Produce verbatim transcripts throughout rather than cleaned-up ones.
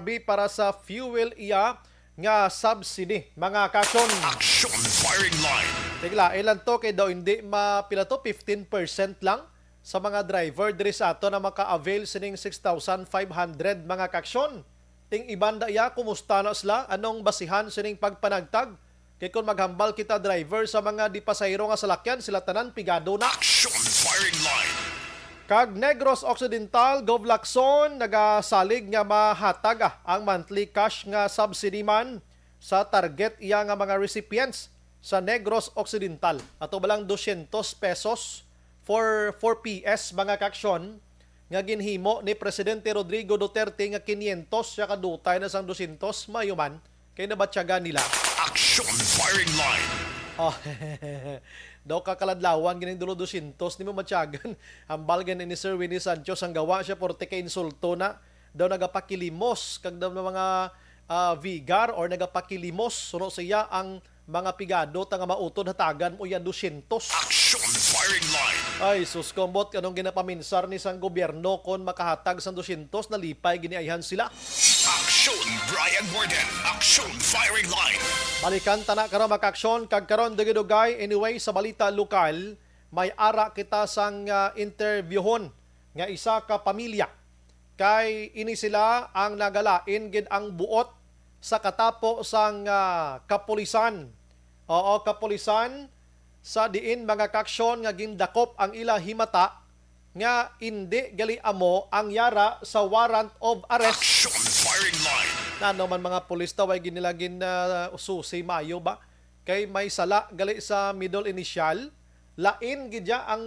Kirby para sa fuel iya nga subsidy, mga kaaksyon. Action Firing Line. Sige lang, ilan to kay daw hindi mapila to, fifteen percent lang sa mga driver diri sa ato na maka-avail sining six thousand five hundred, mga kaaksyon. Ting iban da iya, kumusta na sila? Anong basihan sining pagpanagtag? Kay kung maghambal kita driver sa mga di pasahero nga salakyan, sila tanan pigado na. Action Firing Line. Kag Negros Occidental, Gov Lacson nagasalig nga mahatag, ah, ang monthly cash nga subsidy man sa target iya nga mga recipients sa Negros Occidental. Ato ba lang dosyentos pesos for four P S, mga kaaksyon, nga ginhimo ni Presidente Rodrigo Duterte nga kinyentos siya kadutay na sang dosyentos, maayo man kay nabatyagan nila. Action Firing Line. Oh, daw kakaladlawan ganing dulo dosyentos nimo matyagan. Hambal gani ni Sir Winnie Sancho, sang gawa siya porte kay insulto na. Daw nagapakilimos kag daw na mga, ah, vigar or nagapakilimos suno siya ang mga pigado ta nga mautod hatagan mo iya dosyentos. Action Firing Line. Ay, sus, kombot, anong ginapaminsar ni sang gobyerno kon makahatag sang dosyentos, nalipay giniayhan sila. Action Brian Warden. Action Firing Line. Balikan ta na karon, mga kaaksyon, kag karon dugay-dugay, anyway, sa balita lokal, may ara kita sang, ah, interviewhon nga isa ka pamilya. Kay ini sila ang nagalain gid ang buot sa katapo sang, ah, kapulisan. Oo, kapulisan, sa diin, mga kaaksyon, nga gindakop ang ila himata nga indi gali amo ang yara sa warrant of arrest. Action Firing Line. Nano man, mga pulis, ta way gid nila gin, ah, susi maayo ba? Kay may sala gali sa middle initial. Lain gid ya ang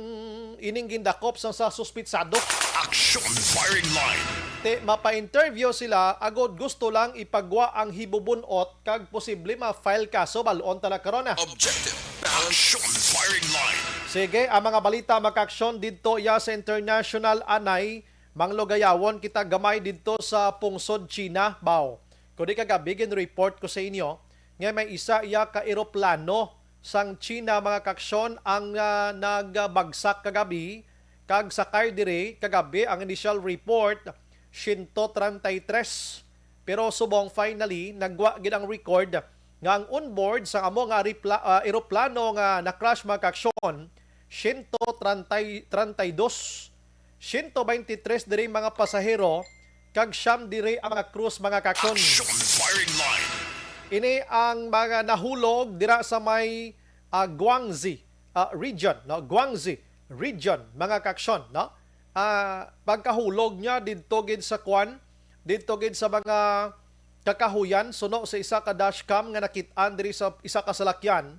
ining gindakop sang sa suspitsado. Action Firing Line. Ti mapa-interview sila, agod gusto lang ipagwa ang hibubun-ot kag posible ma-file kaso, bal-on ta na karon, ah. Objective. Action Firing Line. Sige, ang mga balita, mga kaaksyon, didto iya sa international, anay, manglugayawon kita gamay didto sa pungsod China, baw. Kundi kagabi gin-report ko sa inyo nga may isa iya ka eroplano sang China, mga kaaksyon, ang, ah, nagbagsak kagabi, kag sakay diri kagabi ang initial report, siyento treinta y tres. Pero subong finally, nagwa gid ang record nga ang onboard sa amo nga repla-, ah, eroplano nga na-crash, mga kaaksyon, siyento treinta, treinta y dos. Siyento veintitrés diri mga pasahero, kag siyam diri ang mga crews, mga kaaksyon. Action Firing Line. Ini ang mga nahulog dira sa may, ah, Guangxi, ah, region, no? Guangxi region, mga kaaksyon, no? Ah, pagkahulog niya didto gid sa kwan, didto gid sa mga kakahuyan, suno sa isa ka dashcam nga nakit-an diri sa isa ka salakyan,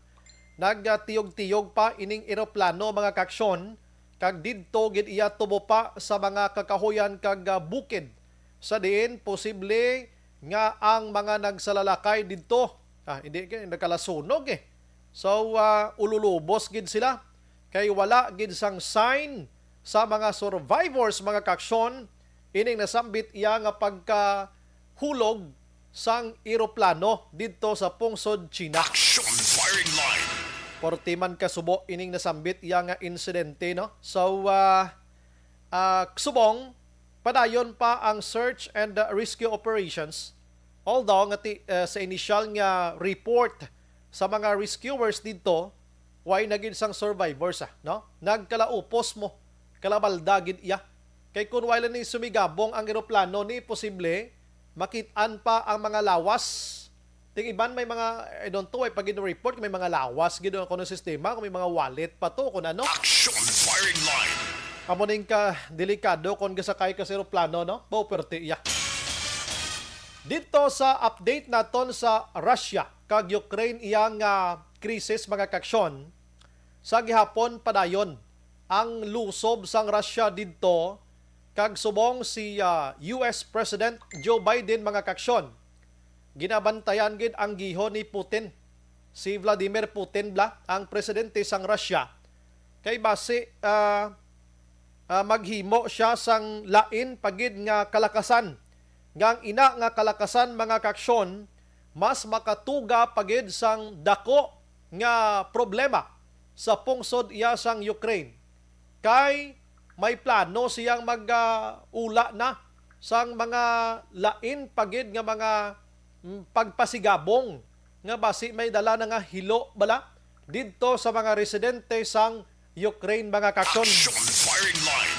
nagtiyog-tiyog pa ining eroplano, mga kaaksyon, kag didto gid iya tubo pa sa mga kakahuyan kag, ah, bukid, sa diin posible nga ang mga nagsalalakay didto, ah, hindi kay nagkalasunog eh. So, ah, ululubos gid sila kay wala gid sang sign sa mga survivors, mga kaaksyon, ining nasambit iya nga pagkahulog sang eroplano didto sa pungsod China. Action Firing Line. Porti man kasubo ining nasambit iya nga insidente, no? So, ah, ah, subong, padayon pa ang search and, ah, rescue operations. Although nga ti-, ah, sa initial nga report sa mga rescuers didto, way na gid sang survivors, ah, no? Nagkalaupos mo, kalabalda gid iya. Kay kun wala ni sumigabong ang eroplano, ni posible makit-an pa ang mga lawas. Ting iban may mga, I don't know, ay pag report may mga lawas gid ang kuno sistema, kung may mga wallet pa to, kung ano. Action Firing Line. Amo ning ka delikado kung gasakay ka sa eroplano, no? Bo, perte iya. Dito sa update naton sa Russia kag Ukraine, iyang, ah, krisis, mga kaaksyon, sa gihapon padayon ang lusob sang Russia didto, kag subong si, ah, U S President Joe Biden, mga kaaksyon, ginabantayan gid ang gihon ni Putin, si Vladimir Putin bala, ang presidente sang Russia, kay basi, ah, ah, maghimo sia sang lain pa gid nga kalakasan, nga ang ina nga kalakasan, mga kaaksyon, mas makatuga pa gid sang dako nga problema sa pungsod iya sang Ukraine, kay may plano siyang mag, ah, ula na sang mga lain pa gid nga mga, mm, pagpasigabong nga basi may dala na nga hilo bala didto sa mga residente sang Ukraine, mga kaksyon. Action firing line.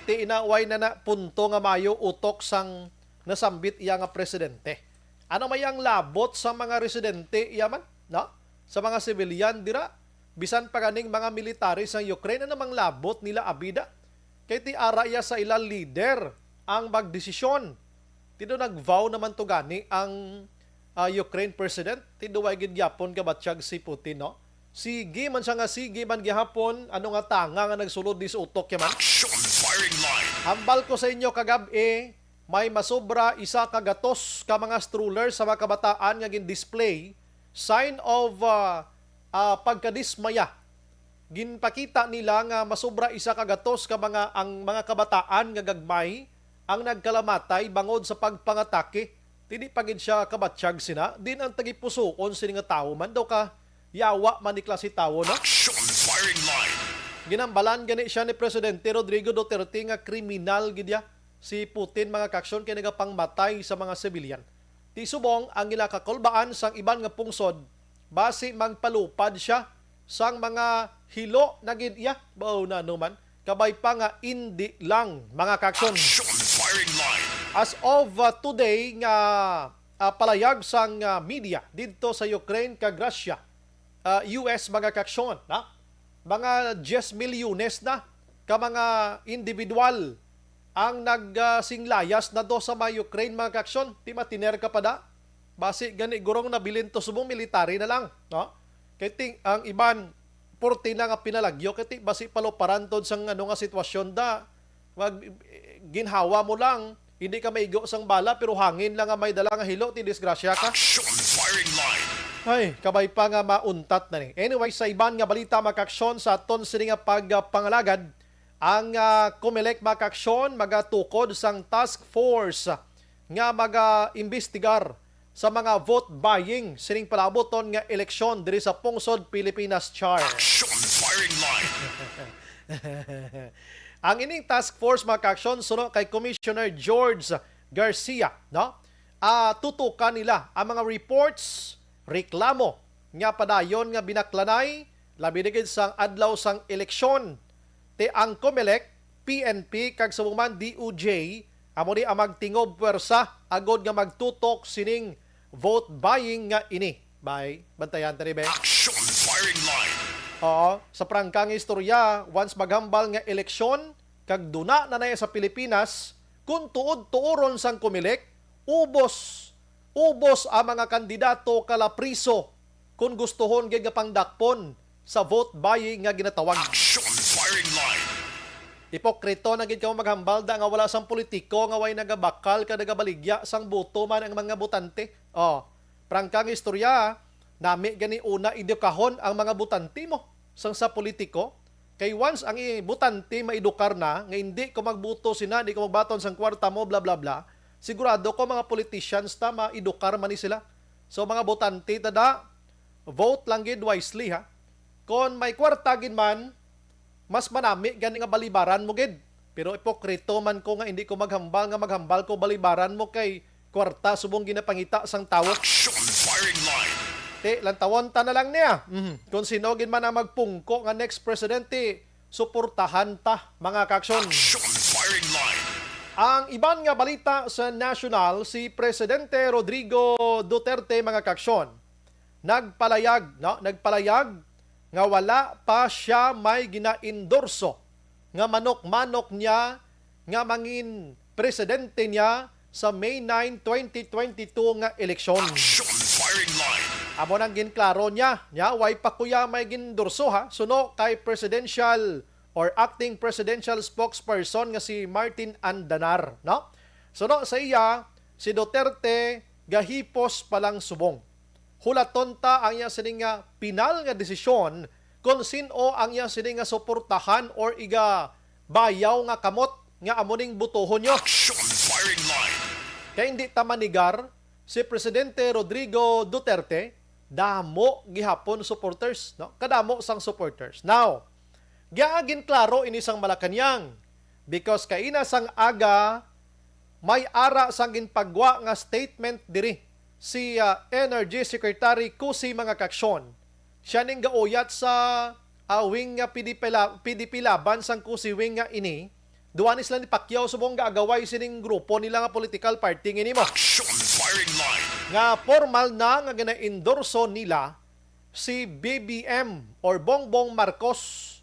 Ti ina, way na na punto nga mayo utok sang nasambit iya nga presidente. Ano may ang labot sa mga residente iya man, no? Sa mga civilian dira, bisan pa ganing mga military sang Ukraine, ano mang labot nila abida? Kay ti ara iya sa ila leader ang magdesisyon. Ti do nag-vow naman to gani ang, ah, Ukraine president. Ti do way gid gyapon kabatyag si Putin, no? Sige man siya nga sige man gihapon, ano nga tanga nga nagsulod dis utok ya man? Action firing line. Hambal ko sa inyo kagab-i, may masobra isa ka gatos ka mga stroller sa mga kabataan nga gin-display, sign of, ah, ah, pagkadismaya. Ginpakita nila nga masobra isa ka gatos ka mga, ang mga kabataan nga gagmay ang nagkalamatay bangod sa pagpangatake. Ti di pa gid siya kabatyag sina, din ang tagipusoon sini nga tawo man daw ka yawa man ni klase tawo, no? Action firing line. Ginambalan gani siya ni Presidente Rodrigo Duterte nga kriminal gid ya si Putin, mga kaksyon, kay nagapangmatay sa mga civilian. Ti subong ang ila kakulbaan sang iban nga pungsod, basi magpalupad siya sang mga hilo na gid iya. Bao na naman, kabay pa nga indi lang, mga kaksyon. Action firing line. As of, uh, today nga, uh, palayag sang, uh, media didto sa Ukraine kag Russia, uh, U S, mga kaksyon, na mga diyes milyones na ka mga individual ang nag, ah, singlayas na do sa mga Ukraine, mga kaksyon. Ti matiner ka pa da? Basi gani gurong nabilin to subong military na lang, no? Kay ting, ang iban, purti na nga pinalagyo, kay ti basi paluparan tod sang ano nga sitwasyon da. Mag, ginhawa mo lang, hindi ka maigo sang bala, pero hangin lang nga may dala nga hilo, ti disgrasya ka. Action firing line. Ay, kabay pa nga mauntat na ni. Anyway, sa iban nga balita, mga kaksyon, sa aton sini nga pagpangalagad, ang, ah, Comelec, mga kaksyon, magatukod sang task force nga maga-imbestigar sa mga vote buying sining palaabuton nga eleksyon diri sa pungsod Pilipinas, char. Action firing line. Ang ining task force, mga kaksyon, suno kay Commissioner George Garcia, no? Ah, tutukan nila ang mga reports, reklamo nga padayon nga binaklanay, labi na gid sang adlaw sang eleksyon. Ti ang Comelec, P N P, kag sa man D O J, amo ni ang magtingob pwersa agod nga magtutok sining vote buying nga ini. Bay, bantayan ta ni, be. Action firing line. Oo, sa prangka nga istorya, once maghambal nga eleksyon, kag duna na na sa Pilipinas, kung tuod-tuoron sang Comelec, ubos, ubos ang mga kandidato kalapriso kung gustuhon gid nga pangdakpon sa vote buying nga ginatawag. Action firing line. Ipokrito na gid kamo maghambal da nga wala sang politiko nga way nagabakal ka nagabaligya sang boto man ang mga botante. Oh, prangka nga istorya, nami gani una edukahon ang mga botante mo sang sa politiko. Kay once ang i-, botante maedukar na nga hindi ko magboto sina, hindi ko magbaton sang kwarta mo, bla bla bla. Sigurado ko mga politicians ta maedukar man ni sila. So mga botante ta da, vote lang gid wisely, ha. Kon may kwarta gid man, mas manami gani nga balibaran mo gid. Pero ipokrito man ko nga hindi ko maghambal nga maghambal ko balibaran mo kay kwarta subong ginapangita sang tawo. Action firing line. Ti, lantawon ta na lang niya. Mhm. Kung sino gid man ang magpungko nga next presidente, suportahan ta, mga kaaksyon. Action firing line. Ang iban nga balita sa national, si Presidente Rodrigo Duterte, mga kaaksyon, nagpalayag, no? Nagpalayag nga wala pa siya may ginaendorso nga manok-manok niya nga mangin presidente niya sa May nine, twenty twenty-two nga eleksyon. Action firing line. Amo nang ginklaro niya, niya way pa kuya may gindorso, ha, suno kay presidential or acting presidential spokesperson nga si Martin Andanar, no? Suno sa iya, si Duterte gahipos pa lang subong. Hulaton ta ang iya sini nga pinal nga desisyon kon sin-o ang iya sini nga suportahan or igabayaw nga kamot nga amo ning butohon nyo. Action firing line. Kay hindi ta manigar, si Presidente Rodrigo Duterte, damo gihapon supporters, no? Kadamo sang supporters. Now, giaginklaro ini sang Malacañang because kaina sang aga, May ara sang ginpagwa nga statement diri si, ah, Energy Secretary Cusi, mga kaaksyon. Siya ning gauyat sa, ah, wing nga P D P la-, P D P Laban sang Cusi wing nga ini. Duha ni sila ni Pacquiao subong gaagaway sining grupo nila nga political party nga ini mo. Action firing line. Nga formal na nga gina-endorso nila si B B M or Bongbong Marcos,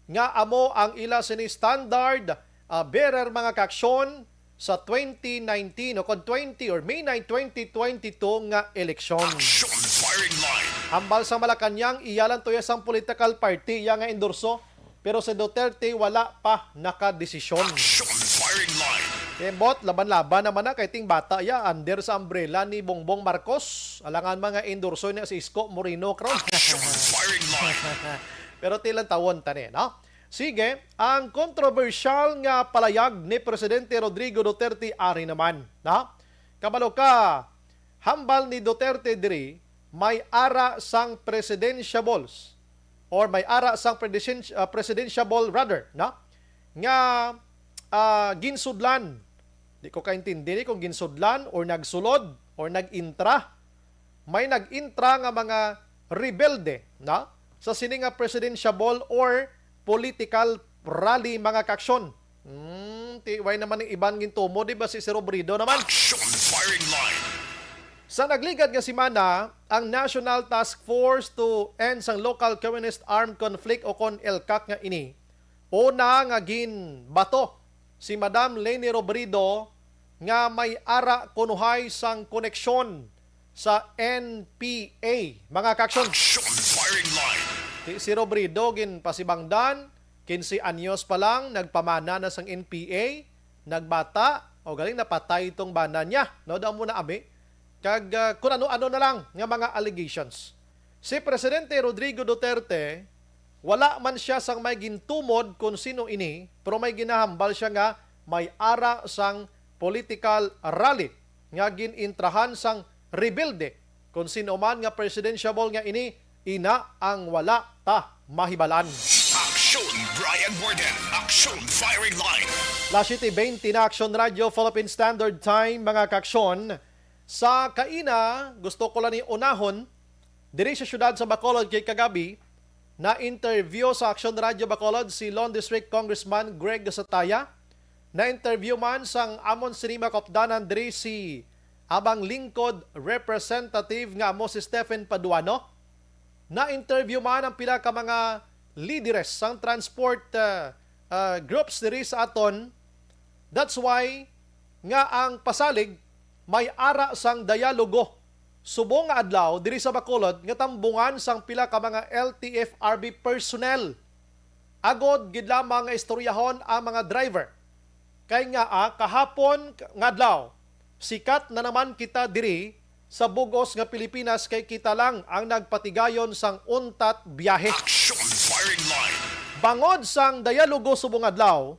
nga amo ang ila sini standard, ah, bearer, mga kaaksyon, sa twenty nineteen o kon twenty or May nine, twenty twenty-two nga eleksyon. Action firing line. Hambal sa Malacañang, iya lang to ya sang political party iya nga endorso, pero si Duterte wala pa nakadesisyon. Action firing line. Kembot, laban-laban naman na kay ting bata ya under sa umbrella ni Bongbong Marcos. Alangan mga endorso na si Isko Moreno karon. Action firing line. Pero tilang tawon tani, no? Sige, ang kontrobersyal nga palayag ni Presidente Rodrigo Duterte ari naman, no? Kabalo ka, hambal ni Duterte diri, may ara sang presidentiables or may ara sang predisen-, ah, presidentiable rather, no? Nga, ah, ginsudlan. Di ko kaintindi ni kung ginsudlan or nagsulod or nag-intra. May nag-intra nga mga rebelde, no? Sa sini nga presidentiable or political rally, mga kaaksyon. Hmm, ti-, way naman ning iban gintumo, di ba, si Sir Robredo naman? Action firing line. Sa nagligad nga semana, ang National Task Force to End sang Local Communist Armed Conflict o kon ELCAC nga ini, una nga ginbato si Madam Leni Robredo nga may ara kunuhay sang koneksyon sa N P A, mga kaaksyon. Action firing line. Si, si Robredo ginpasibangdan, quince anyos pa lang, nagpamana na sang N P A, nagbata, o galing napatay itong bana niya, no? Daw mo na, abi. Kag, ah, kun ano-ano na lang nga mga allegations. Si Presidente Rodrigo Duterte, wala man siya sang may gintumod kon sino ini, pero may ginahambal siya nga may ara sang political rally nga gin-intrahan sang rebelde. Kon sino man nga presidentiable nga ini, ina ang wala ta mahibalan. Action Brian Warden, Action Firing Line. Las siete veinte na, Action Radio Philippine Standard Time, mga kaaksyon. Sa kaina, gusto ko lang ni unahon, diri sa siyudad sa Bacolod kay kagabi, na-interview sa Action Radio Bacolod si Lone District Congressman Greg Sataya. Na-interview man sang amon sini makupdanan diri si among lingkod representative nga amo si Stephen Paduano. Na-interview man ang pila ka mga lideres sang transport, ah, ah, groups diri sa aton. That's why nga ang pasalig may ara sang dialogo subong nga adlaw diri sa Bacolod nga tambungan sang pila ka mga L T F R B personnel, agod gid lamang nga istoryahon ang mga driver. Kay nga, ah, kahapon nga adlaw, sikat na naman kita diri sa bug-os nga Pilipinas kay kita lang ang nagpatigayon sang untat biyahe. Action Firing Line. Bangod sang dialogo subong adlaw,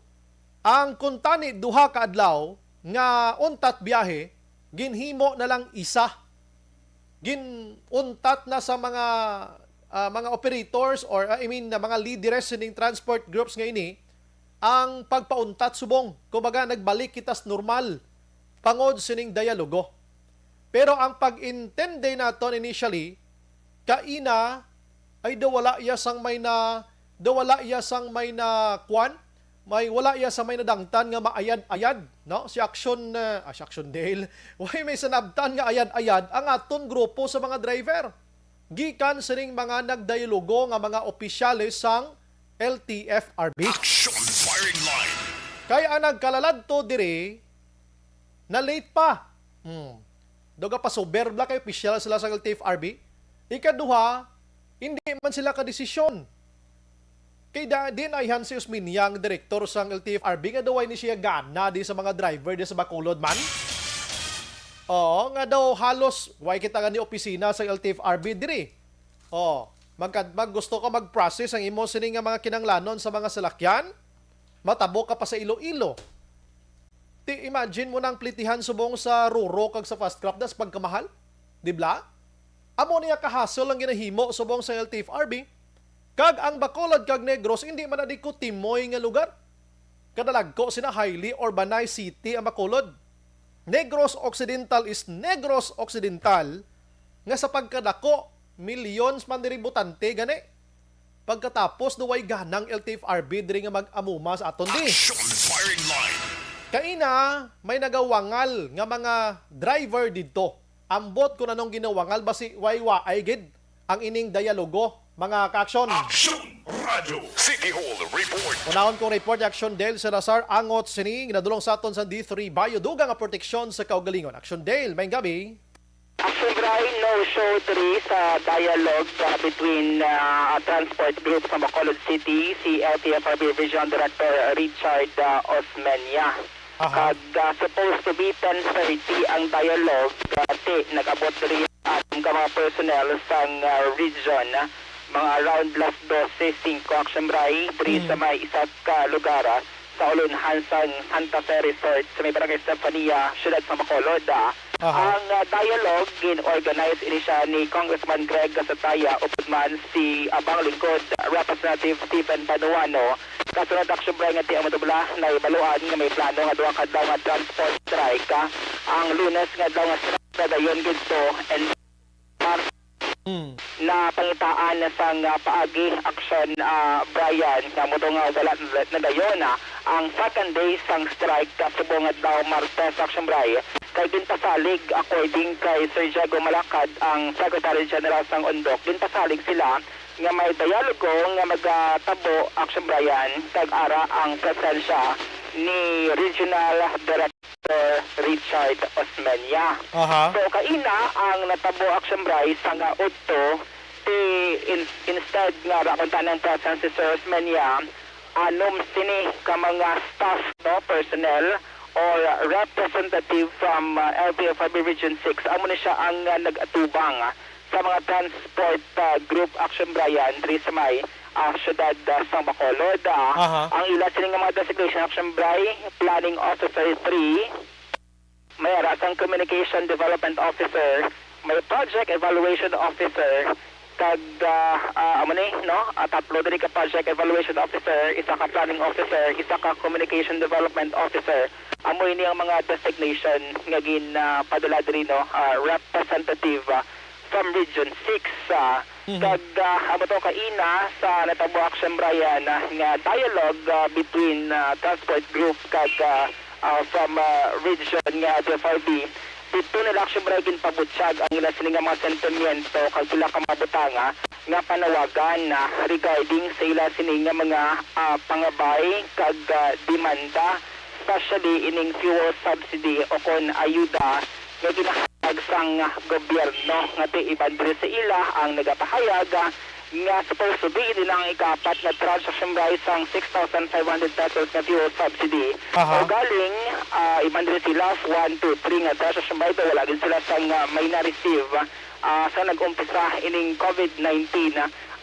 ang kuntani duha ka adlaw nga untat biyahe ginhimo na lang isa. Ginuntat na sa mga, ah, mga operators or, ah, I mean, na mga lideres sining transport groups nga ini ang pagpauntat subong. Kumbaga, nagbalik kita sa normal bangod sining dialogo. Pero ang pag-intindi naton initially, kaina, ay daw wala iya sang may na, daw wala iya sang may na, kwan, may wala iya sang may nadangtan nga maayad-ayad, no? Si Action, uh, ah, si Action Dale, way may sanabtan nga ayad-ayad ang aton grupo sa mga driver. Gikan sining mga nagdialogo nga mga opisyales sang L T F R B. Action Firing Line. Kay ang nagkalaladto diri, na late pa. Hmm. Daw gapasuber bala kay opisyal sila sa L T F R B. Ikaduha, hindi man sila kadesisyon. Kay da, diin ayhan si Osmeña, ang direktor sang L T F R B, nga daw way ni siya gana di sa mga driver di sa Bacolod man. Oo, nga daw halos way kita gani opisina sa L T F R B diri. Oh, magka-, mag gusto ka mag-process ang imo sini nga mga kinahanglanon sa mga salakyan, matabo ka pa sa Iloilo. Ti imagine mo nang plitihan subong sa Roro kag sa Fast Craft das pagkamahal, di bala? Amo niya ka-hassle ang ginahimo subong sa L T F R B. Kag ang Bacolod kag Negros hindi man adi kutimoy nga lugar. Kadalagko sina highly urbanized city ang Bacolod. Negros Occidental is Negros Occidental, nga sa pagkadako, millions man diri botante gani. Pagkatapos, daw way ganang L T F R B diri nga mag-amuma sa aton di. Action firing line. Kaina, may nagawangal nga mga driver didto. Ambot kung anong ginawangal, basi way waay gid ang ining dialogo, mga ka-aksyon. Action Radio. City Hall Report. Unahon kong report, Action Dale Salazar, angot sini ginadulong sa aton sa D three Bio, dugang nga proteksyon sa kaugalingon. Action Dale, maayong gabi. Action Bray, no show diri sa dialogue, uh, between, uh, transport group sa Bacolod City, si L T F R B Region Director Richard, uh, Osmeña. Aha. Kag, uh, supposed to be ten thirty ang dialogue, uh, ti nag-abot diri ang aton ka mga personnel sang, uh, region, uh, mga around las dose singko, Action Bray, diri sa Mm. may isa ka lugar, uh, sa ulonhan sang Santa Fe Resort sa may Barangay Estefania, siyudad sa Bacolod, ah. Aha. Ang, ah, dialogue gin-organize ini siya ni Congressman Greg Gasataya upod man si Abang Lingkod Representative Stephen Panuano. Kasunod, Action Bray, nga ti ang matubla, nahibaluan nga may plano nga duha ka adlaw nga transport strike, ah, ang Lunes nga adlaw nga strike na dayon gid to, and Mm. Napangitaan na sang, ah, paagi, Action, ah, Brian, nga amo to nga wala na, na dayon, ah, ang second day sang strike, ah, subong adlaw Martes, Action Bray, kay ginpasalig, according kay Sir Diego Malacad, ang Secretary General sang Undok, ginpasalig sila nga may dialogo nga magatabo, Action Brian, kag ara ang presensya ni Regional Director Richard Osmeña. Aha. So, kaina ang natabo, Action Bray, sa nga udto, ti in-, instead nga rakuntanan presence si Sir Osmeña, anom sini ka mga staff, no, personnel or representative from, uh, L T F R B Region six. Amo ni siya ang, uh, nag-atubang sa mga transport, uh, group, Action Brian, diri sa may, uh, siyudad, uh, sang Bacolod, uh, Aha. Ang ila sini nga mga designation, Action Bray, Planning Officer three, may ara sang Communication Development Officer, may Project Evaluation Officer, kag, ah, ah, amo ni, no? Ah, tatlo diri ka Project Evaluation Officer, isa ka Planning Officer, isa ka Communication Development Officer. Amo ini ang mga designation nga gin, ah, padala diri, no? Ah, representative, ah, from Region six, ah, Mhm. Kag, ah, amo to kaina sa natabo, Action Brian, ah, nga dialogue, ah, between, ah, transport group kag, ah, ah, from, ah, region nga L T F R B. Didto nila, Action Brian, ginpabutyag ang ila sini nga mga sentimiento kag pila ka mga butanga nga panawagan, ah, regarding sa ila sini nga mga, ah, pangabay kag, ah, demanda, especially ining fuel subsidy o kon ayuda nga ginahatag sang gobyerno, nga ti iban diri sa ila ang nagapahayag, ah, nga supposed to be ini na ang ikaapat nga tranche, Action Bray, sang six thousand five hundred pesos nga fuel subsidy. Aha. O galing, ah, iban diri sila, one, two, three nga tranche, Action Bray, daw wala gid sila sang, ah, may na-receive, ah, sa nag-umpisa ining COVID nineteen,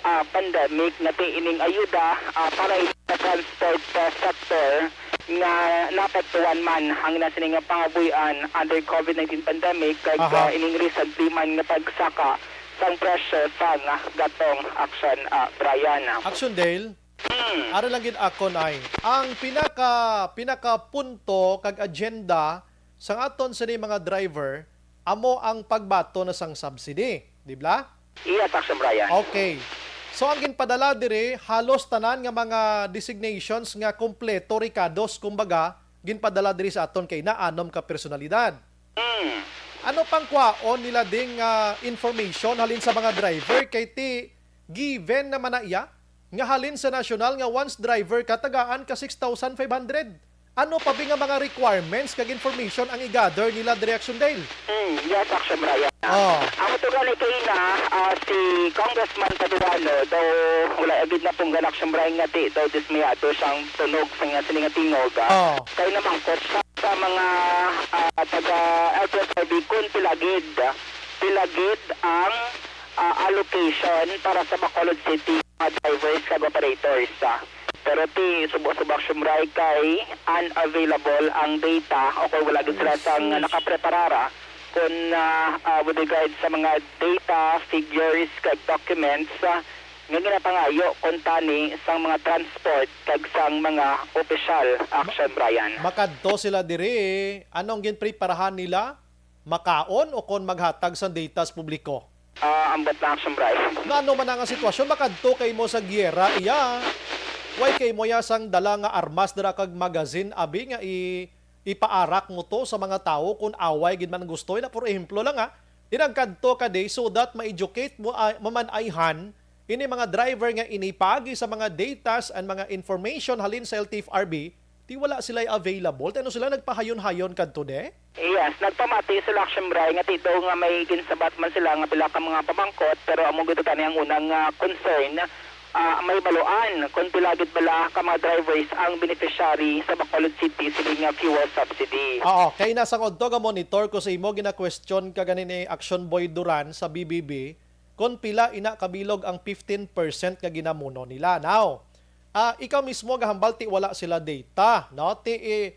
ah, pandemic, nga ti ining ayuda, ah, para sa transport, ah, sector nga naapektuhan man ang ina sini nga pangabuhian under COVID nineteen pandemic kag, Aha. ah, ining recently man nga pagsaka sang presyo sang, ah, gatong, Action, ah, Brian. Action Dale, Hmm. Ara lang gid akon ay ang pinaka, pinaka punto kag agenda sang aton sini mga driver amo ang pagbaton na sang subsidy, di ba? Yes, Action Brian. Okay. So, ang ginpadala diri, halos tanan nga mga designations nga kompleto, rekados, kumbaga, ginpadala diri sa aton kay naanom ka personalidad. Hmm. Ano pang kwaon nila ding, ah, information halin sa mga driver? Kay ti, given naman na iya, nga halin sa national nga once driver ka, tagaan ka six thousand five hundred. Ano pa bi nga mga requirements kag information ang i-gather nila diri, Action Dale? Hmm, yes, Action Brian. Oh. Ako to gani kay na, ah, si Congressman Paduano, daw wala agad na punggan, Action Brian, nga ti daw dismayado siyang tunog sa nga sini nga tingog, ah. Oh. Kay namangkot siya sa mga, ah, taga L T F R B kung pila gid, pila gid ang, ah, allocation para sa Bacolod City mga drivers kag operators, ah. Pero ti subo-subo, Action Brian, kay unavailable ang data o kung wala gid sila sang nakapreparara kun, ah, ah, with regard sa mga data, figures, kag documents, ah, nga ginapangayo kuntani sang mga transport kag sang mga opisyal, Action Brian. Makadto sila diri, anong ginpreparahan nila? Makaon o kon maghatag sang data sa publiko? Ah, ambot na, Action Brian. Ngano man ang sitwasyon? Makadto kay mo sa giyera, iya. Way kay mo ya sang dala nga armas dira kag magazine, abi nga i-, ipaarak mo to sa mga tawo kung away gid man gusto. Ina, por ehemplo lang, ha, di nagkadto ka di so that ma-educate mo, ah, mamanayhan ini mga driver nga ini paagi sa mga datas and mga information halin sa L T F R B, di wala sila'y available. Ti ano sila nagpahayon-hayon kadto de? Yes, nagpamati sila, Action Brian, nga ti daw nga may ginsabat man sila nga pila ka mga pamangkot, pero amo gid tani ang unang, ah, concern, ah, may baluan kung pila gid bala ka mga drivers ang beneficiary sa Bacolod City sini nga fuel subsidy. Oo, kay nasangod to, ga-monitor ko sa imo, gina-question ka gani ni Action Boy Duran sa B B B, kon pila ina kabilog ang fifteen percent nga ginamuno nila. Now, ah, ikaw mismo gahambal ti wala sila data, no? Ti, eh,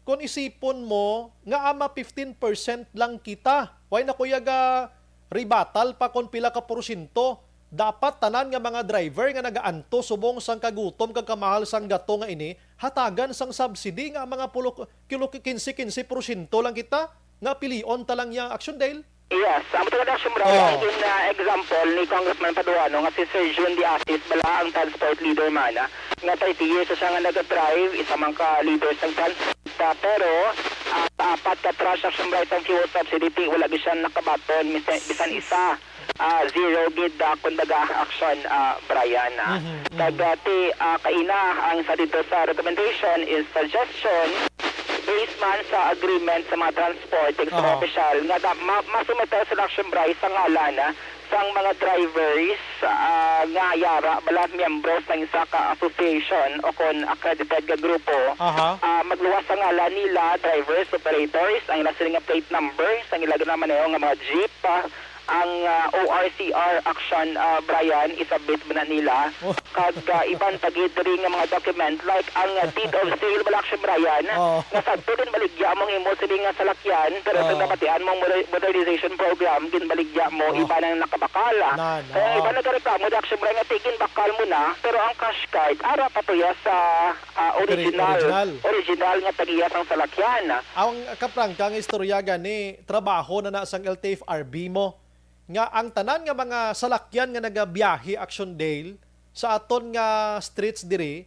kon isipon mo nga ama fifteen percent lang kita, way na kuya ga ribatal pa kon pila ka porsyento. Dapat tanan nga mga driver nga nagaanto subong sang kagutom kag kamahal sang gato nga ini hatagan sang subsidy nga mga pulo, kilo, kinse, kinse porsyento lang kita nga pilion ta lang yang Action Dale. Yes, ang Matagal Action Brian, Oh. in, ah, example ni Congressman Paduano nga si Sir Jun De Asis bala ang transport leader man, ah, nga thirty years na siya nga nag-drive, isa man ka leader sa transport, ah, pero, ah, apat ka trash, Action Brian, ang fuel subsidy, ti wala gid siya nakabaton, mis-, bisan isa. Ah, zero gid, ah, kumbaga, Action, ah, Brian, ah. Mhm, mhm. Kag, ah, ti, ah, kaina, ang sa dito sa recommendation is suggestion, based man sa agreement sa mga transport, sa mga Aha. opisyal, nga da-, ma-, masumiter sila, Action Brian, sa ngalan, ah, sang mga drivers, ah, nga yara bala miyembro sa isa ka association o kon accredited nga grupo, Aha. ah, magluwas sa ngalan nila, drivers, operators, ang ila sila nga plate number, sa ila ginamaneho nga mga jeep, ah, ang, ah, O R C R, Action, ah, Brian, isubmit man na nila. Oh. Kag, ah, iban pa gid diri nga mga document like ang, ah, deed of sale, bala, Action Brian, Oh. nga sadto ginbaligya mo ang imo sini nga salakyan, pero sa Oh. nabatian mo moder-, modernization program, ginbaligya mo, Oh. iban ang nakabakal. Nan, Kaya oh. iban nagareklamo, Action Brian, nga ti ginbakal mo na, pero ang cash card ara pa tuya sa, ah, Ori-, original, original. original nga tag-iya sang salakyan. Ang kaprangka nga istorya gani, trabaho na na sang L T F R B mo, nga ang tanan nga mga salakyan nga nagabiyahe, Action Dale, sa aton nga streets diri,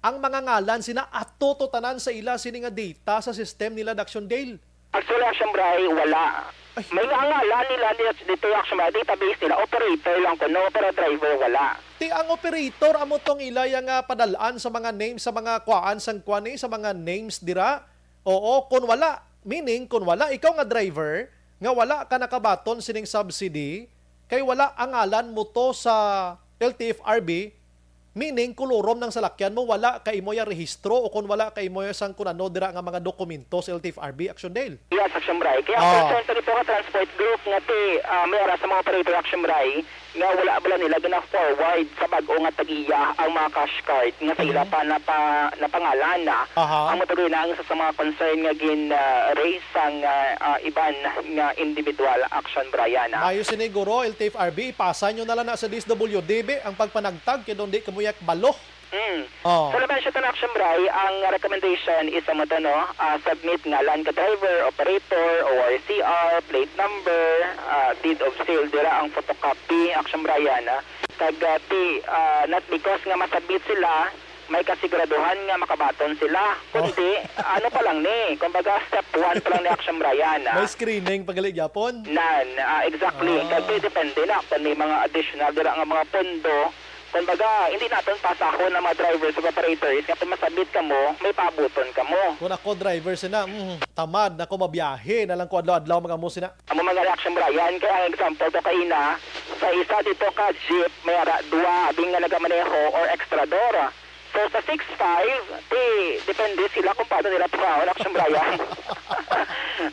ang mga ngalan sina ato to tanan sa ila sini nga data sa system nila, Action Dale. Actually, Action Brian, wala. Ay. May nga ngalan nila dito, dito, Action Brian, database nila, operator lang kuno, pero driver wala. Ti ang operator amo tong ila ya nga padal-an sa mga names, sa mga kuan, sang kuan, eh, sa mga names dira. Oo, kun wala, meaning kun wala ikaw nga driver nga wala ka nakabaton sining subsidy, kay wala ang ngalan mo to sa L T F R B, meaning kolorom ng salakyan mo, wala ka imo ya rehistro o kun wala ka imo ya sang kun ano dira nga mga dokumento sa L T F R B, Action Dale. Yes, Action Brian. Kaya Ah. concern sa dito nga transport group nga ti, ah, may ara sa mga operator, Action Brian, nga wala bala nila gina-forward sa bag-o nga tag-iya ang mga cash card nga sa ila Mhm. pa napa-, napangalan na. Aha. Ang matuloy na ang isa sa mga concern nga gin, ah, raise sang, ah, ah, iban nga individual, Action Brian, ah. Maayo sini, guro, L T F R B, ipasa nyo na lang na sa D S W D, be, ang pagpanagtag kay daw di kamo ya kabalo. Mm. Oh. Sa laban siya, Action Brian, ang recommendation is ang mata, no, ah, submit ngalan ka driver, operator, O R C R, plate number, ah, deed of sale, dira ang photocopy, Action Brian, ah. Kag, ah, ti, ah, not because nga masubmit sila, may kasiguraduhan nga makabaton sila. Oh. Kundi, ano pa lang ni, kumbaga, step one pa lang ni, Action Brian, ah. May screening pa gali gyapon? Nan, ah, exactly. Ah. Kag depende na kung may mga additional dira nga mga pondo. Kumbaga, hindi naton pasahon ang mga drivers ug operators nga kung masubmit kamo, may paabuton kamo. Kung ako driver sina, mm, tamad na ko mabiyahe na lang ko adlaw-adlaw, mga mo sina. Amo man gani, Action Brian, kay ang example to kaina, sa isa dito ka jeep, may ara, duwa, abing nga nagamaneho or extrador. So, sa six five, ti, depende sila kung paano nila pagkaon, Action Brian.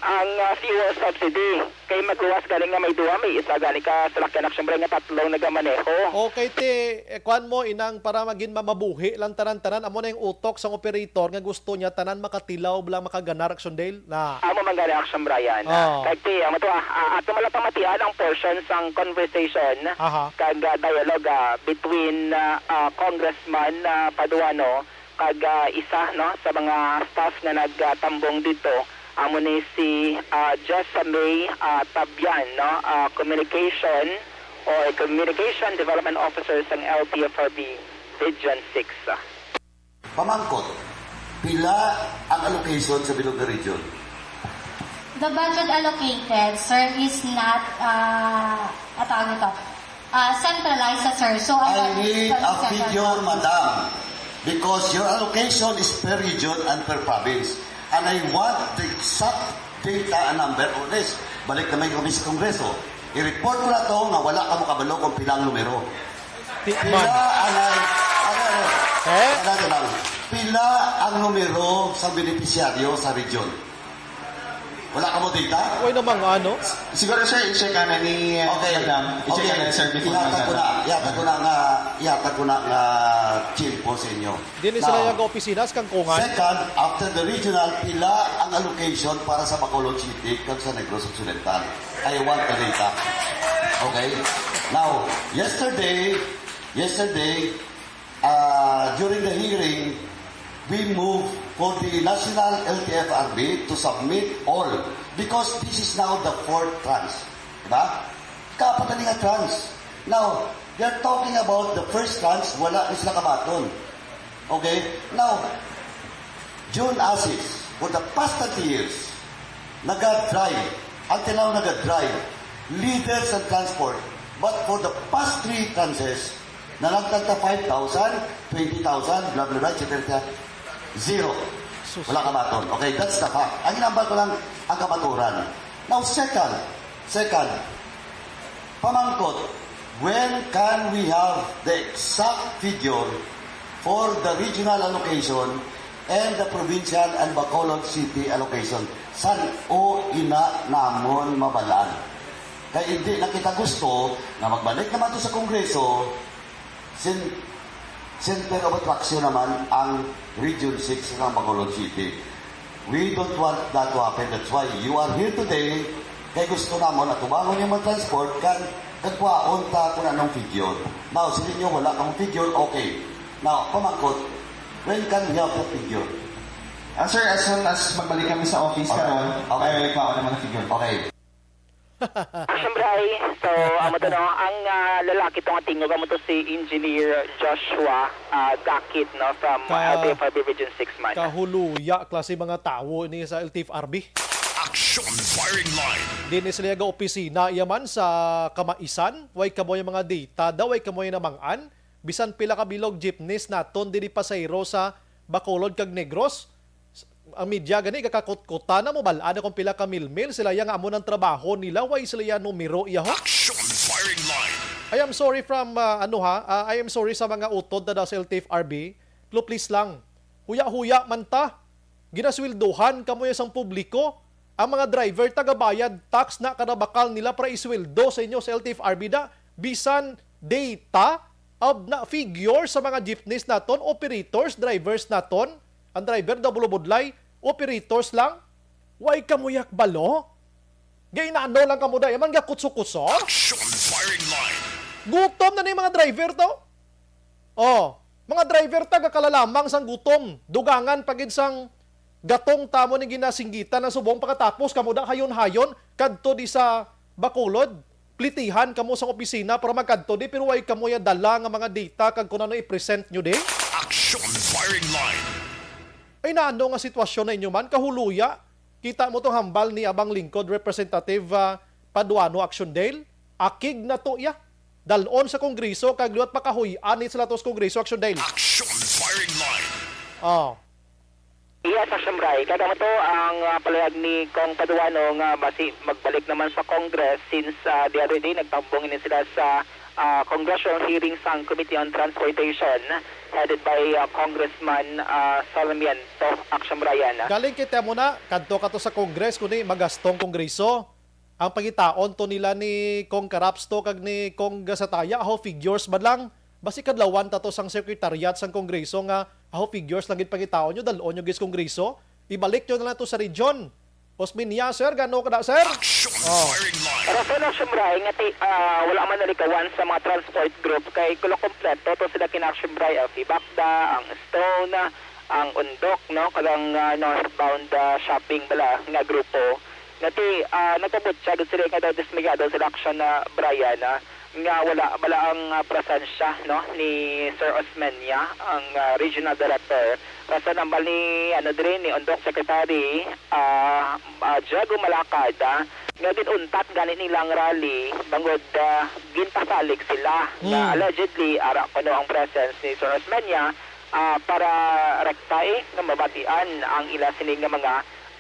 Ang, ah, fuel subsidy, kay magluwas galing nga may duha, may isa gani ka salakyan, Action Brian, nga tatlo ang nagamaneho. Okay, ti, eh, kuwan mo, inang, para maging mamabuhi lang tanan-tanan, amo na yung utok sang operator nga gusto niya tanan makatilaw lang makaganar, Action Dale, na. Amo man gani, Action Brian. Oh. Kag ti, amo to, ah, ah, ato man lang pamatian ang portion sang conversation Aha. kag, ah, dialogue, ah, between, ah, ah, Congressman, ah, Paduano kag, ah, isa, no, sa mga staff nga nagtambong dito, amo ni si, ah, Jessa May, ah, Tabian, no, ah, communication or communication development officer sang L T F R B Region six. Pamangkot, pila ang allocation sa bilog nga region? The budget allocated, sir, is not, uh, tawag nito, uh, centralized, sir. So, ang I budget need is a central figure, madam, because your allocation is per region and per province. And I want the exact data and number on this. Balik naman kami sa Kongreso. I-report ko na to nga wala ka mo kabalo kung pila ang numero. Di Pila man. Ang, ano, ano, Eh? ano, ano lang. Pila ang numero sa benepisyaryo sa region? Wala ka mo data? Way namang ano? Siguro, sir, i-check ka na ni, uh, Okay. Madam. I-check Okay. ka na, sir, before Ihatag ko mag- na, ihatag ko na nga, ihatag ko na nga cellphone sa inyo. Dili Now, sila yung opisina sa Kangkungan? Second, after the regional, pila ang allocation para sa Bacolod City kag sa Negros Occidental? I want the data. Okay? Now, yesterday, yesterday, uh, during the hearing, we moved for the National L T F R B to submit all because this is now the fourth tranche. Diba? Kapat na nga tranche. Now, they're talking about the first tranche, wala ni sila kabaton. Okay? Now, June Asis, for the past thirty years, naga-drive, until now naga-drive, leaders and transport. But for the past three tranches, nalagtag ta five thousand, twenty thousand, blah, blah, blah, et cetera, et cetera. Zero. Sus. Wala kabaton. Okay, that's the fact. Ang inambal ko lang, ang kamaturan. Now, second, second, pamangkot, when can we have the exact figure for the regional allocation and the provincial and Bacolod City allocation? San-o ina namon mabalaan? Kay hindi na kita gusto nga magbalik naman to sa Kongreso, Cen-, center of attraction naman ang Region six ng Bacolod City. We don't want that to happen. That's why you are here today. Kay gusto namon atubangon yung mga transport kan kagkuhaon ta kung anong figure. Now, sa inyo, wala kang figure, okay. Now, pamangkot, when can we have that figure? Ah, sir, as soon as magbalik kami sa office Okay. karon, Okay. ay, kuha ko naman ang figure. Okay. Siyempre, so, amo to, no, ang, ah, lalaki to nga tingog, amo to si Engineer Joshua, ah, Dakit, no, from, ah, Ka-, L T F R B Region six man. Kahuluya klase mga tawo ni sa L T F R B. Action Firing Line. Din ni sila ga opisina iya man sa Kamaisan, way kamoy mga data daw, way kamoy namang-an, bisan pila ka bilog jeepneys naton diri pasayro sa Bacolod kag Negros. Ang media gani gakakutkutan na mo bal-an na kung pila ka milmil sila ya nga amo nang trabaho nila, way sila ya numero iya, ho? Action Firing Line. I am sorry from, ah, ano ha, ah, I am sorry sa mga utod na daw sa L T F R B. Pero please lang, huya-huya man ta. Ginasweldohan kamo ya sang publiko. Ang mga driver tagabayad tax na kada bakal nila para isweldo sa inyo sa L T F R B da. Bisan data of na figure sa mga jeepneys naton, operators, drivers naton. Ang driver daw bulubudlay, operators lang. Way kamo yak balo? Gainano lang kamo da, yaman ga kutso-kutso? Action Firing Line. Gutom na ni mga driver to. Oh, mga driver ta gakalalamang sang gutom. Dugangan pa gid sang gatong ta mo ni ginasinggitan ang subong, pagkatapos kamo da hayon-hayon kadto di sa Bacolod. Plitihan kamo sa opisina para magkadto di, pero way kamo ya dala nga mga data kag kung ano i-present nyo di. Action Firing Line. Ay, naano nga sitwasyon na inyo man, kahuluya? Kita mo tong hambal ni Abang Lingkod, Representative, ah, Paduano, Action Dale. Akig na to iya. Dalon sa Kongreso kag liwat pakahuy-an ni sila to sa Kongreso, Action Dale. Action Firing Line. Oh. Yes, Action Bray. Kada mo to ang, ah, palayag ni Cong Paduano nga basi magbalik naman sa Congress since, ah, the other day nagtambong ini sila sa, ah, congressional hearing sang Committee on Transportation headed by, ah, Congressman, ah, Sarmiento, Action Brian. Galing kita mo na, kadto ka to sa Congress, kundi magastong Kongreso. Ang pangitaon to nila ni Cong Carapsto kag ni Cong Gasataya, aho figures ba lang? Basi kadlawan ta to sang secretariat sang Kongreso nga aho figures lang gid pangitaon nyo, dal-on nyo gid sa Kongreso. Ibalik nyo na lang to sa region. Osmeña, sir, gano ka na, sir? Action Oh. Firing Line. Para sa Action Brian, nga ti, ah, wala man nalikawan sa mga transport group kay kulang kompleto to sila kina Action Brian, ang Fibacda, ang Stone, ang Undok, no, kag ang, ah, northbound, ah, shopping bala nga grupo. Nga ti, ah, nagpabutyag sila nga daw dismayado sila, Action, ah, Brian, ah, nga wala bala ang, ah, presensya, no, ni Sir Osmeña, ang, ah, regional director. Rason ang bali, ano, diri ni Undok Secretary, ah, ah, Diego Malacad, ah, nga gin-untat gani nila ang rally bangod, ah, ginpasalig sila nga Mm. allegedly ara kuno ang presence ni Sir Osmeña, ah, para rekta, eh, nga mabatian ang ila sini nga mga,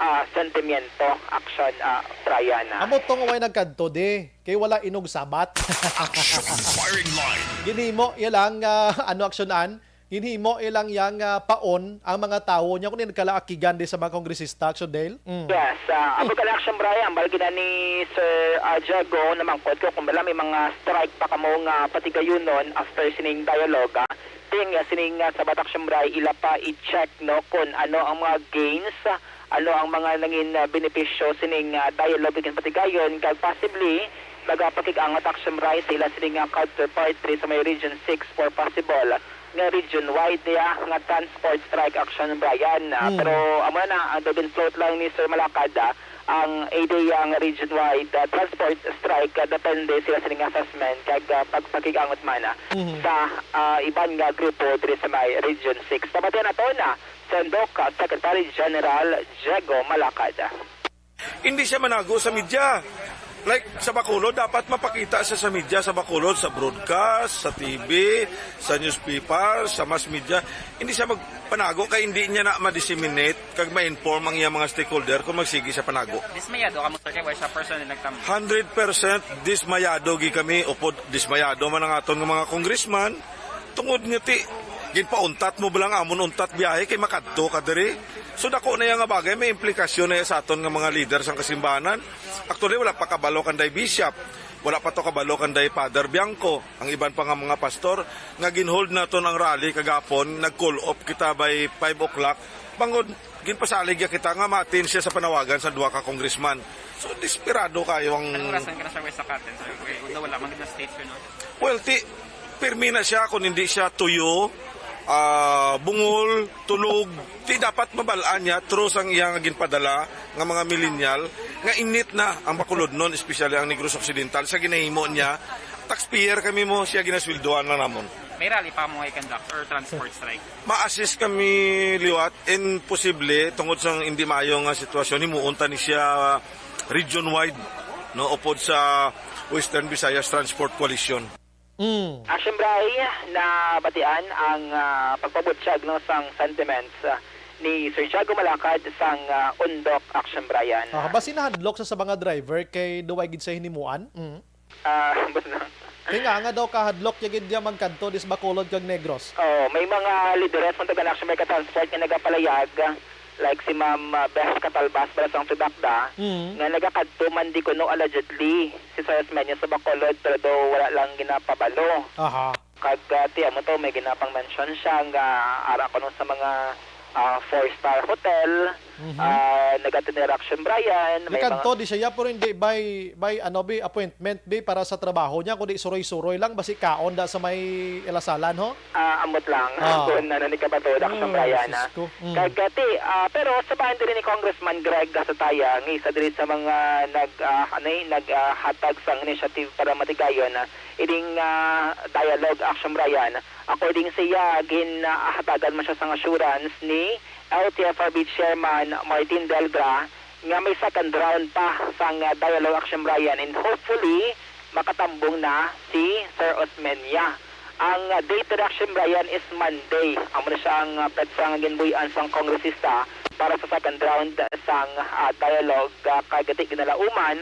ah, sentimiento, Action, ah, Brian, ah. Amo to nga way nagkadto di, kay wala inog sabat. Action Firing Line. Ginhimo iya lang, ah, ano, Action An? Ginhimo iya lang yang, ah, paon ang mga tawo niya kung nagkalaakigan di sa mga kongresista, Action Dale? Mm. Yes, ah, ako ka na, Action Brian, bali gina ni Sir, ah, Diego, namangkot ko kung bala may mga strike pa kamo nga patigayunon after sining dialogue, ah. Ting, ah, sining, ah, sabat, Action Brian, ila pa i-check, no, kung ano ang mga gains, ah, ano ang mga nangin, ah, benepisyo sining, ah, dialogue nga patigayon, kag possibly magapakig-angot, Action Brian, sa ila sining, ah, counterpart diri sa may Region six for possible nga region-wide niya nga transport strike, Action Brian. Ah, Mm. pero amo na, ang daw gin-float lang ni Sir Malacad, ah, ang idea nga region-wide, ah, transport strike, ah, depende sila sining assessment kag, ah, pagpakig-angot man, ah, Mhm. sa, ah, iban nga grupo diri sa may Region six. Pamatian nato na, Sendok, ah, Secretary General Diego Malacad. Hindi siya manago sa media. Like, sa Bacolod, dapat mapakita siya sa media, sa Bacolod, sa broadcast, sa T V, sa newspaper, sa mass media. Hindi siya magpanago kay hindi niya na ma-disseminate kag ma-inform ang iyang mga stakeholder kung magsigi siya panago. Dismayado ka mo, sir, kay wala siya personally nagtambal? Hundred percent dismayado gi kami, upod dismayado man ang aton nga mga congressman. Tungod nga ti, ginpauntat mo ba lang amon untat biyahe kay makadto ka diri? So, dako na iya nga bagay, may implikasyon na iya sa aton nga mga leader sang kasimbahanan. Actually, wala pa kabalo kanday bishop, wala pa to kabalo kanday Father Bianco, ang iban pa nga mga pastor, nga ginhold naton ang rally kagapon, nag-call off kita by five o'clock, bangod ginpasalig ya kita nga ma-attend siya sa panawagan sa duha ka congressman. So, desperado kayo ang Anong rason ka na siya sa katen, sir? Kay una wala man gid na state, no? Well, ti, pirmi na siya kung hindi siya tuyo, ah, bungol, tulog. Ti dapat mabalaan niya through sang iya nga ginpadala nga mga millennial nga init na ang Bacolodnon, especially ang Negros Occidental, sa ginahimo niya. Taxpayer kami mo, siya ginasweldohan lang namon. May rally pa mo i-conduct or transport strike? Ma-assist kami liwat, and posible, tungod sa hindi maayo nga sitwasyon, himuon ta ni siya region-wide, no, upod sa Western Visayas Transport Coalition. Mm. Action Bray, nabatian ang, ah, pagpabutyag, no, sang sentiments, ah, ni Sir Jago Malakad sang, ah, Undok Action Brian. Ah, basi nahadlok sa, sa mga driver kay duway gid sa hinimuan. Mm. Ah, basta. Kay nga, nga daw kahadlok ya gid ya magkadto dis Bacolod kag Negros. Oh, may mga lideres man taga Action America Transport nga nagapalayag, like si Ma'am, ah, Beth Catalbas, bala sang Tudakda, Mm. nga nagakadto man di kuno allegedly si Sir Osmeña sa Bacolod, pero daw wala lang ginapabalo. Aha. Kag, ah, ti, amo to, may ginapang-mention siya nga ara kuno sa mga, ah, four-star hotel, Mhm. ah, nagatineraksyon, Brian, may mga Nagkadto di siya, pero hindi by, by, ano, bi, appointment, bi, para sa trabaho niya, kundi suroy-suroy lang, basi kaon da sa may ilasalan, ho? Ah, ambot lang, Ah. kung ano ni kabato, Action Ah, Brian, sus ah. ko. Mm. Kag, ah, ti, ah, pero sa bahin diri ni Congressman Greg Gasataya, nga isa diri sa mga nag, ah, ano, eh, nag, ah, hatag sang initiative para matigayon, ah, ining, ah, dialogue, Action Brian. According sa iya, ginahatagan man siya sang assurance ni L T F R B Chairman Martin Delgra nga may second round pa sang, ah, dialogue, Action Brian, and hopefully makatambong na si Sir Osmeña. Ang, ah, date direction, Brian, is Monday. Amo na siya ang, ah, petsa nga ginbuy-an sang kongresista para sa second round sang, ah, dialogue, ah, kag di ginalauman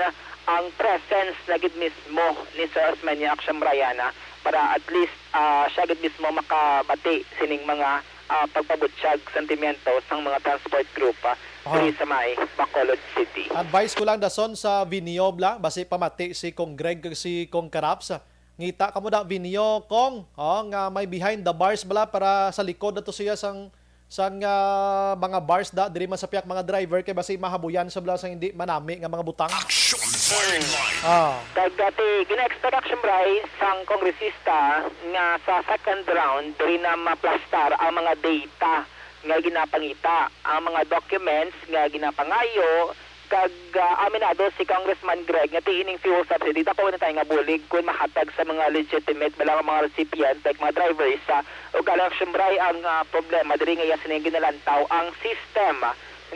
ang presence na gid mismo ni Sir Osmeña Action Brian, ah, para at least, ah, siya gid mismo makabati sining mga, ah, pagpabutyag sentimiento sang mga transport group, ah, Aha. diri sa may Bacolod City. Advice ko lang, dason, sa venue, bla, basi pamati si Cong Greg kag si Cong Karaps. Ngita kamo da venue, Cong, oh, nga may behind the bars bala para sa likod ato siya sang, sang, ah, mga bars da, diri man sa piyak mga driver kay basi mahabuyan sa bala sang hindi manami nga mga butang. Action Firing Line. Ah. Kag dati, gina-expect, Action Bry, sang kongresista nga sa second round, diri na maplastar ang mga data nga ginapangita, ang mga documents nga ginapangayo, kag, ah, aminado si Congressman Greg nga ti ining fuel subsidy, dako na tayo nga bulig kung mahatag sa mga legitimate bala nga mga recipient, like mga drivers, ah, ug alam, siyempre, ang, ah, problema diri nga iya sini ginalantaw ang system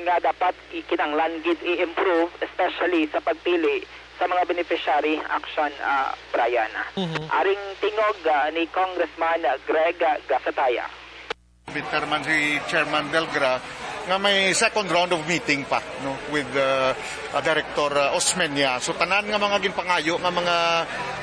nga dapat i-, kinahanglan gid i-improve, especially sa pagpili sa mga beneficiary, Action, ah, Brian. Mhm. Aring tingog, ah, ni Congressman Greg, ah, Gasataya. Bitter man si Chairman Delgra nga may second round of meeting pa, no, with, uh, uh, Director, uh, Osmeña. So, tanan nga mga ginpangayo nga mga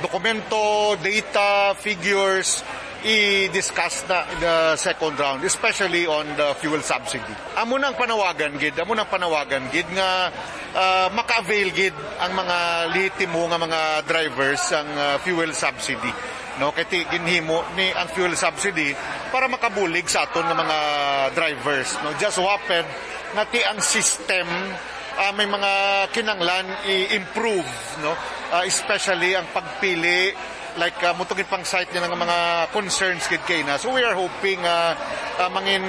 dokumento, data, figures, i-discuss na in the second round, especially on the fuel subsidy. Amo nang panawagan gid, amo nang panawagan gid nga, uh, maka-avail gid ang mga lehitimo nga mga drivers sang, uh, fuel subsidy. No, kay ti-, ginhimo ni ang fuel subsidy para makabulig sa aton nga mga drivers, no? Just so happen nga ti ang system, ah, may mga kinanglan i-improve, no? Ah, especially ang pagpili, like, ah, mo to gid pang cite nila nga mga concerns gid kay na. So we are hoping, ah, ah, mangin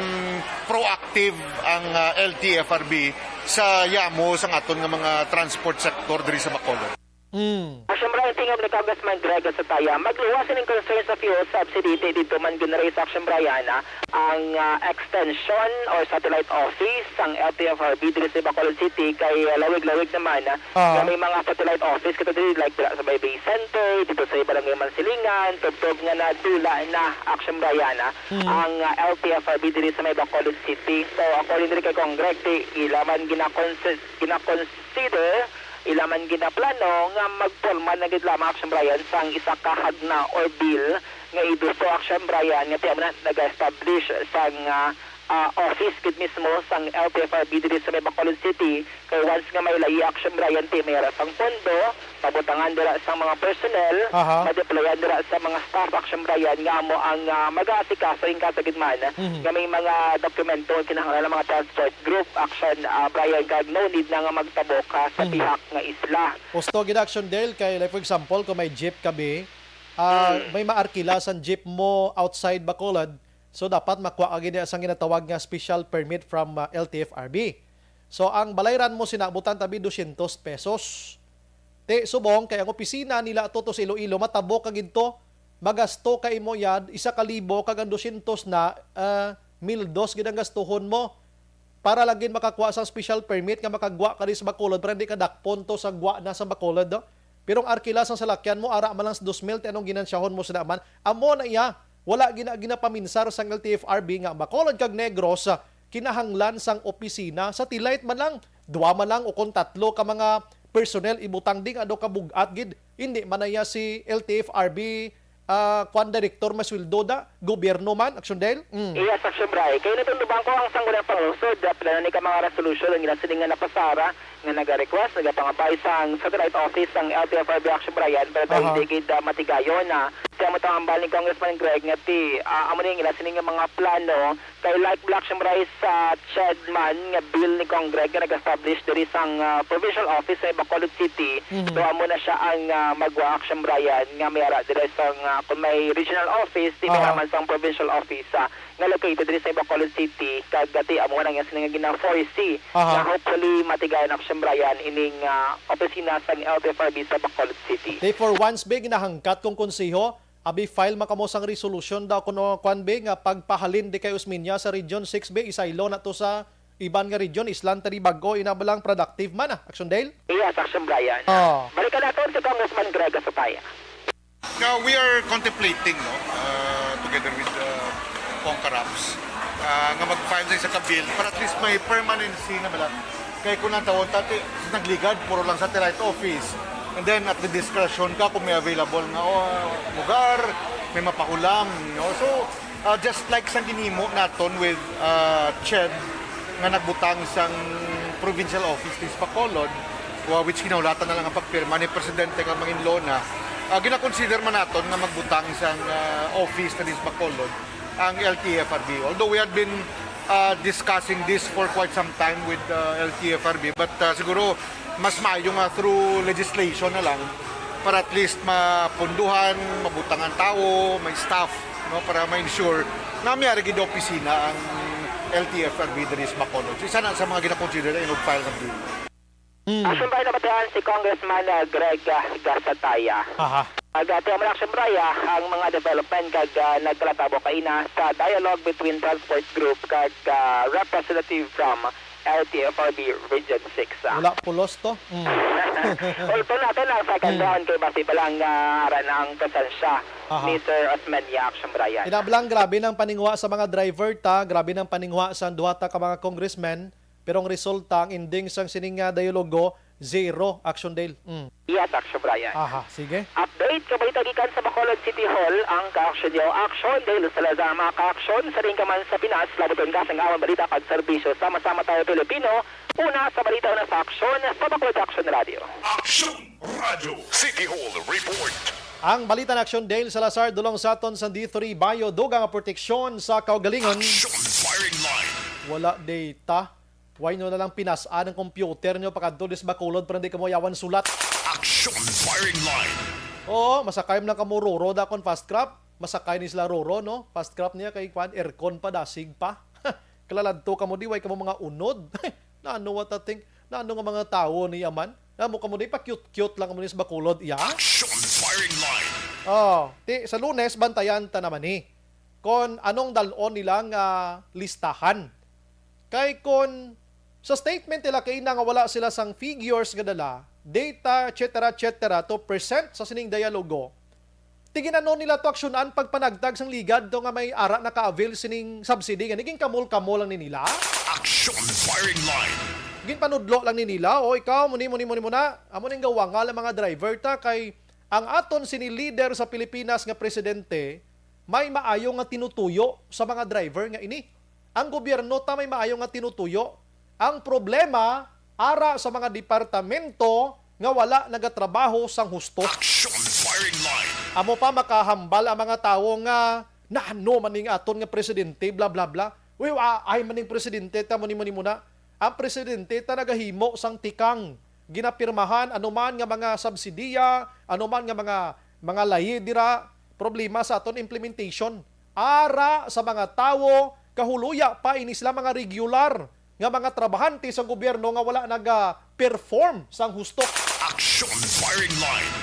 proactive ang, ah, L T F R B sa yamo sang aton nga mga transport sector diri sa Bacolod. Mm. Action Brian, tingog ni Congressman Greg Sataya, magluwas sining concern sa fuel subsidy, ti dito man ginraise, Action Brian, ah, ang, ah, extension or satellite office sang L T F R B diri sa Bacolod City kay, ah, lawig-lawig naman, ah, Ah. nga may mga satellite office kita diri, like, dira sa may Bay Center, dito sa Barangay Mansilingan, tubtob nga nadula na, Action Brian, ah, Mm. ang, ah, L T F R B diri sa may Bacolod City. So, according diri kay Cong Greg, ti ila man ginakonsi-, ginakonsider, ila man ginaplano nga magporma na gid lamang, Action Brian, sang isa ka hagna or bill nga iduso, Action Brian, nga ti amo na nag-establish sang, ah, ah, office gid mismo sang L T F R B diri sa may Bacolod City. Kay once nga may layi, Action Brian, ti may ara sang pondo, pabutangan dira sa mga personnel, Aha. madeployan dira sa mga staff, Action Brian, nga amo ang, ah, mag-aasikaso in case gid man Mhm. nga may mga dokumento kinahanglan ng mga transport group, Action, ah, Brian, kag no need na nga magtabok ka sa Mhm. pihak nga isla. Husto gid, Action Dale, kay, like, for example, kung may jeep ka, bi, ah, Mm. may maarkila sang jeep mo outside Bacolod, so dapat makuha ka gid sang ginatawag nga special permit from, ah, L T F R B. So, ang balayran mo sina, butan tabi, dosyentos pesos. Ti, subong kay ang opisina nila to, to sa Iloilo, matabok ka gid to, magasto ka imo yad, isa ka libo, kag ang dosyentos na, ah, mil dos gid ang gastuhon mo para lang gid makakuha sa special permit nga makagwa ka di sa Bacolod, para hindi ka dakpon to sa gwa na sa Bacolod, no? Pero ang arkila sang salakyan mo, ara man lang sa dos mil, ti anong ginansyahon mo sa naman? Amo na iya, wala gina-, ginapaminsar sang L T F R B nga Bacolod kag Negros, ah, kinahanglan sang opisina, satellite man lang, dua man lang o kon tatlo ka mga personnel ibutang di nga daw kabug-at gid. Hindi man na iya si L T F R B, ah, kwan, direktor masweldo da, gobyerno man, Action Dale? Mm. Yes, Action Bry. Kay natundubang ko ang Sangguniang Panglungsod, ah, pila na ni ka mga resolution ang ginasiling nga napasara nga naga-request, nagapangabay sang satellite office ang L T F R B, Action Brian, pero dahil Aha. di gid, ah, matigayon na. Kaya mo tambal ni Congressman Greg nga ti, ah, amo ni ang ila sini nga mga plano kay like Black Shamray sa Chedman nga bill ni Cong Greg nga nag-establish diri sang, ah, provincial office sa Bacolod City. Mhm. So, amo na siya ang, ah, magwa, Action Brian, nga may ara diri sang, ah, kung may regional office, di may Aha. naman sang provincial office, ah, nga located diri sa Bacolod City, kag dati amo na nga sini nga gina-foresee Aha. nga hopefully matigayon, Action Brian, ining, ah, opisina sang L T F R B sa Bacolod City. Di for once, be, ginahangkat kong konseho, abi, file man kamo sang resolution daw kuno, kwan, be, nga pagpahalin di kay Osmeña sa Region six, be, isaylo na to sa iban nga region, Islan, Tari, Bago, ina ba lang productive man, ah, Action Dale? Yes, Action Brian. Oh. Balikan naton si Congressman Greg Asataya. Now, we are contemplating, no, uh, together with, uh, Congkaraps, uh, nga mag-file sa isa ka bill para at least may permanency na bala. Kay kung ang tawon tati, nagligad, puro lang satellite office. And then at the discretion ka kung may available nga, oh, lugar, may mapahulam, no? So, uh, just like sa ginimo naton with, uh, Ched, nga nagbutang sang provincial office diri sa Bacolod, wa-, which ginahulatan na lang ang pagpirma ni Presidente nga manginlona, uh, ginakonsider man naton nga magbutang sang, uh, office na diri sa Bacolod ang L T F R B. Although we had been, uh, discussing this for quite some time with, uh, L T F R B, but, uh, siguro mas maayo nga through legislation na lang para at least mapunduhan, mabutangan tawo, may staff, no, para ma-ensure na may ari gid opisina ang L T F R B diri sa Bacolod. So, isa na sa mga ginakonsider na inugpile ng bill. Mm. Action Brian, nabatian si Congressman, ah, Greg, ah, Gasataya. Aha. Nagatiman Action Brian ang mga development kag, ah, nagkalatabo kaina sa dialogue between transport group kag, ah, representative from L T F R B Region six, ah. Wala pulos to. Mm. Although nato na ang second Mm. round kay basi pa lang, ah, ara na ang presensya Aha. ni Sir Osmeña, Action Brian. Inablang, grabe ng paningwa sa mga driver ta, grabe ng paningwa sa duha ta ka mga congressmen, pero ang resulta, ang ending sang sining nga dialogo, zero, Action Dale. Mm. Yes, Action Brian. Aha, sige. Update, kabalita gikan sa Bacolod City Hall, ang ka-action niyo, Action Dale Salazar, mga ka-action, sa rin ka man sa Pinas, labuton ka sang amon balita kag serbisyo. Sama-sama tayo, Pilipino. Una sa balita, una sa aksyon, sa Bacolod Action Radio. Action Radio. City Hall Report. Ang balita na Action Dale Salazar, dulong sa aton sa D three Bio, dugang ang proteksyon sa kaugalingon. Action Firing Line. Wala data. Why nyo na lang pinas-an ang computer nyo pagkadto dis Bacolod para hindi kamo yawan sulat? Action Firing Line. Oo, masakay man lang kamo Roro, dakon fast crop. Masakay ni sila Roro, no? Fast crop niya kay kwan, aircon pa, dasig pa. Kalaladto kamo di, way kamo mga unod. Nano what a thing? Nano nga mga tawo ni yaman? Namo kamo di, pa-cute-cute lang kamo ni sa Bacolod, iya? Action Firing Line. Oh, ti, sa Lunes, bantayan ta naman ni kon anong dalon nila nga listahan. Kay kon sa statement nila kaina nga wala sila sang figures nga dala, data, et cetera, et cetera, to present sa sining dialogo, ti gin-ano nila to aksyonan pagpanagtag sang ligad to nga may ara naka-avail sining subsidy nga naging kamol-kamol lang ni nila? Action Firing Line. Ginpanudlo lang ni nila, "O ikaw, muni, muni, muni, muna." Amo ning gawangal ang mga driver ta kay ang aton sini leader sa Pilipinas nga presidente may maayo nga tinutuyo sa mga driver nga ini. Ang gobyerno ta may maayo nga tinutuyo. Ang problema, ara sa mga departamento nga wala nagatrabaho sang husto. Action Firing Line. Amo pa makahambal ang mga tawo nga, "Nano man ning aton nga presidente, bla, bla, bla." Uy, wa-, ay man ning presidente, ta mo ni, mo ni, mo na. Ang presidente ta nagahimo sang tikang ginapirmahan anuman nga mga subsidiya, anuman nga mga, mga layi dira, problema sa aton implementation. Ara sa mga tawo, kahuluya pa ini sila mga regular nga mga trabahante sa gobyerno nga wala naga-perform sang husto. Action Firing Line.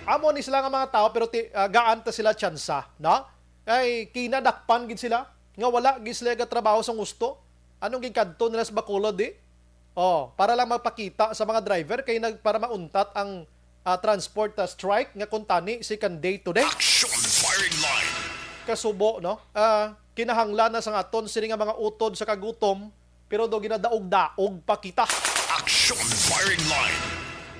Amo ni sila nga mga tawo, pero ti-, ah, gaan ta sila tsansa, no? Ay, kinadakpan gid sila nga wala gid sila gatrabaho sang husto. Anong ginkadto nila sa Bacolod, eh? Oh, para lang magpakita sa mga driver kay nag-, para mauntat ang, ah, transport, ah, strike nga kuntani second day today. Action Firing Line. Kasubo, no? Ah, kinahanglan na sa aton sini nga mga utod sa kagutom, pero do ginadaog-daog pa kita. Action Firing Line.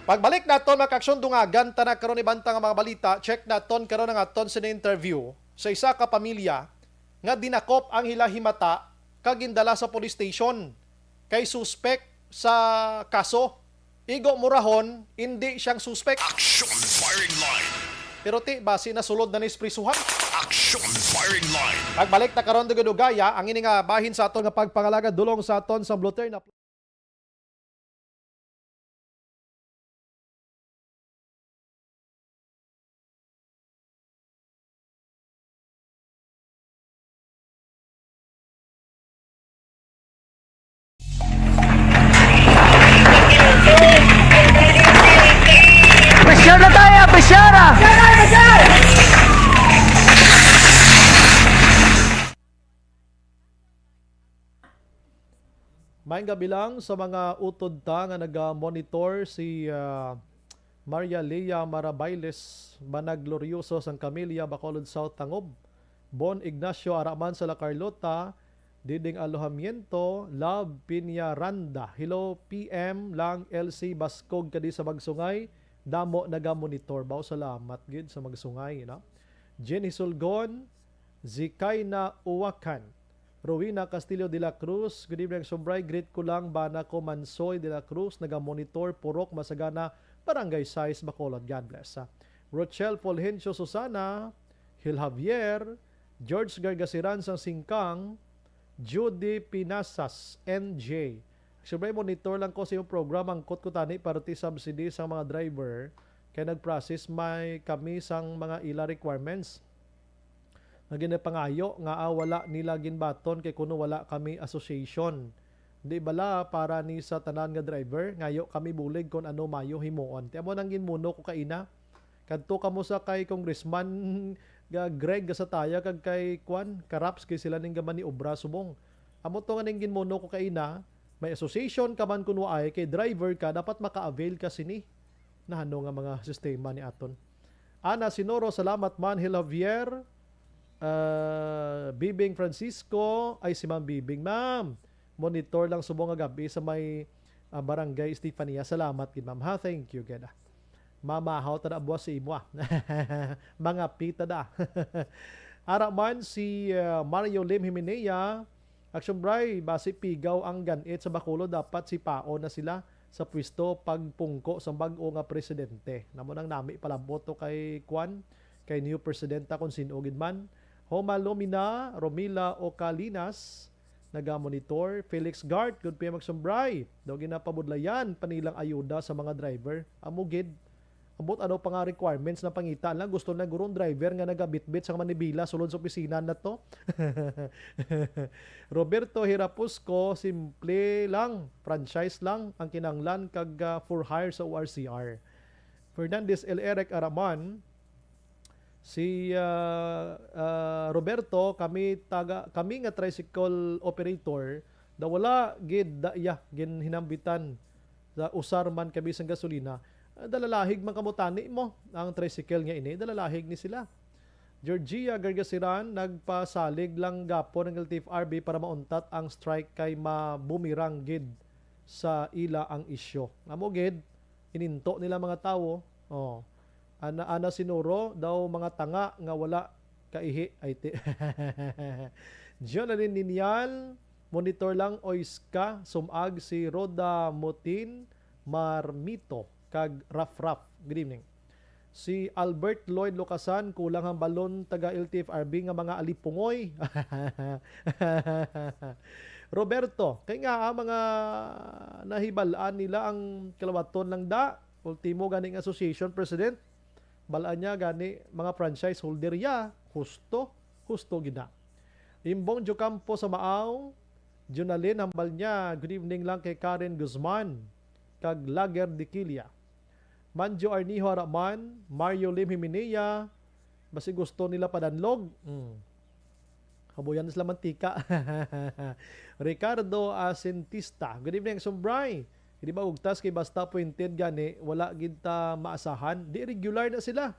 Pagbalik naton, mga ka-aksyon, dungagan ta na karon ibanta nga mga balita. Check naton karon ang aton sini interview sa isa ka pamilya nga dinakop ang ila himata kag gindala sa police station kay suspek sa kaso. Igo murahon, indi siyang suspek. Action Firing Line. Pero ti, basi nasulod na ni sa prisuhan. Action Firing Line. Pagbalik ta karon, dugay-dugaya, ang ini nga bahin sa aton nga pagpangalagad dulong sa aton sa Blue Turn. Pressure na tayo, pressure na! Maayong gabi lang sa mga utod ta nga naga-monitor, si, ah, Maria Lea Marabailes, Managlorioso sang Camilla, Bacolod South, Tangob. Bon Ignacio Araman sa La Carlota, Diding Alojamiento, Love Piñaranda. Hello, P M lang, L C Bascog kadi sa Bagsungay, Damo naga-monitor ba? Salamat gid sa magsungay, no? Jenny Sulgon, Zikaina Uwakan, Rowena Castillo de la Cruz, good evening, Sumbray. Greet ko lang bana ko, Mansoy de la Cruz, naga-monitor, Purok Masagana, Barangay Sais, Bacolod. God bless, ha. Rochelle Fulgencio Susana, Hil Javier, George Gargasiran sang Singkang, Judy Pinasas, N J. Sumbray, monitor lang ko sa iyong program. Angkot ko tani parte subsidy sa mga driver kay nag-process may kami sang mga ila requirements nga ginapangayo nga, ah, wala nila ginbaton kay kuno wala kami association. Di bala para ni sa tanan nga driver, ngayo kami bulig kon ano mayo himuon. Ti amo nang ginmuno ko kaina. Kadto kamo sa kay Congressman nga Greg Gasataya kag kay, kwan, Karaps, kay sila ning gamaniobra subong. Amo to nga ning ginmuno ko kaina, may association ka man kun waay, kay driver ka, dapat maka-avail ka sini. Nahano nga mga sistema ni aton. Ana Sinoro, salamat man. Hil Javier, ah, Bibing Francisco, ay si Ma'am Bibing, ma'am. Monitor lang subong nga gabi sa may, ah, Barangay Estefania. Salamat gid, ma'am, ha. Thank you gid, ah. Mamahaw ta na buwas sa imo, ah. Mga pita da. Ara man si, ah, Mario Lim Himenea, Action Bray, basi pigaw ang ganit sa Bacolod, dapat sipaon na sila sa pwesto pagpungko sa bag-o nga presidente. Namo nang nami palabot to kay kwan, kay new presidenta kung sin-o gid man. Homa Lumina, Romila Ocalinas, naga-monitor. Felix Gart, good P M Action Bray. Daw ginapabudlayan pa nilang ayuda sa mga driver. Amo gid. Ambot ano pa nga requirements na pangita lang. Gusto na gurong driver nga nagabitbit sa manibila sulod sa opisina na to. Roberto Hirapusco, simple lang, franchise lang ang kinahanglan kag, ah, for hire sa O R C R. Fernandez L. Eric Araman, si, ah, ah, Roberto, kami taga, kami nga tricycle operator, da wala gid da iya ginhinambitan sa usar man kami sang gasolina. Ah, dalalahig man kamo tani mo ang tricycle nga ini, dalalahig ni sila. Georgia Gargasiran, nagpasalig lang gapon ang L T F R B para mauntat ang strike kay mabumirang gid sa ila ang isyu. Amo gid, ininto nila mga tawo. Oh. Ana, ana sinuro daw mga tanga nga wala kaihi. Ay, ti-, Jonalyn Ninial, monitor lang, Oiska, sumag si Rhoda Mutin Marmito, kag Raf Raf. Good evening. Si Albert Lloyd Lucasan, kulang ang balon taga L T F R B nga mga alipungoy. Roberto, kay nga, ah, mga nahibal-an nila ang kalawaton lang da. Ultimo ganing association president, bal-an niya gani mga franchise holder ya. Husto, husto gid na. Imbong Jocampo sa Maaw, Junalin, hambal niya, good evening lang kay Karen Guzman kag Lager Diquilia. Manjo Arnijo Araman, Mario Lim Himinea, basi gusto nila padanlog. Hmm. Habuyan sila mantika. Ricardo Asentista, good evening, Sumbray. Hindi ba ugtas kay basta appointed gani, wala gid ta maasahan. Di regular na sila.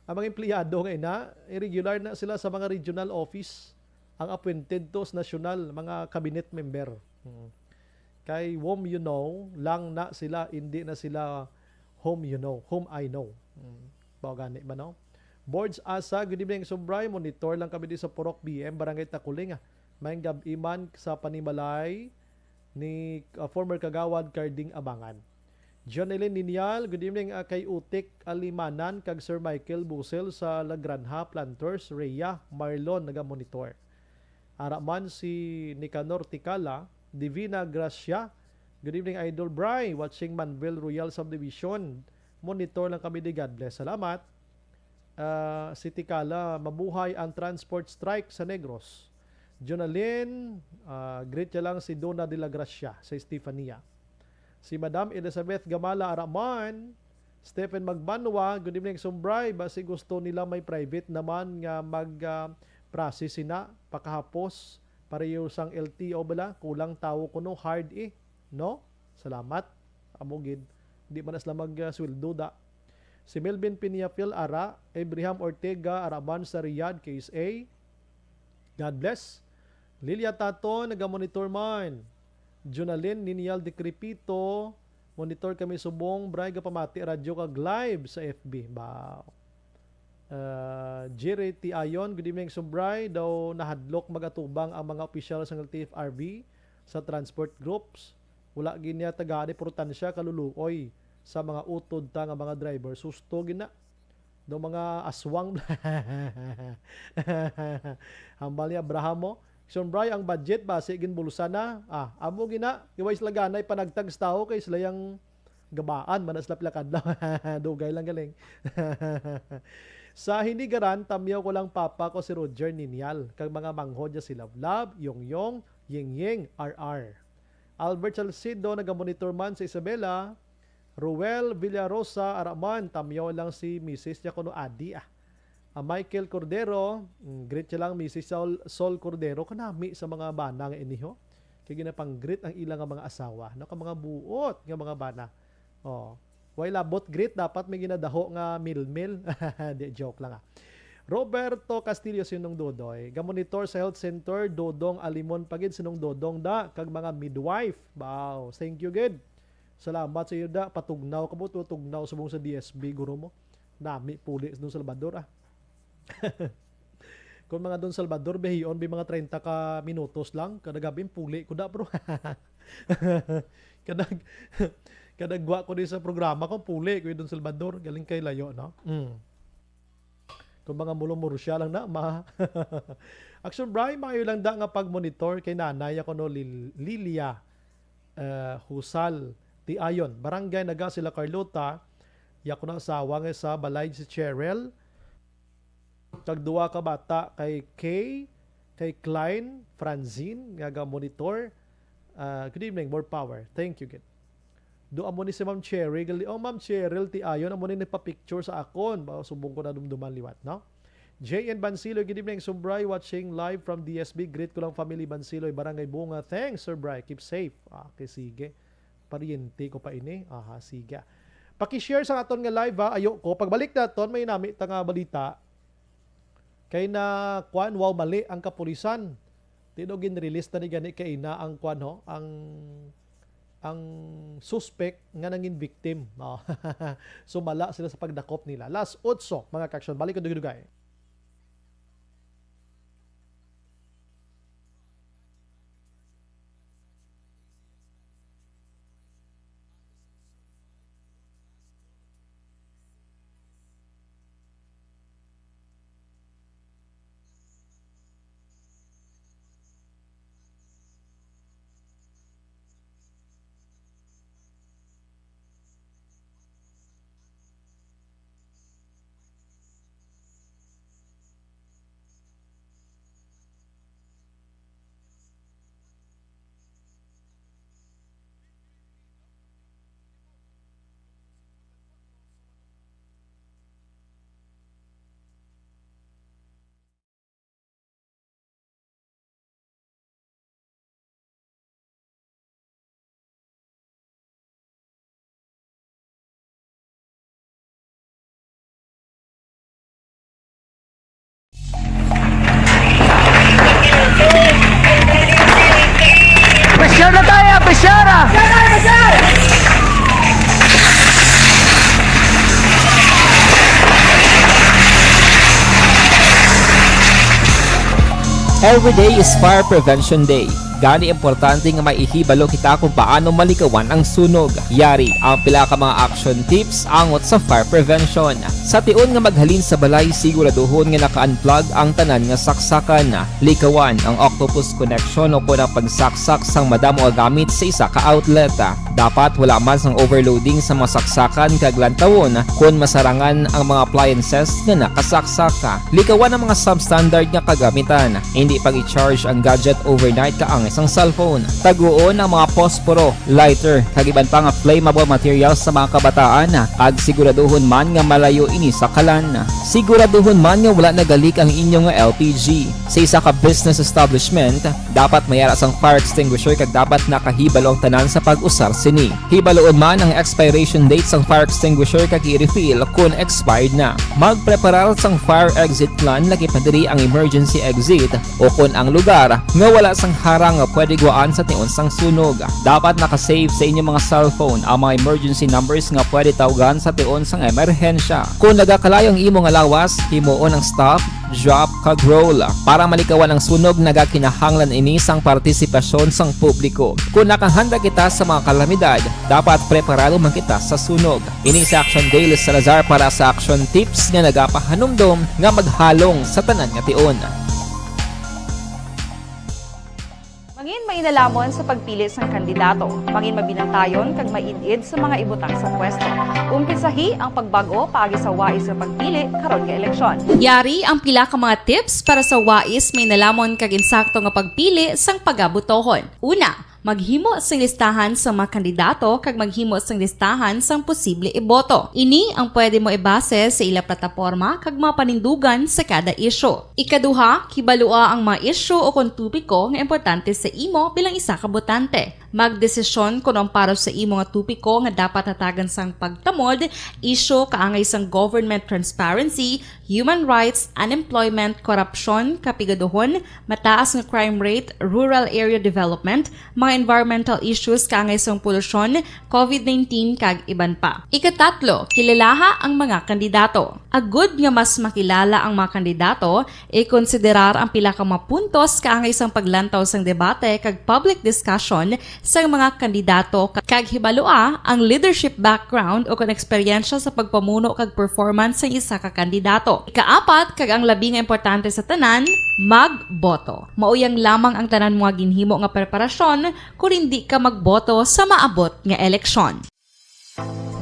Ang mga empleyado nga ina, regular na sila sa mga regional office. Ang appointed to sa national, mga cabinet member. Hmm. Kay whom you know, lang na sila, hindi na sila whom you know, whom I know. Hmm. Bao gani ba, no? Boards Asa, good evening, Sumbray. Monitor lang kami di sa Purok B M, Barangay Takuling, ah. May gab-i man sa panimalay ni, uh, former Kagawad Carding Abangan. Jonelyn Ninial, good evening, uh, kay Utik Alimanan kag Sir Michael Busel sa La Granja, Planters, Rhea, Marlon, naga-monitor. Ara man si Nicanor Ticala, Divina Gracia, good evening, Idol Bry, watching Manville Royal Subdivision. Monitor lang kami di, God bless. Salamat. Ah, si Tikala, mabuhay ang transport strike sa Negros. Jonalyn, ah, greet niya lang si Dona de la Gracia sa Estefania. Si Madam Elizabeth Gamala Araman, Stephen Magbanwa, good evening, Sumbray. Basi gusto nila may private naman nga mag, ah, process sina, pakahapos, pareho sang L T O bala, kulang tawo kuno, hard eh, no? Salamat. Amo gid, di man na sila mag, ah, sweldo da. Si Melvin Peñafiel ara, Abraham Ortega ara man sa Riyadh, K S A. God bless. Lilia Tato, naga-monitor man. Jonalyn Ninial Decrepito, Monitor kami subong, Bray, gapamati radyo kag live sa F B. Ba, uh, Jerry T. Ayon, good evening, Subray. Daw nahadlok magatubang ang mga opisyal sang L T F R B sa transport groups. Wala gid niya tagaan importansya kaluluoy sa mga utod ta nga mga driver. Susto gid na. Do mga aswang. Hambal ni Abraham mo. Subray, ang budget basi ginbulsa na. Ah, amo gina, iway sila ganay panagtag sa tawo kay sila yang gabaan man na sila pila kadlaw. Dugay lang galing. Sa hinigaran, tamyaw ko lang papa ko si Roger Ninial, kag mga manghod niya si Love Love, Yong Yong, Ying Ying, R R. Albert Salcedo nagamonitor man sa Isabela. Ruel Villarosa, ara man, tamyaw lang si misis niya kuno adi, ah. Ah, Michael Cordero, mm, greet siya lang, misis Sol, Sol Cordero, kanami sa mga bana nga ini, ho. Kay ginapang-greet ang ila nga mga asawa, no, ka mga buot nga mga bana. Oh. Way labot greet, dapat may ginadaho nga milmil. Di, joke lang, ah. Roberto Castillo, Sinong Dodoy, gamonitor sa health center, Dodong Alimon pa gid, Sinong Dodong da, kag mga midwife. Wow, thank you gid. Salamat sa iyo da, patugnaw ka mo, tutugnaw subong sa D S B, guro mo. Nami puli sa Don Salvador, ah. Kung mga Don Salvador, bihion, bi mga treinta ka minutos lang, kada gabi, puli ko da, bro. Kada, kada gwa ko di sa programa ko, puli ko yung Don Salvador, galing kay layo, no? Mm. Kung mga mulong-murusya lang na, ma-, Action Bray, maayo lang da nga pag-monitor kay nanay ako, no, Lil-, Lilia, eh, Husal, Tiayon, Barangay Naga sila Carlota, ya ko na asawa nga sa balay si Cheryl, kag duha ka bata kay Kay, kay Klein, Francine, nga ga-monitor. Ah, good evening, more power. Thank you, gid. Do amo ni si Ma'am Cheryl. Gali, oh, Ma'am Cheryl, Tiayon, amo ni nagpa-picture sa akon. Ba, subong ko na dumduman liwat, no? J N Bansilo, good evening, Subray, watching live from D S B. Greet ko lang family Bansilo, Barangay Bunga. Thanks, Sir Bray. Keep safe. Ah, okay, sige. Paryente ko pa ini. Aha, sige. Paki-share sa aton nga live, ha. Ayo ko. Pagbalik naton, may nami ta nga balita. Kay na, kwan, wow, mali ang kapulisan. Ti daw gin-release na ni gani kay na ang, kwan, ho, ang, ang suspect nga nangin victim. Oh. Sumala sila sa pagdakop nila. Last otso, mga ka-action. Balik ko dugay-dugay. Pressure na tayo, pressure ah! Every day is Fire Prevention Day. Gani, importante nga may ihibalo kita kung paano malikawan ang sunog. Yari ang pila ka mga action tips angot sa fire prevention. Sa tion nga maghalin sa balay, siguraduhon nga naka-unplug ang tanan nga saksakan. Likawan ang octopus connection o kon ang pagsaksak sang madamo nga gamit sa isa ka outlet. Dapat wala man sang overloading sa mga saksakan kag lantawon kon masarangan ang mga appliances nga nakasaksak. Likawan ang mga substandard nga kagamitan. Hindi pag-i-charge ang gadget overnight kaangay sang cellphone. Taguon ang mga posporo, lighter, kag iban pa nga flammable materials sa mga kabataan, kag siguraduhon man nga malayo ini sa kalan. Siguraduhon man nga wala nagalik ang inyo nga L P G. Sa isa ka business establishment, Dapat may ara sang fire extinguisher kag dapat nakahibalo ang tanan sa pag-usar sini. Hibaluon man ang expiration date sang fire extinguisher kag i-refill kon expired na. Magpreparar sang fire exit plan, lakip na diri ang emergency exit o kon ang lugar nga wala sang harang nga pwede gwaan sa tion sang sunog. Dapat naka-save sa inyo mga cellphone ang mga emergency numbers nga pwede tawgan sa tion sang emerhensya. Kon nagakalayo ang imo nga lawas, himuon ang stop, drop, kag roll. Para malikawan ang sunog, nagakinahanglan ini sang partisipasyon sang publiko. Kon nakahanda kita sa mga kalamidad, dapat preparado man kita sa sunog. Ini si Action Dale Salazar para sa Action Tips nga nagapahanumdom nga maghalong sa tanan nga tion. Mangin mainalamon sa pagpili sang kandidato. Mangin mabinantayon kag maid-id sa mga ibutang sa pwesto. Umpisahi ang pagbag-o paagi sa wais nga pagpili karon nga eleksyon. Yari ang pila ka mga tips para sa wais, mainalamon kag insakto nga pagpili sang pagabotohon. Una, maghimo sing listahan sa mga kandidato kag maghimo sing listahan sang posible iboto. Ini ang pwede mo ibase sa ila plataporma kag mga panindugan sa kada isyu. Ikaduha, kibalua ang mga isyu o kon topiko nga importante sa imo bilang isa ka botante. Magdesisyon kon ang para sa imo nga topiko nga dapat hatagan sang pagtamod, isyu kaangay sang government transparency, human rights, unemployment, korupsyon, kapigaduhon, mataas nga crime rate, rural area development, mga environmental issues kaangay sang polusyon, covid nineteen, kag iban pa. Ikatatlo, kilalaha ang mga kandidato. Agud nga mas makilala ang mga kandidato, ikonsiderar ang pila ka mga puntos kaangay sang paglantaw sang debate kag public discussion sang mga kandidato, ka-, kag hibalua ang leadership background o kon eksperyensya sa pagpamuno kag performance sang isa ka kandidato. Ikaapat, kag ang labi nga importante sa tanan, magboto. Mao yang lamang ang tanan mo nga ginhimo nga preparasyon kon indi ka magboto sa maabot nga eleksyon.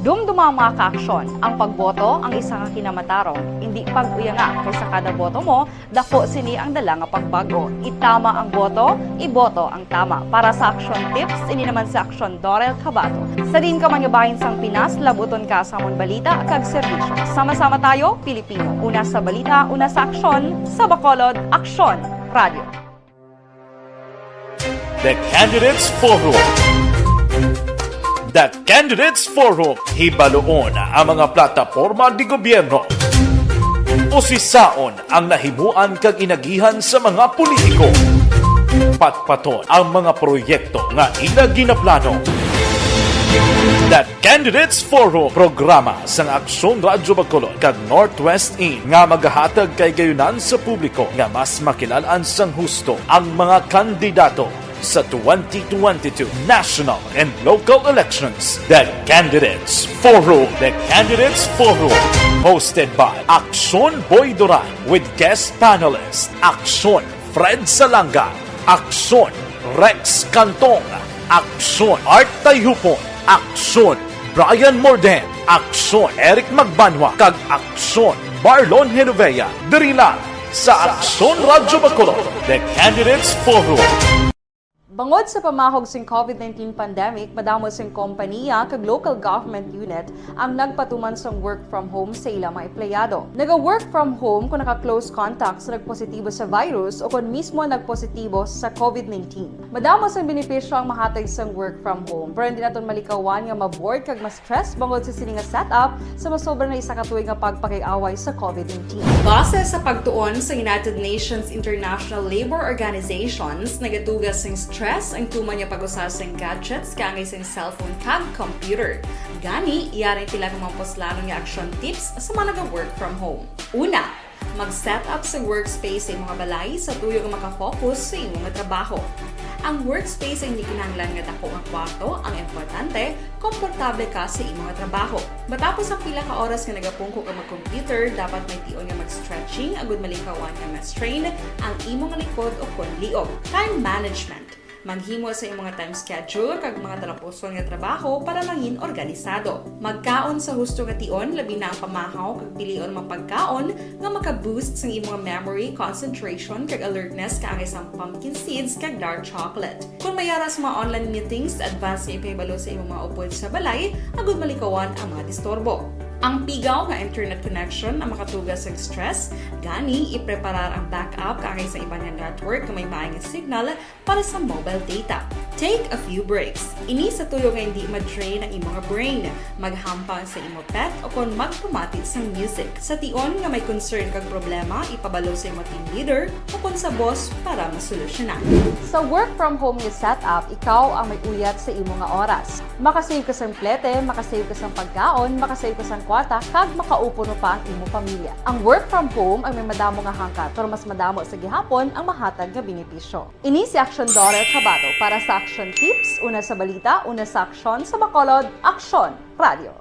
Dumduma ang mga kaaksyon. Ang pagboto ang isa ka kinamatarong. Indi pag-uyanga, kay sa kada boto mo, dako sini ang dala nga pagbag-o. Itama ang boto, iboto ang tama. Para sa Action Tips, ini naman si Action Dorel Cabato. Sa diin ka man nga bahin sang Pinas, labuton ka sa amon balita kag serbisyo. Sama-sama tayo, Pilipino. Una sa balita, una sa aksyon, sa Bacolod, Aksyon Radio. The Candidates Forum. The Candidates Forum, hibaluon ang mga plataporma di gobyerno. Usisaon ang nahimuan kag inagihan sa mga politiko. Patpaton ang mga proyekto nga ila ginaplano. The Candidates Forum, programa sang Aksyon Radyo Bacolod kag Northwest In nga magahatag kay gayunan sa publiko nga mas makilal-an sang husto ang mga kandidato sa twenty twenty-two national and local elections. The Candidates Forum. The Candidates Forum, hosted by Aksyon Boy Duran with guest panelist Aksyon Fred Salanga, Aksyon Rex Cantong, Aksyon Art Tayhupon, Aksyon Brian Morden, Aksyon Eric Magbanwa, kag Aksyon Marlon Genovea. Diri lang sa Aksyon Radyo Bacolod, The Candidates Forum. Bangod sa pamahog sing covid nineteen pandemic, madamo sing kompaniya kag local government unit ang nagpatuman sang work from home sa ila mga empleyado. Naga-work from home kung naka-close contact sa nagpositibo sa virus o kon mismo nagpositibo sa covid nineteen. Madamo sang benepisyo ang mahatag sang work from home, pero hindi naton malikawan nga ma-bored kag ma-stress bangod sa sini nga setup sa masobra na isa ka tuig nga pagpakig-away sa covid nineteen. Base sa pagtuon sa United Nations International Labour Organizations, nagatuga sing stress ang tuman nga pag-usa sing gadgets kaangay sing cellphone kag computer. Gani, yari ang pila ka mga puslanon nga action tips sa mga naga-work from home. Una, mag-set up sa workspace sa imong balay sa tuyo nga makafocus sa imong trabaho. Ang workspace ay hindi kinahanglan nga dako nga kwarto, ang importante, komportable ka sa imong trabaho. Matapos ang pila ka oras nga nagapungko ka mag-computer, dapat may tion nga mag-stretching agud malikawan nga ma-strain ang imong likod o kon liog. Time management. Maghimo sa imong time schedule kag mga talapuson nga trabaho para mangin organisado. Magkaon sa husto nga tion, labi na ang pamahaw kag pilion mga pagkaon nga maka-boost sang imong memory, concentration, kag alertness kaangay sang pumpkin seeds kag dark chocolate. Kung may ara sa mga online meetings, advance nga ipahibalo sa imong mga upod sa balay agud malikawan ang mga disturbo. Ang pigaw nga internet connection ang makatuga sa stress, gani ipreparar ang backup kaangay sa iban nga network nga may maayong signal para sa mobile data. Take a few breaks. Ini sa tuyo nga hindi ma-drain ang imo nga brain, maghampang sa imo pet o kon magpamati sang music. Sa tion nga may concern kag problema, ipabalo sa imo team leader o kon sa boss para masolusyonan. Sa work from home nga setup, ikaw ang may uyat sa imo nga oras. Makasave ka sang plete, makasave ka sang pagkaon, makasave ka sang kwarta, kag makaupo pa ang imo pamilya. Ang work from home ang may madamo nga hangkat, pero mas madamo sa gihapon ang mahatag nga benepisyo. Ini si Action Daughter Kabato para sa Action Tips, una sa balita, una sa aksyon, sa Bacolod, Aksyon Radio.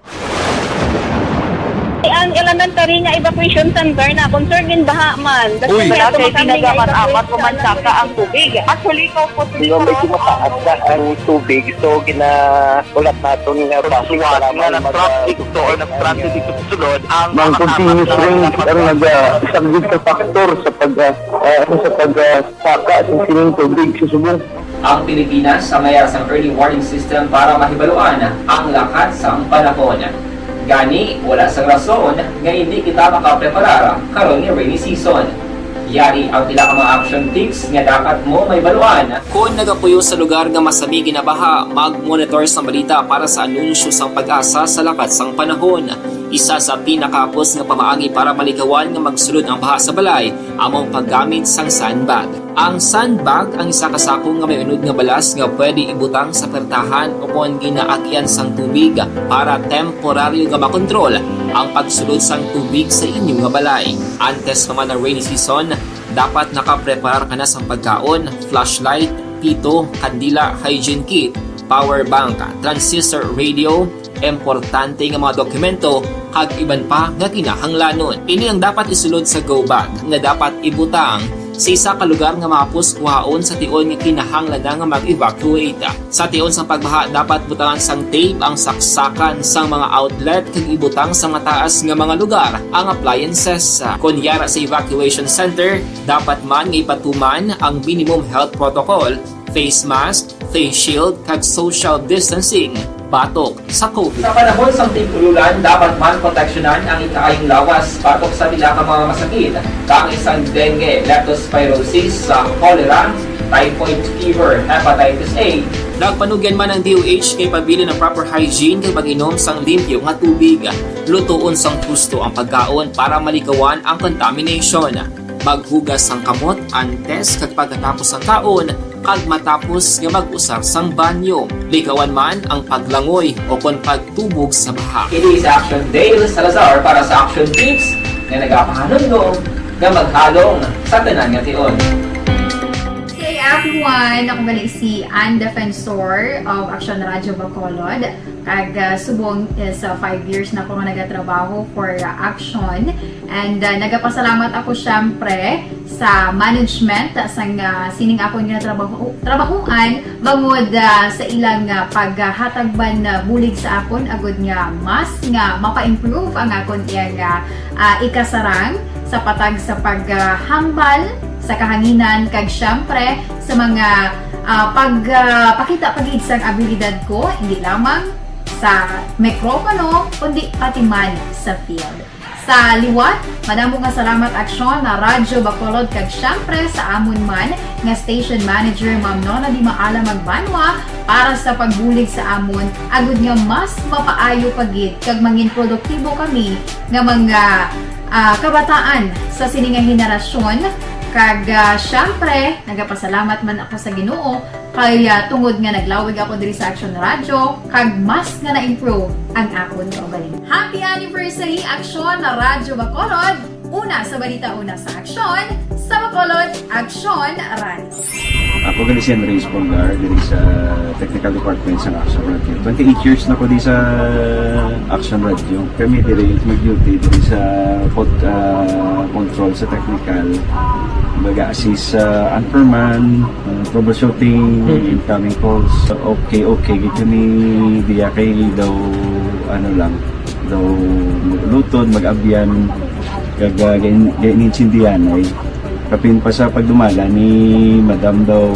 Ang elementary nga evacuation center na concern in baha man. Uy. Wala kay ginagamit-amat ko man saka ang tubig. Actually, ikaw po. Di ba, medyo mataas na ang tubig, so ginahulat naton nga bus para nga mag-, nag-traffic to or nag-traffic dito sa sulod ang mga continuous rain ang nag-, ah, isang big factor sa pag, ah, ah, sa pag, ah, saka sa sining tubig sa subong. Ang Pilipinas sa mayara sang early warning system para mahibaluan ang lakat sang panahon. Gani, wala sang rason nga hindi kita makapreparar karon nga rainy season. Yari ang pila ka mga action tips nga dapat mo mahibaluan. Kon nagapuyo sa lugar nga masami ginabaha, mag-monitor sang balita para sa anunsyo sang PAGASA sa lakat sang panahon. Isa sa pinakahapos nga pamaagi para malikawan nga magsulod ang baha sa balay amo ang paggamit sang sandbag. Ang sandbag ang isa ka sako nga may unod nga balas nga pwede ibutang sa pertahan o kon ginaagyan sang tubig para temporaryo nga makontrol ang pagsulod sang tubig sa inyo nga balay. Antes pa man ang rainy season, dapat nakapreparar ka na sang pagkaon, flashlight, pito, kandila, hygiene kit, power bank, transistor radio, importante nga mga dokumento, kag iban pa nga kinahanglanon. Ini ang dapat isulod sa go bag nga dapat ibutang sa isa ka lugar nga mahapos kuhaon sa tion nga kinahanglan na nga mag-evacuate. Sa tion sang pagbaha, dapat butangan sang tape ang saksakan sang mga outlet kag ibutang sa mataas nga mga lugar ang appliances. Kon yara sa evacuation center, dapat man nga ipatuman ang minimum health protocol, face mask, face shield, kag social distancing batok sa COVID. Sa panahon sang tig-ululan, dapat man proteksyonan ang ikaayong lawas batok sa pila ka mga masakit, kaangay sang dengue, leptospirosis, sa cholera, typhoid fever, hepatitis A. Nagpanugyan man ang D O H nga ipabilin ang proper hygiene kag pag-inom sang limpyo nga tubig. Lutoon sang husto ang pagkaon para malikawan ang contamination. Maghugas sang kamot antes kag pagkatapos sang kaon, kag matapos nga mag-usar sang banyo. Likawan man ang paglangoy o kon pagtubog sa baha. Kini sa Action Dale Salazar para sa Action Tips nga nagapahanumdom nga maghalong sa tanan nga tion. Hey everyone! Ako gali si Ann Defensor of Action Radio Bacolod. Kag, ah, subong is, ah, five years na ako nga nagatrabaho for, ah, Action. And, ah, nagapasalamat ako, syempre, sa management, ah, sang, ah, sining akon nga trabaho, trabahoan, bangod, ah, sa ilang, ah, paghatag man, ah, bulig sa akon, agud nga mas nga mapa-improve ang akon iya nga, ah, ikasarang sa patag sa paghambal sa kahanginan, kag, syempre, sa mga, ah, pag, ah, pakita pa gid sang abilidad ko, hindi lamang sa mikropono, kundi pati man sa field. Sa liwat, madamo nga salamat, Aksyon, na Radyo Bacolod, kag syempre sa amon man nga station manager, Ma'am Nona Di Maala Magbanwa, para sa pagbulig sa amon, agud nga mas mapaayo pa gid kag mangin produktibo kami nga mga, ah, kabataan sa sini nga henerasyon. Kag, ah, syempre, nagapasalamat man ako sa Ginoo kay, ah, tungod nga naglawig ako diri sa Action Radio, kag mas nga na-improve ang akon kaugalingon. Happy anniversary, Action Radyo Bacolod! Una sa balita, una sa aksyon, sa Bacolod, Action Radio. Ako gali si Andres Polgar, diri sa Technical Department sa Action Radio. Twenty-eight years na ko di sa Action Radio. Kami diri mag-duty diri sa pod-, ah, control sa technical. Baga assist sa anchorman, ah, troubleshooting, incoming calls. Okay, okay, gid kami diya kay daw, ano lang, daw mag-ulutod, mag-abyan, kag, ah, gain-, gain-, intindihan ay kapin pa sa pagdumala ni Madam daw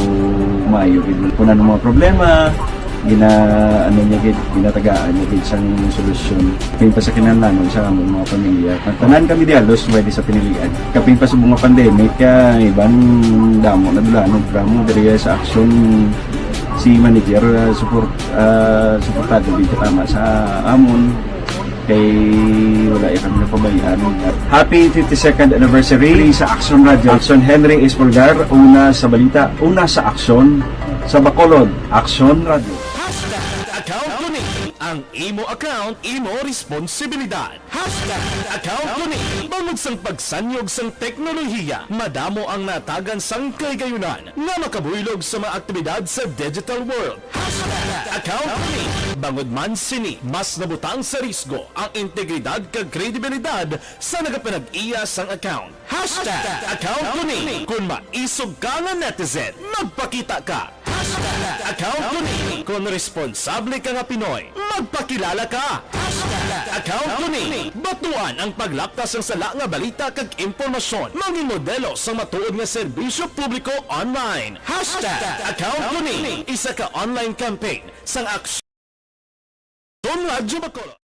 maayo gid. Kung ano mga problema, Gina-, ano niya gid, ginatagaan niya gid sang solusyon. Kapin pa sa kinahanglanon sa among mga pamilya. Tanan kami di halos pwede sa pinilian. Kapin pa sa mga pandemic, kay iban damo na dulanon, programa diri sa Action, si manager, ah, support, ah, suportado gid tama sa amon. Kay wala ya kami napabayaan. Happy fifty-second anniversary sa Action Radio. Action Henry Espolgar, una sa balita, una sa aksyon, sa Bacolod, Action Radio. Hashtag account ko ni. Ang imo account, imo responsibilidad. Hashtag account ko ni. Bangod sang pagsanyog sang teknolohiya, madamo ang natagan sang kahigayonan nga makabuylog sa mga aktibidad sa digital world. Hashtag account ko ni. Bangod man sini, mas nabutang sa risgo ang integridad kag kredibilidad sa nagapanag-iya sang account. Hashtag account ko ni. Kon maisog ka nga netizen, magpakita ka. Hashtag account ko ni. Kon responsable ka nga Pinoy, magpakilala ka. Hashtag account ko ni. Batuan ang paglapta sang sala nga balita kag impormasyon. Mangin modelo sang matuod nga serbisyo publiko online. Hashtag account ko ni. Isa ka online campaign sang Aksyon Radyo Bacolod.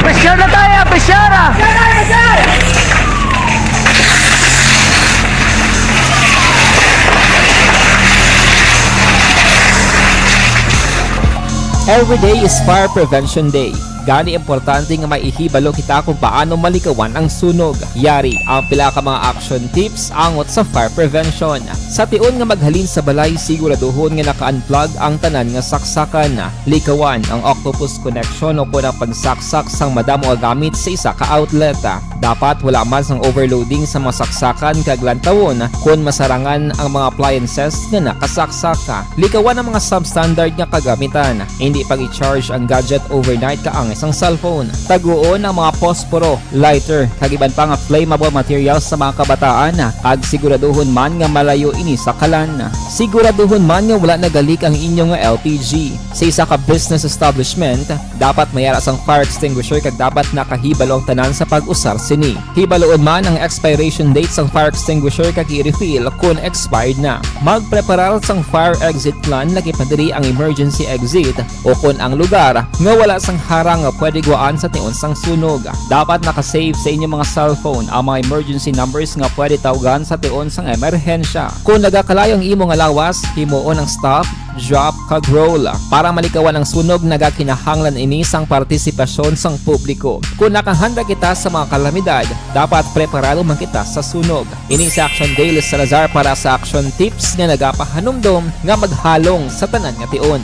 Pressure na tayo! Pressure! Every day is Fire Prevention Day. Gani importante nga maihibalo kita kung paano malikawan ang sunog. Yari ang pila ka mga action tips angot sa fire prevention. Sa tion nga maghalin sa balay, siguraduhon nga naka-unplug ang tanan nga saksakan. Likawan ang octopus connection o kon ang pagsaksak sang madamo nga gamit sa isa ka outlet. Dapat wala man sang overloading sa mga saksakan kag lantawon kon masarangan ang mga appliances nga nakasaksak. Likawan ang mga substandard nga kagamitan. Indi pag-i-charge ang gadget overnight kaangay sang cellphone. Taguon ang mga posporo, lighter, kag iban pa nga flammable materials sa mga kabataan, kag siguraduhon man nga malayo ini sa kalan. Siguraduhon man nga wala nagalik ang inyo nga L P G. Sa isa ka business establishment, dapat may ara sang fire extinguisher kag dapat nakahibalo ang tanan sa pag-usar sini. Hibaluon man ang expiration date sang fire extinguisher kag i-refill kon expired na. Magpreparar sang fire exit plan, lakip na diri ang emergency exit, o kon ang lugar nga wala sang harang nga pwede gwaan sa tion sang sunog. Dapat naka-save sa inyo mga cellphone ang mga emergency numbers nga pwede tawgan sa tion sang emerhensya. Kon nagakalayo ang imo nga lawas, himuon ang stop, drop, kag roll. Para malikawan ang sunog, nagakinahanglan ini sang partisipasyon sang publiko. Kon nakahanda kita sa mga kalamidad, dapat preparado man kita sa sunog. Ini si Action Dale Salazar para sa Action Tips nga nagapahanumdom nga maghalong sa tanan nga tion.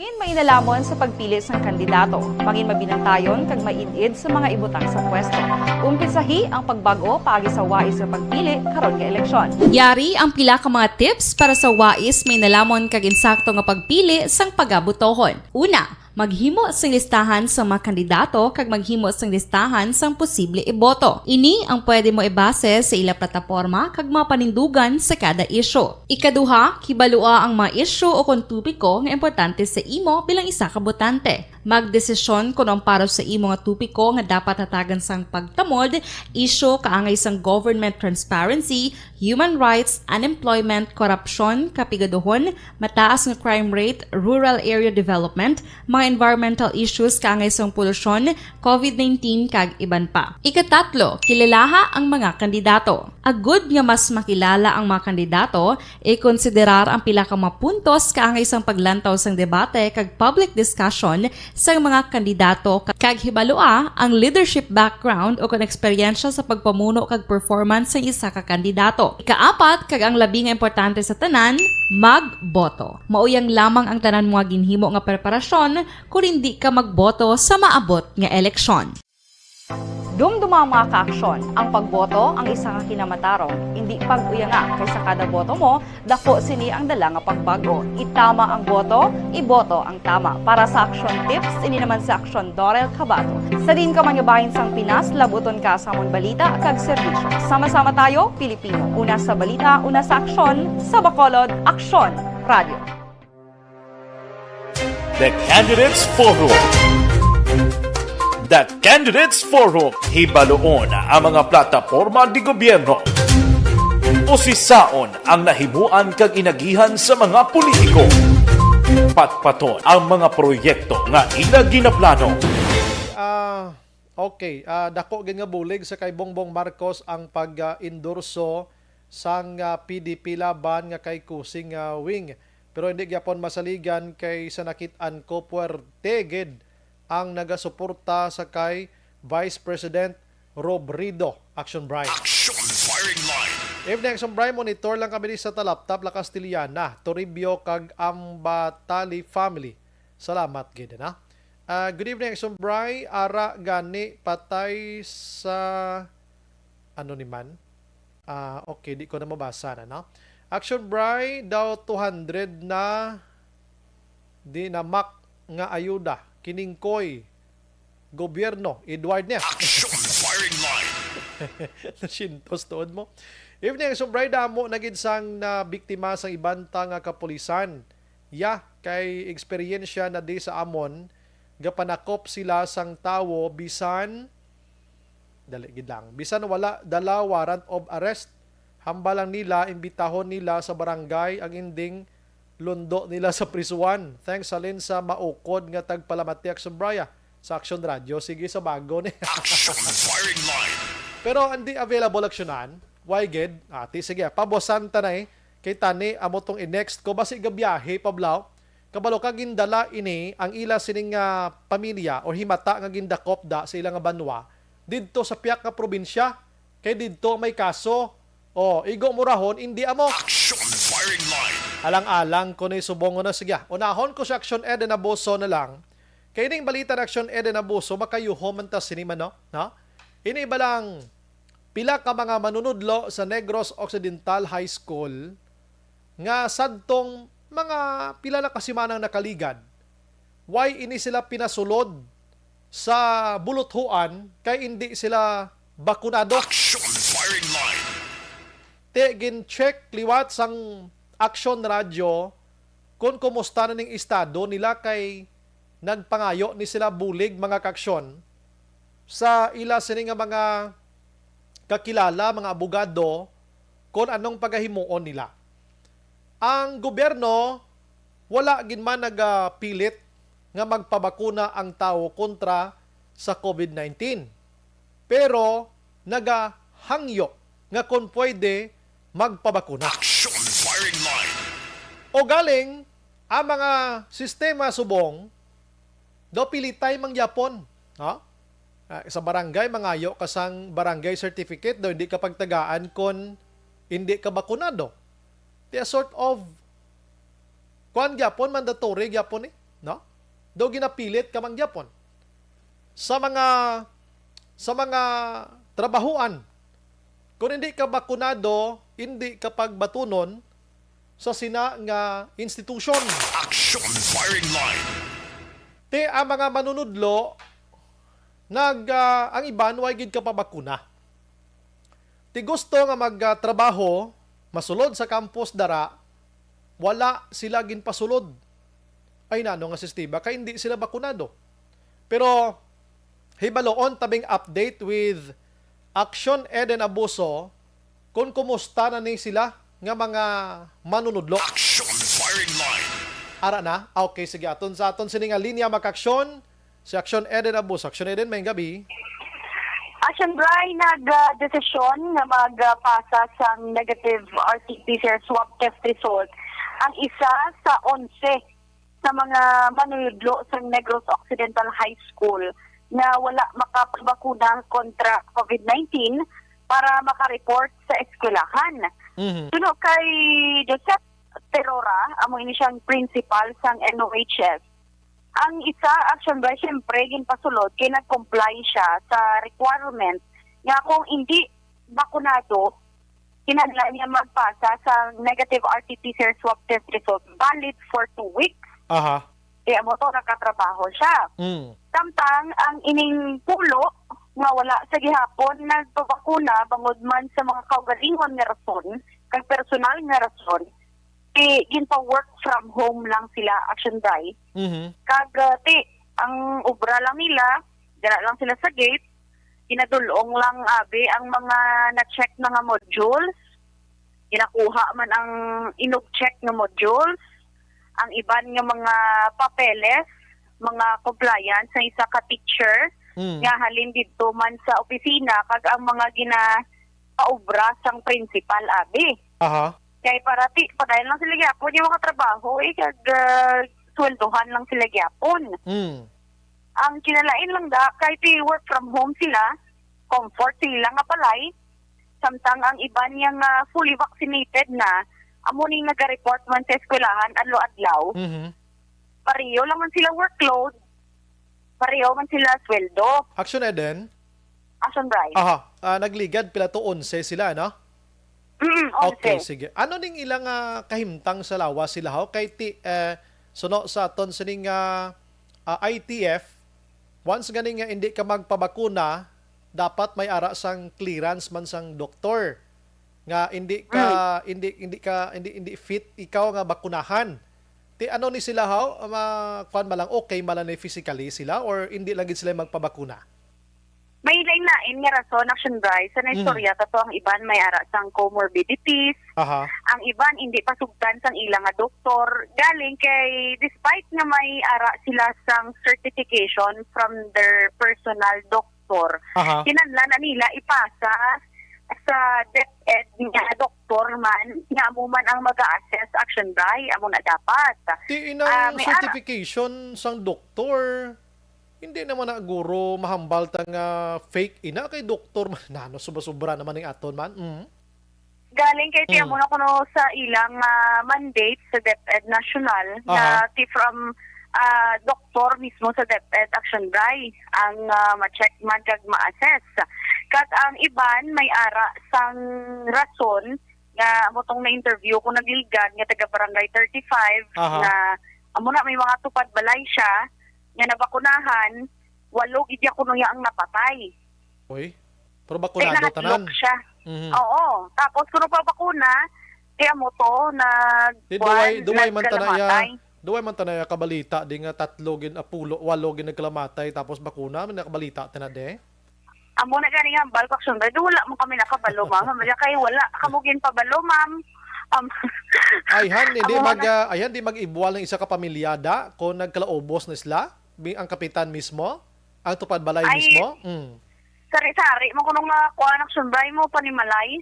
Mangin mainalamon sa pagpili sang kandidato, mangin mabinantayon kag maid-id sa mga ibutang sa pwesto. Umpisahi ang pagbag-o paagi sa wais nga pagpili karon nga eleksyon. Yari ang pila ka mga tips para sa wais, mainalamon kag insakto nga pagpili sang pagabotohon. Una, maghimo sing listahan sa mga kandidato kag maghimo sing listahan sang posible iboto. Ini ang pwede mo ibase sa ila plataporma kag mga panindugan sa kada isyu. Ikaduha, kibalua ang mga isyu o kon topiko nga importante sa imo bilang isa ka botante. Magdesisyon kon ang para sa imo nga topiko nga dapat hatagan sang pagtamod, isyu kaangay sang government transparency, human rights, unemployment, korupsyon, kapigaduhon, mataas nga crime rate, rural area development, mga environmental issues kaangay sang polusyon, covid nineteen, kag iban pa. Ikatatlo, kilalaha ang mga kandidato. Agud nga mas makilala ang mga kandidato, ikonsiderar ang pila ka mga puntos kaangay sang paglantaw sang debate kag public discussion sang mga kandidato, ka-, kag hibalua ang leadership background o kon eksperyensya sa pagpamuno kag performance sang isa ka kandidato. Ikaapat, kag ang labi nga importante sa tanan, magboto. Mao yang lamang ang tanan mo nga ginhimo nga preparasyon kon hindi ka magboto sa maabot nga eleksyon. Dumduma ang mga kaaksyon. Ang pagboto ang isa ka kinamatarong. Indi pag-uyanga, kay sa kada boto mo, dako sini ang dala nga pagbag-o. Itama ang boto, iboto ang tama. Para sa Aksyon Tips, ini naman si Aksyon Dorel Cabato. Sa diin ka man nga bahin sang Pinas, labuton ka sa amon balita kag serbisyo. Sama-sama tayo, Pilipino. Una sa balita, una sa aksyon, sa Bacolod, Aksyon Radio. The Candidates Forum. The Candidates Forum. Hibaluon ang mga plataporma di gobyerno. Usisaon ang nahimuan kag inagihan sa mga politiko. Patpaton ang mga proyekto nga ila ginaplano. Ah, okay. Ah, dako gid nga bulig sa kay Bongbong Marcos ang pag-endorso sang, ah, P D P Laban nga kay Kusing, ah, Wing. Pero hindi gyapon masaligan kay sa nakit-an ko, puwerte gid ang nagasuporta sa kay Vice President Robredo. Action Brian. Action Firing Line. Evening, Action Brian. Monitor lang kami di sa Talaptap, La Castellana, Toribio, kag Ambatali family. Salamat gid, na. Ah, good evening, Action Brian. Ara gani patay sa, ano ni man? Ah, okay, di ko na mabasa na, no? Action Brian, daw two hundred na di na mak nga ayuda. Kiningkoy, gobyerno, Edward niya. Action Firing Line. Nasintos tuod mo. Evening, Action Brian, damo na gid sang nabiktima sang ibanta nga kapulisan. Ya, kay eksperyensya na di sa amon, gapanakop sila sang tawo bisan, dali gid lang, bisan wala dala warrant of arrest. Hambal lang nila, imbitahon nila sa barangay ang ending lundo nila sa prisuhan. Thanks halin sa maukod nga tagpalamati, Action Brian, sa Action Radio. Sige, sa bago ni. Action Firing Line. Pero hindi available aksyonan. Why gid? Ati, sige, pabosan ta na eh. Kay tani, amo tong i-next ko. Basi gabiyahe, Pablaw. Kabalo ka, gindala ini ang ila sining, ah, pamilya o himata nga gindakop da sa ila nga banwa didto sa piyak nga probinsya. Kay didto may kaso. O, igo mo rahon, indi amo. Action Firing Line. Alang-alang ko ni subong na, sige. Unahon ko si Action Eden Abuso na lang. Kay ning balita na Action Eden Abuso, makayuhom man ta sini man, no? No? Ini ba lang pila ka mga manunudlo sa Negros Occidental High School nga sadtong mga pila na ka semanang nakaligad, why ini sila pinasulod sa buluthuan kay indi sila bakunado? Action Firing Line. Te, gin-check liwat sang Action Radio kung kumusta na ning estado nila, kay nagpangayo ni sila bulig, mga kaaksyon, sa ila sini nga mga kakilala, mga abogado, kung anong pagahimuon nila. Ang gobyerno wala gid man nagapilit nga magpabakuna ang tawo kontra sa covid nineteen, pero nagahangyo nga kon pwede magpabakuna. Action Firing Line. O galing, ang mga sistema subong daw pilitay mangyapon, ha? Ah, sa barangay, mangayo ka sang barangay certificate daw, hindi ka pagtagaan kon hindi ka bakunado. Di, a sort of, kuan gyapon, mandatory gyapon eh. no? Daw ginapilit ka man gyapon sa mga, sa mga trabahoan. Kung hindi ka bakunado, hindi ka pagbatunon sa sina nga institusyon. Action Firing Line. Ti ang mga manunudlo, nag, ah, ang iban way gid kapabakuna. Ti gusto nga magtrabaho, masulod sa campus dara, wala sila ginpasulod. Ay nano nga sistema, kay hindi sila bakunado. Pero hibaloon tabing update with Action Eden Abuso kung kumusta na ni sila nga mga manunudlo. Action Firing Line. Ara na? Ah, okay, sige. Aton sa aton sini nga linya, mag-aksyon si Action Eden Abuso. Action Eden, may gabi. Action Bri, nag-desisyon nga magpasa sang negative R T P C R swab test result ang isa sa onse sa mga manunudlo sa Negros Occidental High School nga wala makapabakuna kontra COVID nineteen para makareport sa eskwelahan. Mhm. Suno kay Joseph Terora, amo ini siyang principal sang N O H S. Ang isa, Action Bri, siyempre, ginpasulod kay nag-comply siya sa requirement nga kung hindi bakunado, kinahanglan niya magpasa sa negative R T P C R swab test result valid for two weeks. Aha. Kaya mo to, nakatrabaho siya. Mm. Samtang ang ining pulo nga wala sa gihapon nagpabakuna bangod man sa mga kaugalingon nga rason, kag personal nga rason, ti ginpa-work from home lang sila, Action Bri. Mhm. Kag, ah, ti, ang obra lang nila, dira lang sila sa gate, ginadul-ong lang abi ang mga na-check na nga modules, ginakuha man ang inug-check nga modules, ang iban nga mga papeles, mga compliance sa isa ka teacher, Mm. nga halin didto man sa opisina, kag ang mga gina-, paubra sang principal abi. Aha. Kay para ti, padayon lang sila gyapon yung mga trabaho, eh, kag, ah, sweldohan lang sila gyapon. Mm. Ang kinalain lang da, kay ti work from home sila, comfort sila nga balay, samtang ang iban niya nga fully vaccinated na, amo ning naga-report man sa eskwelahan adlaw-adlaw. Mhm. Pareho lang man sila workload, pareho man sila sweldo. Action Eden? Action Bri. Aha, ah, nagligad pila to, onse sila, no? Mm, Okay, onse. Sige. Ano ning ilang, ah, kahimtang sa lawas sila, ho? Kay ti, eh, suno sa aton sining, ah, ah, I T F, once gani nga hindi ka magpabakuna, dapat may ara sang clearance man sang doktor nga hindi ka, Mm. hindi, hindi ka, hindi, hindi fit ikaw nga bakunahan. Ti ano ni sila, haw? Ma-, kuwan man lang, okay man lang ni physically sila or hindi lang gid sila magpabakuna? May lain-lain nga rason, Action Bri. Sa Mm. naistorya, kato ang iban may ara sang comorbidities, Aha. ang iban hindi pa sugtan sang ila nga doktor. Galing kay, despite nga may ara sila sang certification from their personal doctor, Aha. kinahanglan na nila ipasa sa DepEd nga doktor man, nga amo man ang mag-a-assess, Action Bri, amo na dapat. Ti inang Ah, may ara- certification sang doktor, hindi naman na guro mahambal ta nga fake ina kay doktor man. Nano, sobra-sobra naman ning aton man. Mm. Galing kay ti Mm. amo na kuno sa ilang, ah, mandate sa DepEd National nga Aha. ti from, ah, doktor mismo sa DepEd, Action Bri, ang, ah, ma-check man kag ma-assess. Kag ang iban may ara sang rason nga amo tong na-interview ko nagligad nga taga Barangay thirty-five Aha. nga amo na may mga tupad balay siya nga nabakunahan, walo gid ya kuno ya ang napatay. Uy, pero Kay bakunado nahadlok tanan. siya. Mhm. Oo. Tapos kuno pa bakuna, kaya mo to, nag-, Di, duway, kuwan, duway man ta na iya, nagkalamatay. duway man ta na iya kabalita, di nga tatlo gin, ah, pulo, walo gin nagkalamatay, tapos bakuna, may nakabalita ta na, de? Amo na gani nga, hambal ko, Action Bri, wala mo kami nakabalo, ma'am. Hambal niya, "Kay wala kamo ginpabalo, ma'am." Um, Ayhan, hindi amo mag, na. ah, ayhan, di mag-ibuwal ng isa ka pamilyada kung nagkalaubos na sila? Bi-, ang kapitan mismo? Ang tupad balay Ay, mismo? Mm. sari-sari mo kunong nga kuan, Action Bri, mo panimalay.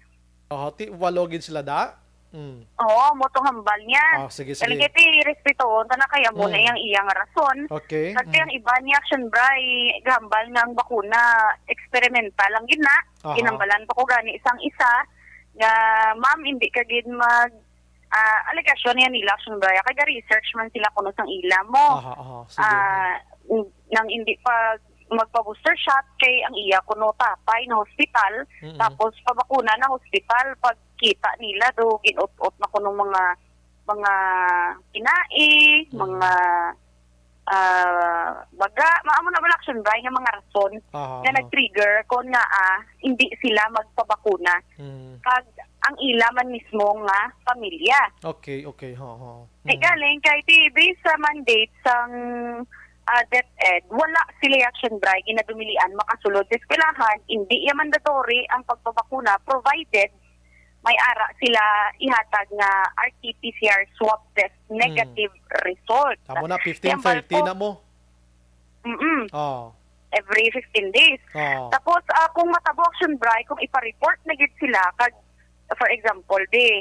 Oho, ti, walo gid sila da? Mm. Oo, mo tong hambal niya. Ah, sige, Kani sige. kay ti respetoon ta na kay amo na Mm. iyang iyang rason. Okay. Kasi Mm. ang iba niya, Action Bri, gahambal nga ang bakuna experimental lang gid na. Aha. Ginhambalan pa ko gani sang isa nga, "Ma'am, hindi ka gid mag Ah, alegasyon niya nila, Action Bray, kay ga-research man sila kuno sang ila mo. Aha, aha. Sige. Ah, n-, nang hindi pa magpa-booster shot kay ang iya kuno tatay na hospital, Mm-mm. tapos pabakuna na hospital, pagkita nila do gin-ut-ot na kuno mga, mga kinai, Mm. mga, ah, baga, ma-, amo na wala, Action Bray, nga mga rason Aha, nga aha. nag-trigger kon nga, ah, hindi sila magpabakuna. Mm. Kag ang ila man mismo nga pamilya. Okay, okay. Ho, ho. Di Mm. galing kay ti based sa mandate sang, ah, DepEd, wala sila, Action Bray, ginadumilian makasulod sa eskwelahan, hindi iya mandatory ang pagpabakuna provided may ara sila ihatag nga R T P C R swab test Mm. negative result. Amo na, Kaya fifteen thirty bal-, na mo. Mm-mm. Oh. Every fifteen days. Oh. Tapos, ah, kung matabo, Action Bray, kung ipa-report na gid sila, kag, for example, di,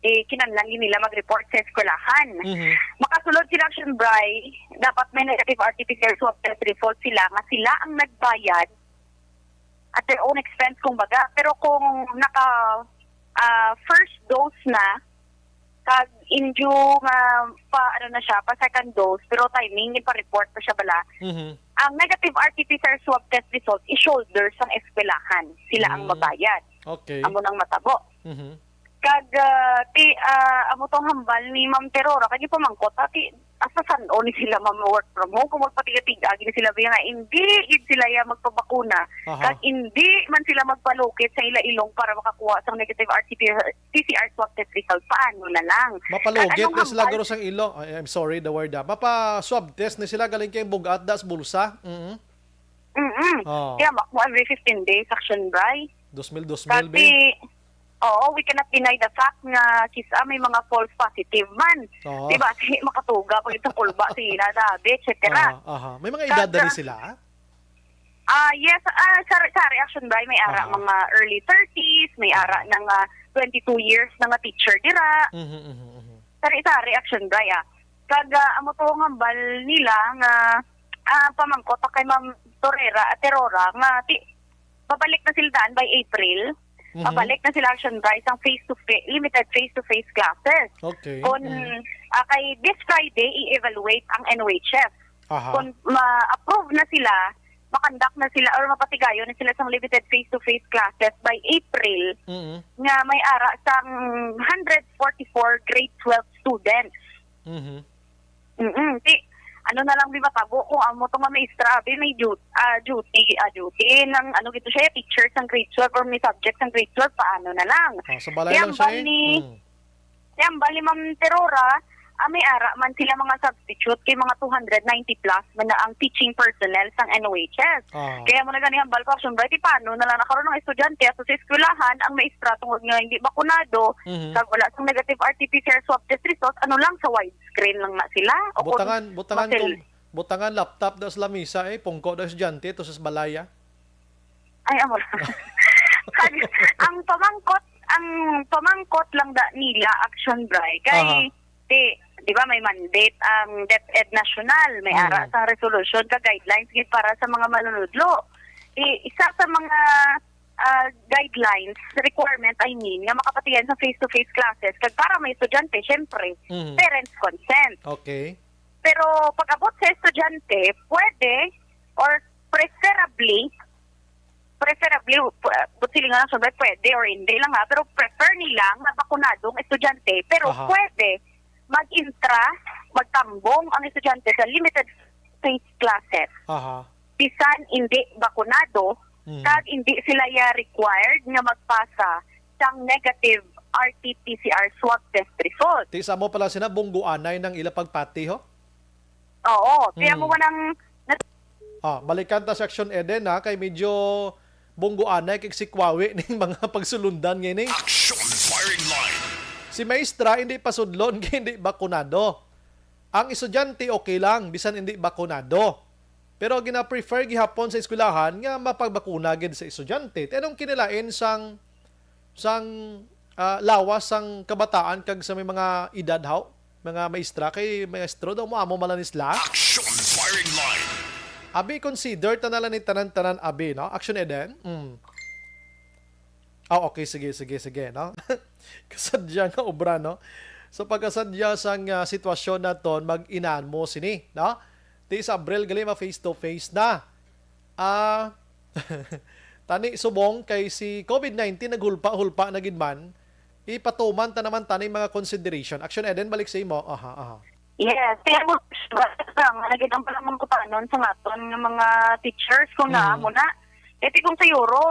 di kinahanglan gid nila mag-report sa eskwelahan. Mhm. Makasulod sila, Action Bray, dapat may negative R T P C R swab test result sila nga sila ang nagbayad at their own expense, kumbaga. Pero kung naka, ah, first dose na, kag inyo nga pa, ano na siya, pa second dose, pero timing, ipa-report pa siya bala. Mhm. Ang negative R T P C R swab test result, i-shoulder sang eskwelahan. Sila ang Mm. mabayad. Okay. Amo nang matabo. Mhm. Kag, ah, ti, ah, amo tong hambal ni Ma'am Terora, kag ipamangkot, ah, ti, hasta san-o ni sila ma-work from home, kung magpatiga-tiga gid sila, biya nga, hindi gid sila ya magpabakuna. Aha. Kag hindi man sila magpalukit sa ila ilong para makakuha sang negative R T P C R swab test result, paano na lang? Mapalugit Kag anong na sila, hambal? Guro, sang ilong. Ay, I'm sorry, the word, ah. Mapa-swab test na sila, galing kay bug-at da sa bulsa. Mm. Mm-mm. Oh. Kaya mak-, mo every fifteen days, Action Bray. Dos mil, dos mil, be. Kasi, oo, we cannot deny the fact nga kisa may mga false positive man. Oo. Di ba? Di makatuga pag ito kulba, sila, dabi, et cetera. Aha, aha. May mga edad Kag, na rin ah, sila? Ah, yes, ah, sa, sa reaction ba, may ara Aha. mga early thirties, may ara Aha. na nga twenty-two years na nga teacher dira. Mhm, mhm, mhm. Sa, sa reaction ba, ah. Kag, ah, amo to ang hambal nila nga, ah, pamangkot ta kay Ma'am Torera, ah, Terora, nga ti-, babalik na sila daan by April. Mhm. Babalik na sila, Action Bray, sang face-to-face, limited face-to-face classes. Okay. Kon, Mm. ah, kay this Friday, i-evaluate ang N O H F. Aha. Kung ma-approve na sila, makandak na sila or mapatigayon na sila sang limited face-to-face classes by April, Mm. nga may ara sang hundred forty-four grade twelve students. Mhm. Mm-mm. Ti, ano na lang di matabo kung amo to nga maestra, abi, may du-, ah, duty, ah, duty ng, ano gito siya, teacher sang grade twelve or may subject sang grade twelve, paano na lang? Ah, sa balay Ti lang siya hambal eh. ni, Mm. Kaya hambal ni Ma'am Terora, ah, may ara man sila mga substitute kay mga two hundred ninety plus man na ang teaching personnel sang N O H S. Ah. Kaya mo na gani hambal ko, Action Bray, ti paano na lang na karon ang estudyante ato sa eskwelahan, ang maestra tungod nga hindi bakunado, Mhm. kag wala sang negative R T P C R swab test result, ano lang, sa widescreen lang na sila? O kung Butangan, butangan masil- kung, butangan laptop daw sa lamisa eh, pungko daw estudyante, to sa balaya. Ay, amo lang. Kag, ang pamangkot, ang pamangkot lang da nila, Action Bray, kay, Aha. di, di ba, may mandate ang DepEd National, may ara Mm. sa resolution ka guidelines gid para sa mga manunudlo. I-, isa sa mga, ah, guidelines, requirement, I mean, nga makapatiyan sa face-to-face classes, kag para may estudyante, syempre, Mhm. parents' consent. Okay. Pero pag-abot sa estudyante, pwede or preferably, preferably, pu-, but sila nga lang siyempre pwede or hindi lang ha, pero prefer nila nga bakunado ang estudyante, pero Aha. pwede mag-intra, magtambong ang estudyante sa limited face classes. Aha. Bisan hindi bakunado, Mm. kag hindi sila ya required nga magpasa sang negative R T P C R swab test result. Ti sa mo pala sina bungguanay nang ila pagpati, ho? Oo, kaya mo Mm. ka nang nat- Ah, balikan ta sa Action Eden, ha, kay medyo bungguanay kag sikwawi ning mga pagsulundan ngayon, eh. Action Firing Line. Si maestra hindi pasudlon kay hindi bakunado. Ang estudyante okay lang, bisan hindi bakunado. Pero gina-prefer gihapon sa eskwelahan nga mapagbakuna gid sa estudyante. Ti anong kinilain sang, sang, ah, lawas sang kabataan kag sa may mga edad, haw? Mga maestra, kay maestro daw mo amo malanis la. Action Firing Line. Abi, consider ta na lang ni tanan-tanan, abi, no? Action Eden? Mm. Ah, okay, sige, sige, sige, no? Kasadya nga obra, no? So, pagkasadya sang, ah, sitwasyon naton, mag-inan mo sini, no? Ti sa Abril gali ma face to face na. Ah, tani subong kay si COVID nineteen naghulpa-hulpa na gid man, ipatuman ta naman tani mga consideration. Action Eden, balik sa imo. Aha, aha. Yes, kaya mo, nga naging ang palamang kutanon sa naton nga mga teachers kung Mhm. naamo na. Kaya ti kung sa Euro,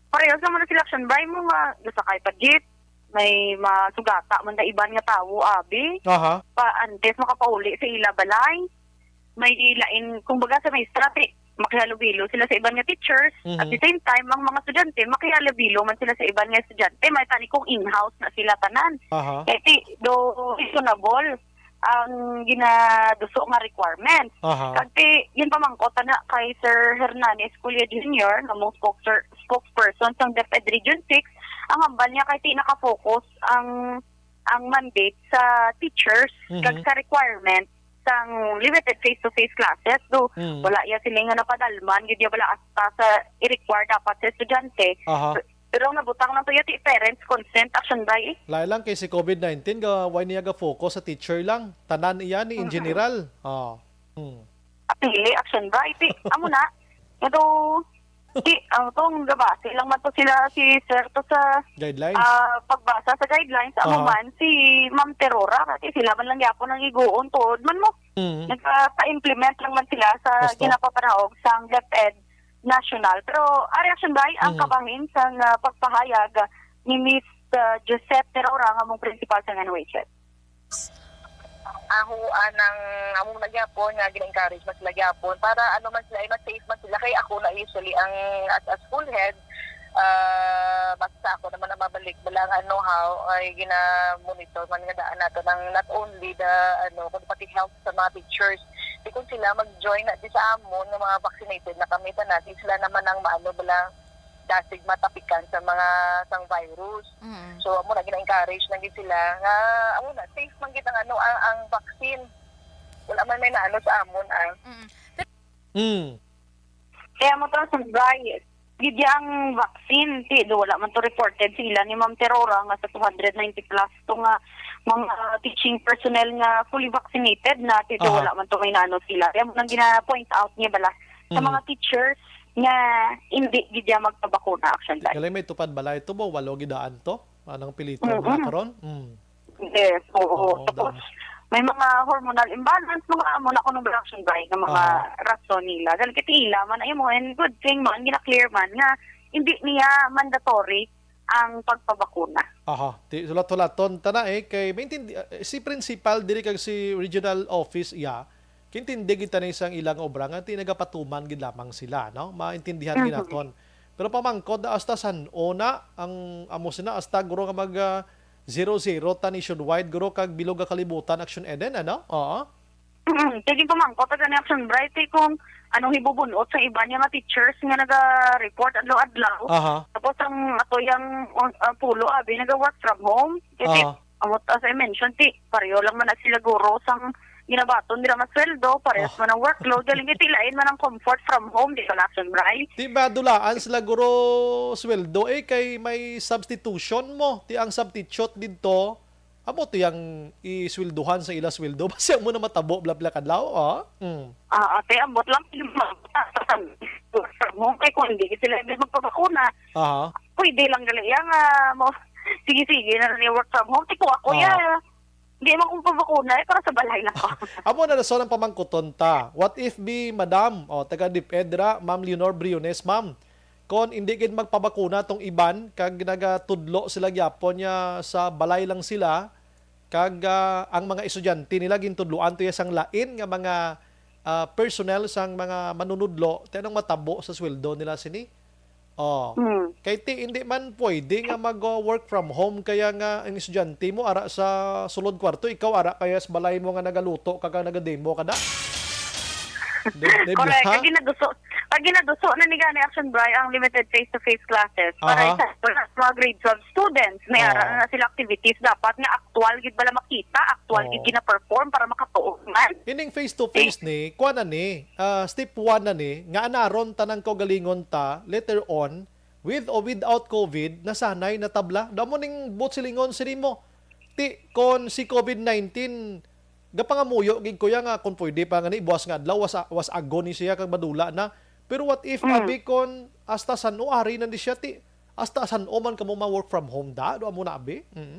parehas naman na sila, Action Bray, mo nga gasakay pa jeep, may masugata man da iban nga tawo, abi. Aha. Pa, antes makapauli sa ila balay, may lain, kumbaga sa may strate, makihalubilo sila sa iban nga teachers. Mhm. At the same time, ang mga estudyante, makihalubilo man sila sa iban nga estudyante. May tani kung in-house na sila tanan. Aha. Kaya ti, do reasonable ang ginaduso nga requirement. Aha. Kag ti, yun pamangkot na kay Sir Hernani Esculia Junior, nga mong spokesper-, spokesperson sang DepEd Region six, ang hambal niya kay ti nakafocus ang, ang mandate sa teachers Mhm. kag sa requirement sang limited face-to-face classes. Do, Mm. wala ya sila nga napadalman, gid ya wala asta sa i-require dapat sa estudyante. Aha. Pero ang nabutang lang to ya ti parents consent, Action Bray. Lain lang kay si COVID nineteen, ga, why niya ga-focus sa teacher lang? Tanan iya ni in Mm-mm. general. Oh. Hmm. Pili, Action Bray. Ti, amo na. Ito, ti, ang tong gabase lang man to sila si Sir to sa, Guidelines? ah, pagbasa sa guidelines. Amo Aha. man, si Ma'am Terora, kasi sila man lang yapon ang iguon tuod man mo. Mm. Nagpa-implement lang man sila sa Gusto. ginapapanaog sang DepEd National. Pero, ari, Action Bray, ang Mm. kabahin sang, ah, pagpahayag ni Miss, ah, Josette Terora nga mong principal sa N Y C. Ako, ah, nang amo na gyapon nga gina-encourage man sila gyapon para ano man sila, ay mas safe man sila. Kay ako na usually ang as a school head, ah, basta ako naman ang mabalik, wala ang ano, how, ay gina-monitor man nga daan nato ng not only the, ano, kundi pati health sa mga teachers. Di kung sila mag-join na di sa amon nga mga vaccinated na kami tanan, di sila naman ang maano, bala, dasig matapikan sa mga sang virus. Mm. So, amo na gina-encourage na gid sila nga amo na safe man gid ang ano, ang, ang vaccine. Wala man may naano sa amon, ah. Mm. Mm. Kaya mo to, Sir Bryce, gid ang vaccine, ti, do wala man to reported sa ila ni Ma'am Terora nga sa two hundred ninety plus to nga mga teaching personnel nga fully vaccinated na, ti, do Aha. wala man to may naano sila. Kaya mo nang gina-point out niya bala sa Mm. mga teachers nga hindi gid ya magpabakuna, Action Bryce. Galing may tupad balay to, bo, walo gidaan to. Anang pilito Mm-mm. na karon? Mm. Yes, oo. Oo, Tapos, dami. may mga hormonal imbalance, mga amo na kuno, Action Bryce, nga mga Ah. rason nila. Dahil kay ila man, ay mo, and good thing man, gina-clear man nga hindi niya mandatory ang pagpabakuna. Aha, ti, hulat-hulaton ta na eh, kay maintindi-, eh, si principal diri kag si regional office iya, kintindi gid ta na sang ilang obra nga ti nagapatuman gid lamang sila, no? Maintindihan gid Mhm. naton. Pero pamangkot na hasta san-o na ang amo sina, hasta guro nga mag, ah, zero zero ta nationwide, guro, kag bilog nga kalibutan, Action Eden, ano? Oo. Mm, sige, pamangkot ta gani, Action Bryce, eh, kung anong hibubunot sa iban nga mga teachers nga naga-report adlaw-adlaw. Aha. Tapos ang ato yang, ah, pulo, abi, naga-work from home. Kasi, Aha. amo, as I mentioned, ti, pareho lang man na sila guro sang ginabaton nila nga sweldo, parehas Ah. man ang workload. Galing, ti, lain man ang comfort from home, di ba, Action Bryce? Ti ba dulaan sila guro sweldo, eh, kay may substitution mo. Ti ang substitute didto, amo to yang isweldohan sa ila sweldo. Basi amo na matabo, bla, bla, kadlaw, ah? Mm. Ah, ate, ambot lang, work from home, kay kung hindi sila hindi magpabakuna, Aha. pwede lang gali yang, ah, mo, sige-sige na ni work from home. Ti ko ako, Aha. ya, hindi man kung pabakuna, eh, para sa balay lang ko. Amo na rason ang pamangkuton ta. What if be, madam, o, taga DepEd ra, Ma'am Leonor Briones, ma'am, kon indi gid magpabakuna tong iban, kag nagatudlo sila gyapon nga sa balay lang sila, kag, ah, ang mga estudyante nila gintudloan to ya sang lain nga mga, ah, personnel sang mga manunudlo, ti anong matabo sa sweldo nila sini? Oh. Hmm. Kay ti, hindi man pwede nga mag, uh, work from home, kaya nga ang estudyante mo ara sa sulod kwarto, ikaw ara kaya sa balay mo nga nagaluto ka, ka nagademo ka da? Di, di ba? Correct. Kag ginaduso, kag ginaduso na ni gani, Action Bryce, ang limited face-to-face classes. Para Aha. Sa mga grade twelve students, may Oh. ara na sila activities dapat nga aktual gid bala makita, aktual gid Oh. gina-perform para makatuo man. Ining face-to-face Eh. ni, kuan na ni, ah, step one na ni, nga anaron tanang kaugalingon ta, later on, with or without COVID, nasanay, natabla. Damo ning buot silingon sini mo. Ti, kon si COVID nineteen, gapangamuyo gid ko ya nga kon pwede pa nga ni buwas nga adlaw, was, was ago ni siya kag madula na. Pero what if, Mm. abi, kon hasta san-o ari na ni siya, ti, hasta san-o man kamo ma-work from home da? Do amo na, abi? Mm.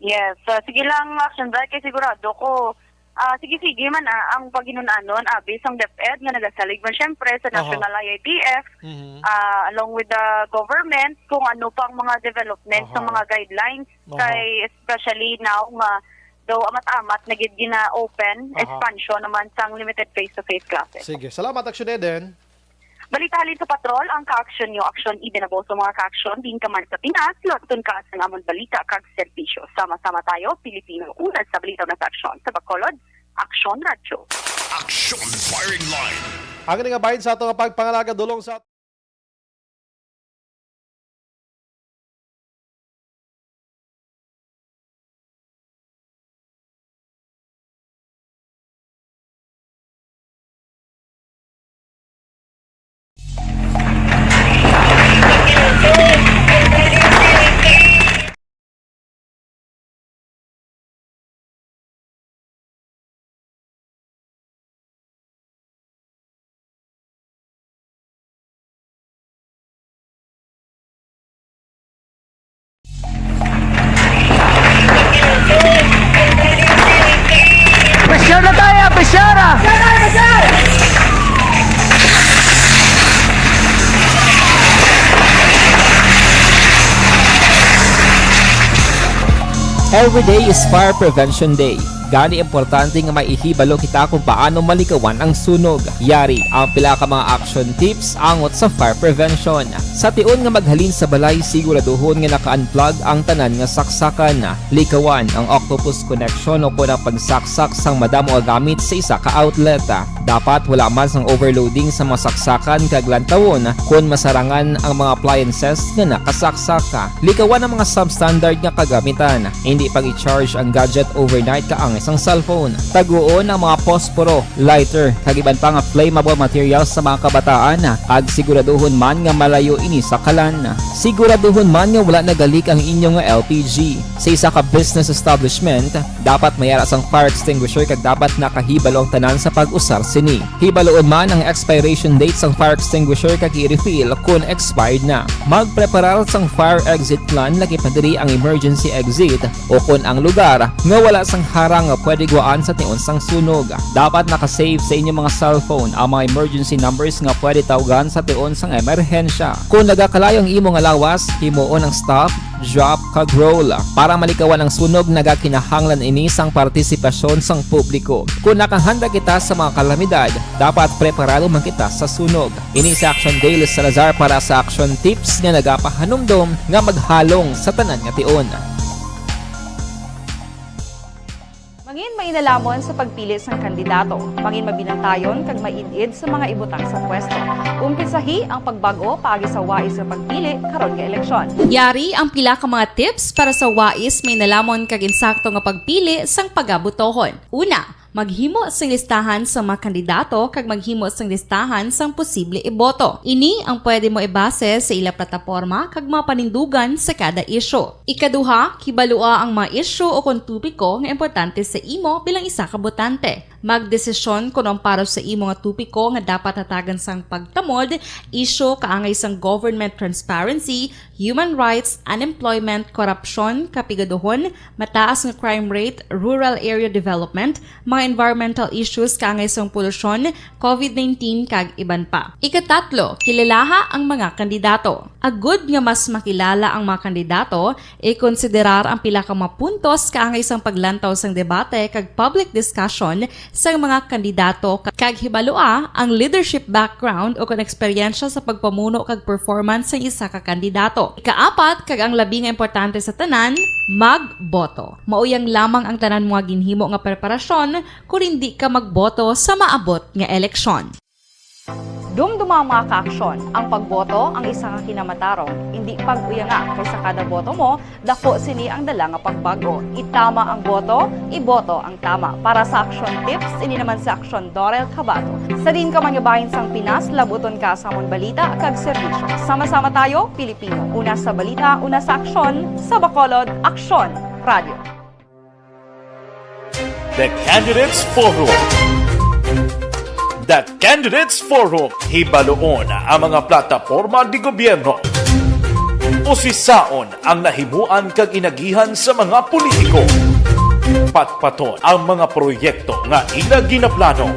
Yes. Ah, sige lang, Action Bright, kay sigurado ko, ah, sige, sige man, ah, ang paghinun-anon, abi, sang DepEd nga nagasalig man, syempre, sa Aha. National I I P F, Mhm. ah, along with the government, kung ano pang mga development sa Aha. mga guidelines, Aha. kay especially now nga daw amat-amat na gid gina-open, Aha. expansion naman sang limited face-to-face classes. Sige. Salamat, Action Eden. Balita halin sa patrol, ang kaaksyon nyo, aksyon, ibinabo sa mga kaaksyon, din ka man sa Pinas, laton ka sa amon balita kag serbisyo. Sama-sama tayo, Pilipino, una sa balita, una sa aksyon. Sa Bacolod, Aksyon Radyo. Action Firing Line. Ang ini nga bahin sa ato nga pagpangalaga dulong sa Pressure na tayo, pressure na! Every day is Fire Prevention Day. Gani, importante nga may ihibalo kita kung paano malikawan ang sunog. Yari ang pila ka mga action tips angot sa fire prevention. Sa tion nga maghalin sa balay, siguraduhon nga naka-unplug ang tanan nga saksakan. Likawan ang octopus connection o kon ang pagsaksak sang madamo nga gamit sa isa ka outlet. Dapat wala man sang overloading sa mga saksakan kag lantawon kon masarangan ang mga appliances nga nakasaksak. Likawan ang mga substandard nga kagamitan. Indi pag-i-charge ang gadget overnight kaangay sang cellphone. Taguon ang mga posporo, lighter, kag iban pa nga flammable materials sa mga kabataan, kag siguraduhon man nga malayo ini sa kalan. Siguraduhon man nga wala nagalik ang inyo nga L P G. Sa isa ka business establishment, dapat may ara sang fire extinguisher kag dapat nakahibalo ang tanan sa pag-usar sini. Hibaluon man ang expiration date sang fire extinguisher kag i-refill kon expired na. Magpreparar sang fire exit plan, lakip na diri ang emergency exit o kon ang lugar nga wala sang harang nga pwede guwaan sa tion sang sunog. Dapat naka-save sa inyo mga cellphone ang mga emergency numbers nga pwede tawgan sa tion sang emerhensya. Kon nagakalayo ang imo nga lawas, himuon ang stop, drop, kag roll. Para malikawan ang sunog, nagakinahanglan ini sang partisipasyon sang publiko. Kon nakahanda kita sa mga kalamidad, dapat preparado man kita sa sunog. Ini si Action Dale Salazar para sa Action Tips nga nagapahanumdom nga maghalong sa tanan nga tion. Mangin mainalamon sa pagpili sang kandidato. Mangin mabinantayon kag maid-id sa mga ibutang sa pwesto. Umpisahi ang pagbag-o paagi sa wais nga pagpili karon nga eleksyon. Yari ang pila ka mga tips para sa wais, mainalamon kag insakto nga pagpili sang pagabotohon. Una, maghimo sing listahan sa mga kandidato kag maghimo sing listahan sang posible iboto. Ini ang pwede mo ibase sa ila plataporma kag mga panindugan sa kada isyu. Ikaduha, kibalua ang mga isyu o kon topiko nga importante sa imo bilang isa ka botante. Magdesisyon kon ang para sa imo nga topiko nga dapat hatagan sang pagtamod, isyu kaangay sang government transparency, human rights, unemployment, korupsyon, kapigaduhon, mataas nga crime rate, rural area development, mga environmental issues kaangay sang polusyon, COVID nineteen, kag iban pa. Ikatatlo, kilalaha ang mga kandidato. Agud nga mas makilala ang mga kandidato, ikonsiderar ang pila ka mga puntos kaangay sang paglantaw sang debate kag public discussion sang mga kandidato, kag hibalua ang leadership background o kon eksperyensya sa pagpamuno kag performance sang isa ka kandidato. Ikaapat, kag ang labi nga importante sa tanan, magboto. Mauyang lamang ang tanan mo nga ginhimo nga preparasyon kon indi ka magboto sa maabot nga eleksyon. Dumduma ang mga kaaksyon. Ang pagboto ang isa ka kinamatarong. Indi pag-uyanga, kay sa kada boto mo, daku sini ang dala nga pagbag-o. Itama ang boto, iboto ang tama. Para sa Action Tips, ini naman si Action Dorel Cabato. Sa diin ka man nga bahin sang Pinas, labuton ka sa amon balita kag serbisyo. Sama-sama tayo, Pilipino. Una sa balita, una sa aksyon, sa Bacolod, Aksyon Radio. The Candidates Forum. The Candidates Forum, hibaluon ang mga plataporma de gobyerno. Usisaon ang nahimuan kag inagihan sa mga politiko. Patpaton ang mga proyekto nga ila ginaplano.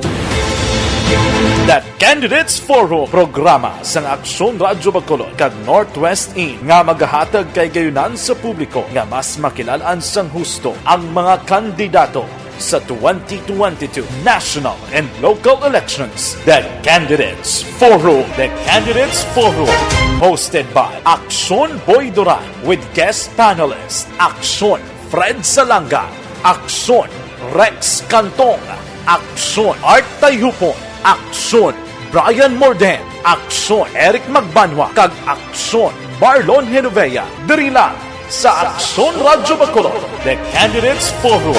The Candidates Forum, programa sang Aksyon Radyo Bacolod kag Northwest In nga magahatag kahigayonan sa publiko nga mas makilal-an sang husto ang mga kandidato sa twenty twenty-two national and local elections. The Candidates Forum. The Candidates Forum, hosted by Aksyon Boy Duran with guest panelist Aksyon Fred Salanga, Aksyon Rex Cantong, Aksyon Art Tayhupon, Aksyon Brian Morden, Aksyon Eric Magbanwa, kag Aksyon Marlon Genovea. Diri lang sa Aksyon Radyo Bacolod, The Candidates Forum.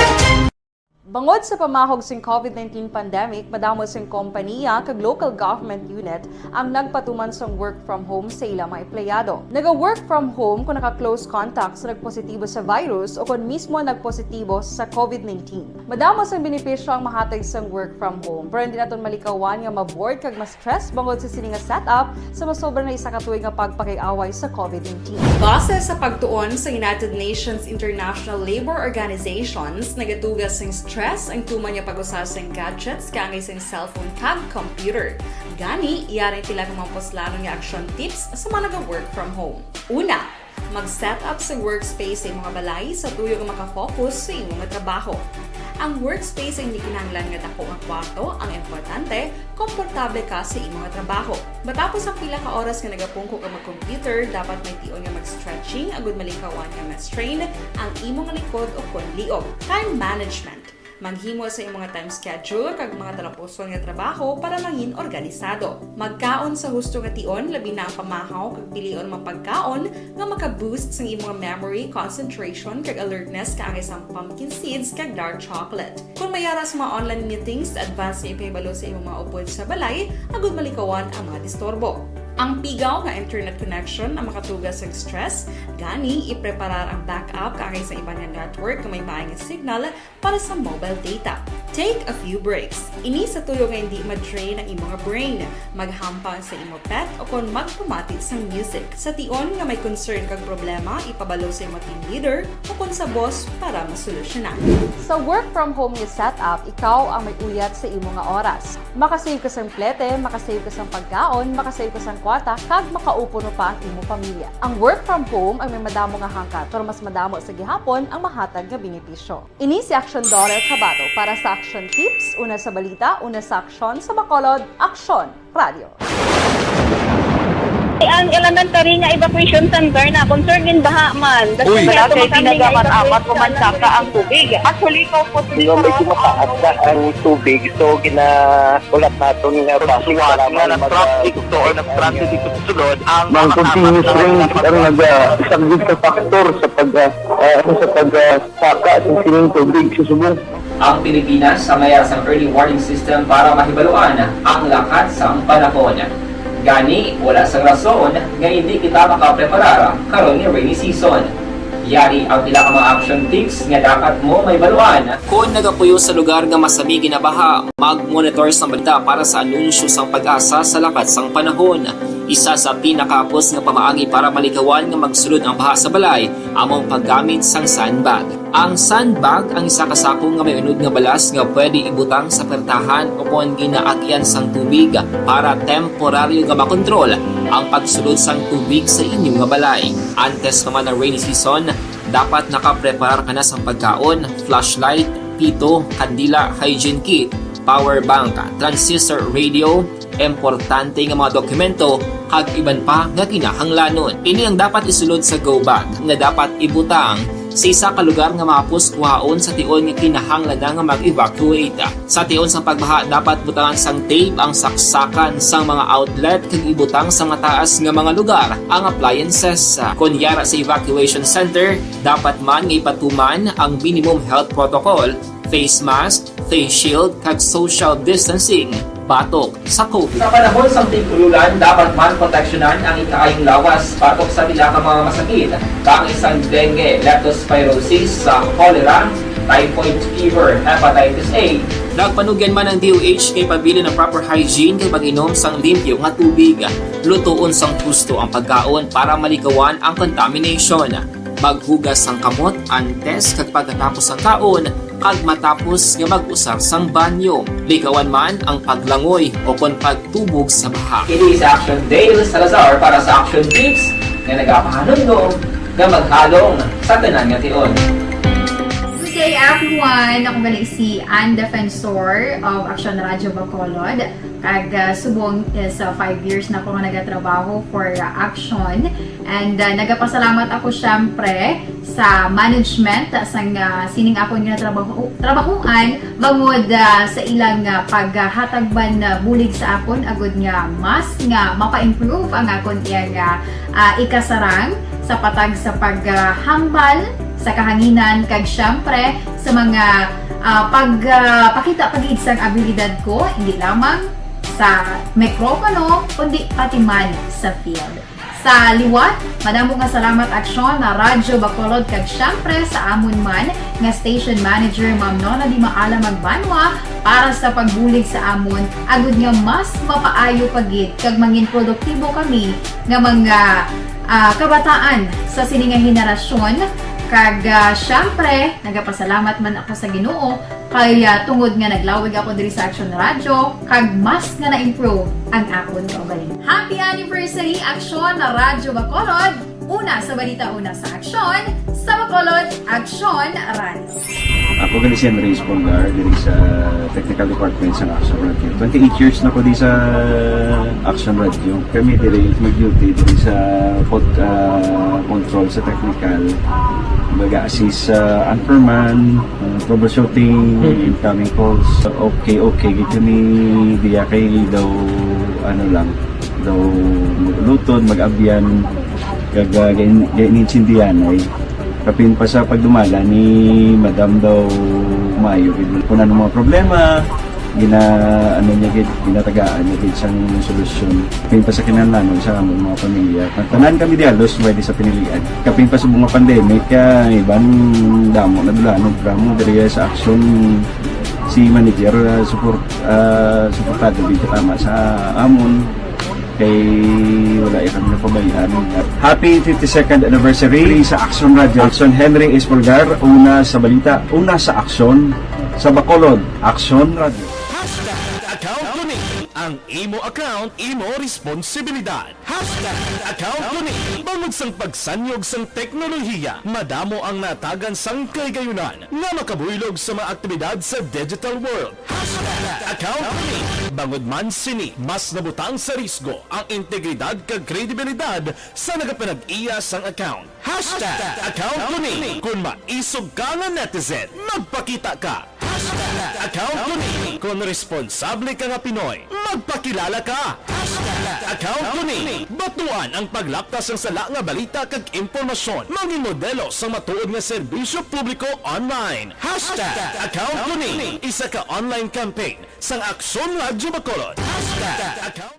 Bangod sa pamahog sing COVID nineteen pandemic, madamo sing kompaniya kag local government unit ang nagpatuman sang work from home sa ila mga empleyado. Naga-work from home kung naka-close contact sa nagpositibo sa virus o kon mismo nagpositibo sa COVID nineteen. Madamo sang benepisyo ang mahatag sang work from home, pero hindi naton malikawan nga ma-bored kag ma-stress bangod sa sini nga setup sa masobra na isa ka tuig nga pagpakig-away sa COVID nineteen. Base sa pagtuon sa United Nations International Labour Organizations, nagatuga sing stress ang tuman nga pag-usa sing gadgets kaangay sing cellphone kag computer. Gani, yari ang pila ka mga puslanon nga action tips sa mga naga-work from home. Una, mag-set up sa workspace sa imo nga balay sa tuyo nga makafocus sa imo nga trabaho. Ang workspace ay hindi kinahanglan nga dako nga kwarto ang importante, komportable ka sa imo nga trabaho. Matapos ang pila ka oras nga nagapungko ka mag-computer, dapat may tion nga mag-stretching agud malikawan nga ma-strain ang imo nga likod o kon liog. Time management. Maghimo sa imo nga time schedule kag mga talapuson nga trabaho para mangin organisado. Magkaon sa husto nga tion, labi na ang pamahaw kag pilion mga pagkaon nga maka-boost sang imo nga memory, concentration, kag alertness kaangay sang pumpkin seeds kag dark chocolate. Kon may ara sa mga online meetings, advance nga ipahibalo sa imo mga upod sa balay agud malikawan ang mga disturbo. Ang pigaw nga internet connection ang makatuga sa stress, gani ipreparar ang backup kaangay sa iban nga network nga may maay nga signal para sa mobile data. Take a few breaks. Ini sa tuyo nga hindi ma-drain ang imo nga brain. Maghampang sa imo pet o kon magpamati sang music. Sa tion nga may concern kag problema, ipabalo sa imo team leader o kon sa boss para masolusyonan. Sa work from home nga setup, ikaw ang may uyat sa imo nga oras. Makasave ka sang plete, makasave ka sang pagkaon, makasave ka sang kwarta, kag makaupo pa ang imo pamilya. Ang work from home ay may madamo nga hangkat, pero mas madamo sa gihapon ang mahatag nga benepisyo. Ini si Action Dollar Kabato para sa Action Tips, una sa balita, una sa aksyon, sa Bacolod, Aksyon Radio. Ang elementary nga evacuation center na concern in baha man. Uy. Wala kay pinagaman amat ko man saka ang tubig. Actually, ikaw po, hindi ko mataas na ang tubig. So, ginahulat naton nga basic nga nag-traffic to or nag-traffic dito sa sulod ang mga continuous rain ang nag-, ah, isang sa factor sa pag, ah, ah, sa pag, ah, saka sa sining tubig sa subong. Ang Pilipinas ang may ara sang early warning system para mahibaluan ang lakat sang panahon. Gani, wala sang rason nga hindi kita makapreparar karon nga rainy season. Yari ang pila ka mga action tips nga dapat mo mahibaluan. Kon nagapuyo sa lugar nga masami ginabaha, mag-monitor sang balita para sa anunsyo sang PAGASA sa lakat sang panahon. Isa sa pinakahapos nga pamaagi para malikawan nga magsulod ang baha sa balay amo ang paggamit sang sandbag. Ang sandbag ang isa ka sako nga may unod nga balas nga pwede ibutang sa pertahan o kon ginaagyan sang tubig para temporaryo nga makontrol ang pagsulod sang tubig sa inyo nga balay. Antes pa man ang rainy season, dapat nakapreparar ka na sang pagkaon, flashlight, pito, kandila, hygiene kit, power bank, transistor radio, importante nga mga dokumento, kag iban pa nga kinahanglanon. Ini ang dapat isulod sa go bag nga dapat ibutang sa isa ka lugar nga mahapos kuhaon sa tion nga kinahanglan na nga mag-evacuate. Sa tion sang pagbaha, dapat butangan sang tape ang saksakan sang mga outlet kag ibutang sa mataas nga mga lugar ang appliances. Kon yara sa evacuation center, dapat man nga ipatuman ang minimum health protocol, face mask, face shield, kag social distancing batok sa COVID. Sa panahon sang tig-ulolan, dapat man proteksyonan ang ikaayong lawas batok sa pila ka mga masakit, kaangay sang dengue, leptospirosis, sa cholera, typhoid fever, hepatitis A. Nagpanugyan man ang D O H nga ipabilin ang proper hygiene kag pag-inom sang limpyo nga tubig. Lutoon sang husto ang pagkaon para malikawan ang contamination. Maghugas sang kamot antes kag pagkatapos sang kaon, kag matapos nga mag-usar sang banyo. Likawan man ang paglangoy o kon pagtubog sa baha. Ini si Action Dale Salazar para sa Action Tips nga nagapahanumdom nga maghalong sa tanan nga tion. Good day, everyone. Ako gali si Ann Defensor of Action Radio Bacolod. Kag, ah, subong is, ah, five years na ako nga nagatrabaho for, ah, Action. And, ah, nagapasalamat ako, syempre, sa management, ah, sang, ah, sining akon nga trabaho, trabahuan, bangod, ah, sa ilang, ah, paghatag man, ah, bulig sa akon, agud nga mas nga mapa-improve ang akon iya nga, ah, ikasarang sa patag sa paghambal sa kahanginan, kag, syempre, sa mga, ah, pag, ah, pakita pa gid sang abilidad ko, hindi lamang sa mikropono, kundi pati man sa field. Sa liwat, madamo nga salamat, Aksyon, na Radyo Bacolod, kag, syempre, sa amon man nga station manager, Ma'am Nona Di Maala Magbanwa, para sa pagbulig sa amon, agud nga mas mapaayo pa gid kag mangin produktibo kami nga mga, ah, kabataan sa sini nga henerasyon. Kag, ah, syempre, nagapasalamat man ako sa Ginoo kay, ah, tungod nga naglawig ako diri sa Action Radio, kag mas nga na-improve ang akon kaugalingon. Happy anniversary, Action Radyo Bacolod! Una sa balita, una sa aksyon, sa Bacolod, Action Radio. Ako gali si Henry Espolgar, diri sa Technical Department sa Action Radio. Twenty-eight years na ko di sa Action Radio. Kami diri mag-duty diri sa pod-, ah, control sa technical. Baga assist sa anchorman, ah, troubleshooting, Mhm. incoming calls. Okay, okay, gid kami diya kay daw, ano lang, daw mag-ulutod, mag-abyan, kag, ah, gain-, gainintindihan ay. Kapin pa sa pagdumala ni Madam daw maayo gid. Kung ano mga problema, gina-, ano niya gid, ginatagaan niya gid sang solusyon. Kapin pa sa kinahanglanon sa among mga pamilya. Tanan kami di halos pwede sa pinilian. Kapin pa sa mga pandemic, ah, iban damo na dulanon, pero mo diri sa Action, si manager, ah, support, ah, suportado gid tama sa amon. Kay wala ya kami napabayaan. Happy fifty-second anniversary sa Action Radio. Action Henry Espolgar, una sa balita, una sa aksyon, sa Bacolod, Action Radio. Hashtag account ko ni. Ang imo account, imo responsibilidad. Hashtag account ko ni. Bangod sang pagsanyog sang teknolohiya, madamo ang natagan sang kahigayunan nga makabuylog sa mga aktibidad sa digital world. Hashtag account ko ni. Bangod man sini, mas nabutang sa risgo ang integridad kag kredibilidad sa nagapanag-iya sang account. Hashtag account ko ni. Kon maisog ka nga netizen, magpakita ka. Hashtag account ko ni. Kon responsable ka nga Pinoy, magpakilala ka. Hashtag account ko ni. Batuan ang paglapta sang sala nga balita kag impormasyon. Mangin modelo sang matuod nga serbisyo publiko online. Hashtag account ko ni. Isa ka online campaign sang Aksyon Radyo Bacolod. Hashtag account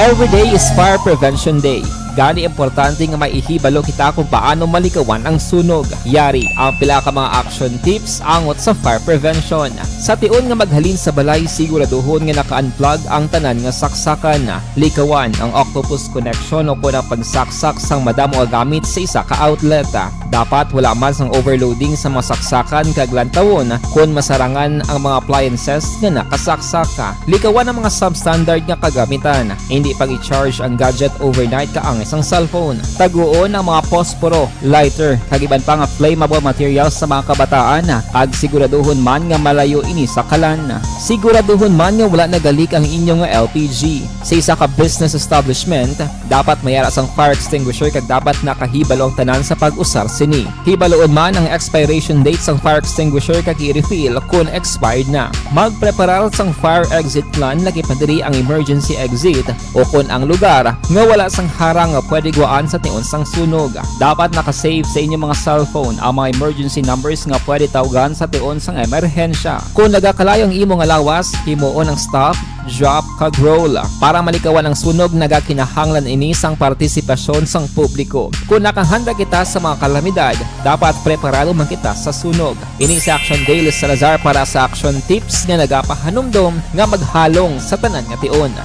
Every day is Fire Prevention Day. Gani, importante nga maihibalo kita kung paano malikawan ang sunog. Yari ang pila ka mga action tips angot sa fire prevention. Sa tion nga maghalin sa balay, siguraduhon nga naka-unplug ang tanan nga saksakan. Likawan ang octopus connection o kon ang pagsaksak sang madamo nga gamit sa isa ka outlet. Dapat wala man sang overloading sa mga saksakan kag lantawon kon masarangan ang mga appliances nga nakasaksak. Likawan ang mga substandard nga kagamitan. Indi pag-i-charge ang gadget overnight kaangay sang cellphone. Taguon ang mga posporo, lighter, kag iban pa nga flammable materials sa mga kabataan, kag siguraduhon man nga malayo ini sa kalan. Siguraduhon man nga wala nagalik ang inyo nga L P G. Sa isa ka business establishment, dapat may ara sang fire extinguisher kag dapat nakahibalo ang tanan sa pag-usar sini. Hibaloon man ang expiration date sang fire extinguisher kag i-refill kon expired na. Magpreparar sang fire exit plan, lakip na diri ang emergency exit, o kon ang lugar nga wala sang harang nga pwede gwaan sa tion sang sunog. Dapat naka-save sa inyong mga cellphone ang mga emergency numbers nga pwede tawgan sa tion sang emerhensya. Kon nagakalayo ang imo nga lawas, himuon ang stop, drop, kag roll. Para malikawan ang sunog, nagakinahanglan ini sang partisipasyon sang publiko. Kon nakahanda kita sa mga kalamidad, dapat preparado man kita sa sunog. Ini si Action Dale Salazar para sa Action Tips nga nagapahanumdom nga maghalong sa tanan nga tion.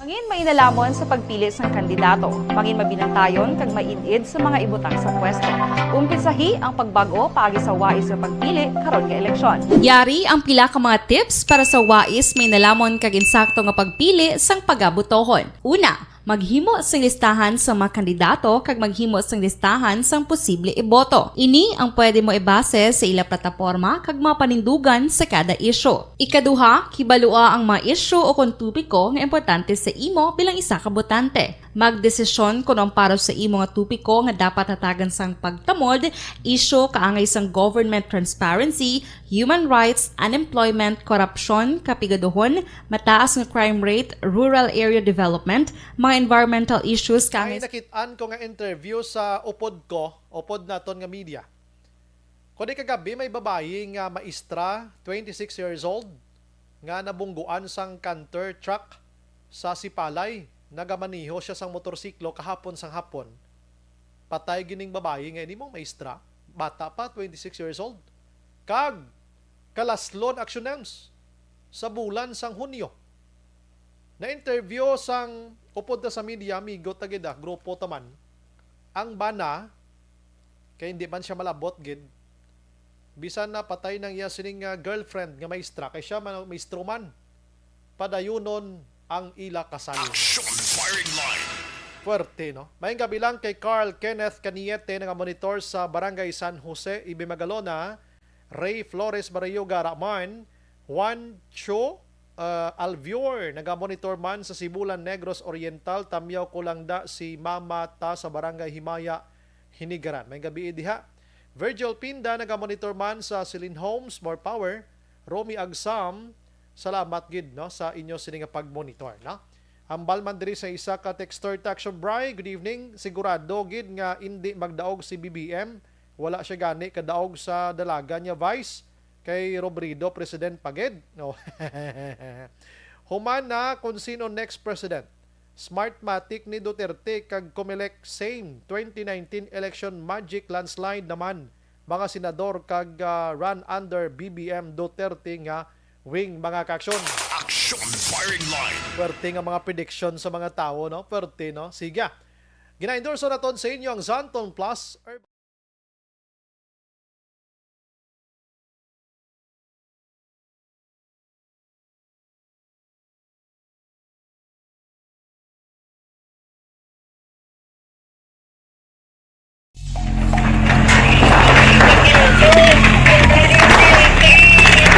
Mangin mainalomon sa pagpili sang kandidato. Mangin mabinantayon kag maid-id sa mga ibutang sa pwesto. Umpisahi ang pagbag-o paagi sa wais nga pagpili karon nga eleksyon. Yari ang pila ka mga tips para sa wais, mainalomon kag insakto nga pagpili sang pagabotohon. Una, maghimo sing listahan sa mga kandidato kag maghimo sing listahan sang posible iboto. Ini ang pwede mo ibase sa ila plataporma kag mga panindugan sa kada isyu. Ikaduha, kibalua ang mga isyu o kon topiko nga importante sa imo bilang isa ka botante. Magdesisyon kon ang para sa imo nga topiko nga dapat hatagan sang pagtamod, isyu kaangay sang government transparency, human rights, unemployment, korupsyon, kapigaduhon, mataas nga crime rate, rural area development, mga environmental issues kaangay. Ay, nakit-an ko nga interview sa upod ko, upod naton nga media. Kundi kagabi, may babayi nga maestra, twenty-six years old, nga nabungguan sang canter truck sa Sipalay. Nagamaneho siya sang motorsiklo kahapon sang hapon. Patay gining babayi nga ini mo maestra, bata pa, twenty-six years old. Kag kalaslon, Action Nems, sa bulan sang Hunyo. Na-interview sang upod ta sa media, amigo ta gid, ah, grupo ta man. Ang bana, kay hindi man siya malabot gid. Bisan na patay nang iya sining, ah, girlfriend nga maestra, kay siya man, maestro man. Padayunon ang ila kasal. Action Firing Line. Fuerte, no? Maayong gabi lang kay Carl Kenneth Caniete, nagamonitor sa Barangay San Jose, Ibe Magalona, Ray Flores Barayuga Raman, Juan Cho, uh, Alvior, nagamonitor man sa Sibulan, Negros Oriental, tamyaw ko lang da si mama ta sa Barangay Himaya, Hinigaran. Maayong gabi diha. Virgil Pinda, nagamonitor man sa Celine Homes, more power. Romy Agsam, salamat gid, no, sa inyo sini nga pagmonitor, no? Ambal man diri sa isa ka texter, Taction Bry, good evening. Sigurado gid nga indi magdaog si B B M. Wala siya gani kadaog sa dalagan niya, Vice. Kay Robredo, president pa gid. No. Human na kung sino next president. Smartmatic ni Duterte kag Comelec same twenty nineteen election magic landslide naman mga senador kag, ah, run under B B M Duterte nga wing, mga kaaksyon. Action Firing Line. Pwerte nga mga prediction sa mga tawo, no? Pwerte, no? Sige. Gina-endorse naton sa inyo ang Xanthone Plus Herbal.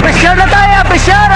Pressure na tayo, pressure!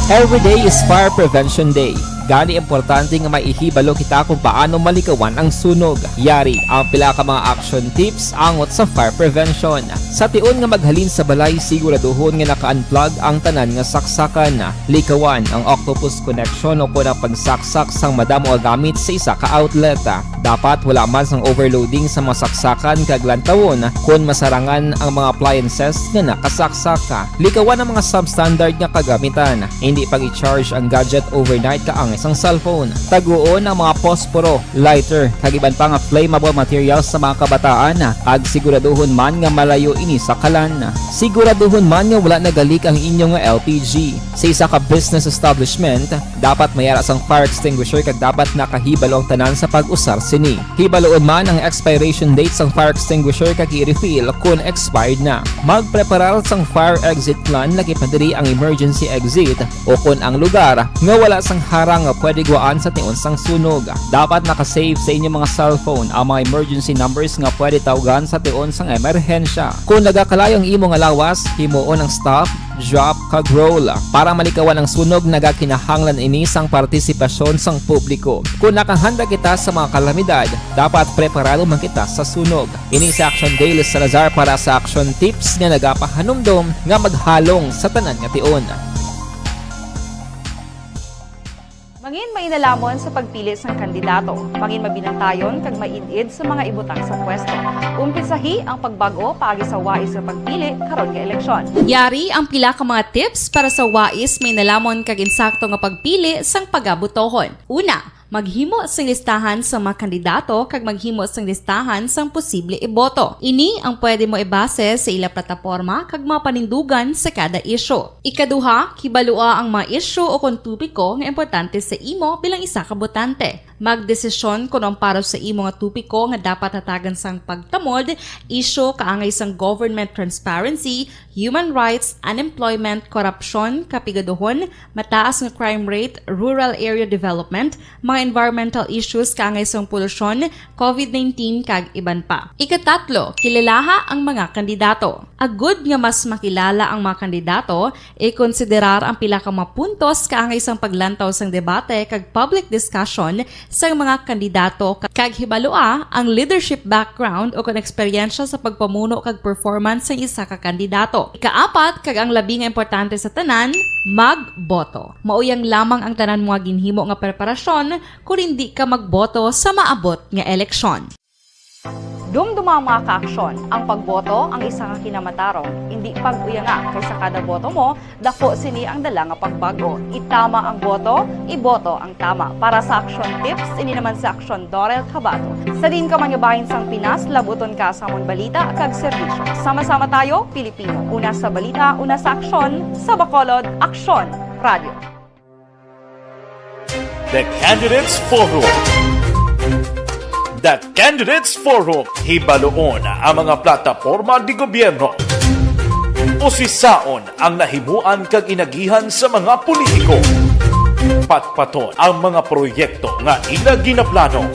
Every day is Fire Prevention Day. Gani, importante nga maihibalo kita kung paano malikawan ang sunog. Yari ang pila ka mga action tips angot sa fire prevention. Sa tion nga maghalin sa balay, siguraduhon nga naka-unplug ang tanan nga saksakan. Likawan ang octopus connection o kon ang pagsaksak sang madamo nga gamit sa isa ka outlet. Dapat wala man sang overloading sa mga saksakan kag lantawon kon masarangan ang mga appliances nga nakasaksak. Likawan ang mga substandard nga kagamitan. Hindi pag-i-charge ang gadget overnight kaangay sang cellphone. Taguon ang mga posporo, lighter, kag iban pa nga flammable materials sa mga kabataan, kag siguraduhon man nga malayo ini sa kalan. Siguraduhon man nga wala nagalik ang inyo nga L P G. Sa isa ka business establishment, dapat may ara sang fire extinguisher kag dapat nakahibalo ang tanan sa pag-usar sini. Hibaluon man ang expiration date sang fire extinguisher kag i-refill kon expired na. Magpreparar sang fire exit plan, lagi pa diri ang emergency exit o kon ang lugar nga wala sang harang nga pwede gwaan sa tion sang sunog. Dapat naka-save sa inyo mga cellphone ang mga emergency numbers nga pwede tawgan sa tion sang emerhensya. Kon nagakalayo ang imo nga lawas, himuon ang stop, drop, kag roll. Para malikawan ang sunog, nagakinahanglan ini sang partisipasyon sang publiko. Kon nakahanda kita sa mga kalamidad, dapat preparado man kita sa sunog. Ini si Action Dale Salazar para sa Action Tips nga nagapahanumdom nga maghalong sa tanan nga tion. Mangin mainalamon sa pagpili sang kandidato. Mangin mabinantayon kag maid-id sa mga ibutang sa pwesto. Umpisahi ang pagbag-o paagi sa wais nga pagpili karon nga eleksyon. Yari ang pila ka mga tips para sa wais, mainalamon kag insakto nga pagpili sang pagabotohon. Una, maghimo sing listahan sa mga kandidato kag maghimo sing listahan sang posible iboto. Ini ang pwede mo ibase sa ila plataporma kag mga panindugan sa kada isyu. Ikaduha, kibalua ang mga isyu o kon topiko nga importante sa imo bilang isa ka botante. Magdesisyon kon ang para sa imo nga topiko nga dapat hatagan sang pagtamod, isyu kaangay sang government transparency, human rights, unemployment, korupsyon, kapigaduhon, mataas nga crime rate, rural area development, mga environmental issues kaangay sang polusyon, covid nineteen, kag iban pa. Ikatatlo, kilalaha ang mga kandidato. Agud nga mas makilala ang mga kandidato, ikonsiderar ang pila ka mga puntos kaangay sang paglantaw sang debate kag public discussion sang mga kandidato, ka-, kag hibalua ang leadership background o kon eksperyensya sa pagpamuno kag performance sang isa ka kandidato. Ikaapat, kag ang labi nga importante sa tanan, magboto. Mauyang lamang ang tanan mo nga ginhimo nga preparasyon kon indi ka magboto sa maabot nga eleksyon. Dumduma, mga kaaksyon, ang pagboto ang isa ka kinamatarong. Indi pag-uyanga, kay sa kada boto mo, dako sini ang dala nga pagbag-o. Itama ang boto, iboto ang tama. Para sa Action Tips, ini naman si Action Dorel Cabato. Sa diin ka man nga bahin sang Pinas, labuton ka sa amon balita kag serbisyo. Sama-sama tayo, Pilipino. Una sa balita, una sa aksyon, sa Bacolod, Aksyon Radio. The Candidates Forum. The Candidates Forum, hibaluon ang mga plataporma di gobyerno. Usisaon ang nahimuan kag inagihan sa mga politiko. Patpaton ang mga proyekto nga ila ginaplano.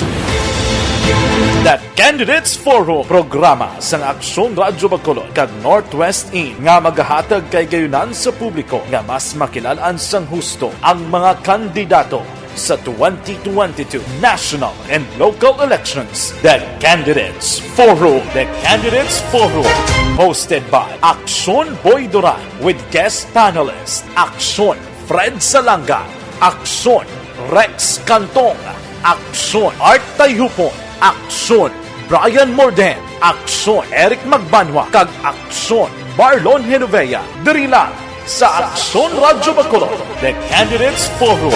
The Candidates Forum, programa sang Aksyon Radyo Bacolod kag Northwest In nga magahatag kahigayonan sa publiko nga mas makilal-an sang husto ang mga kandidato sa twenty twenty-two national and local elections. The Candidates Forum. The Candidates Forum, hosted by Aksyon Boy Duran with guest panelist Aksyon Fred Salanga, Aksyon Rex Cantong, Aksyon Art Tayhupon, Aksyon Brian Morden, Aksyon Eric Magbanwa, kag Aksyon Marlon Genovea. Diri lang sa Aksyon Radyo Bacolod, The Candidates Forum.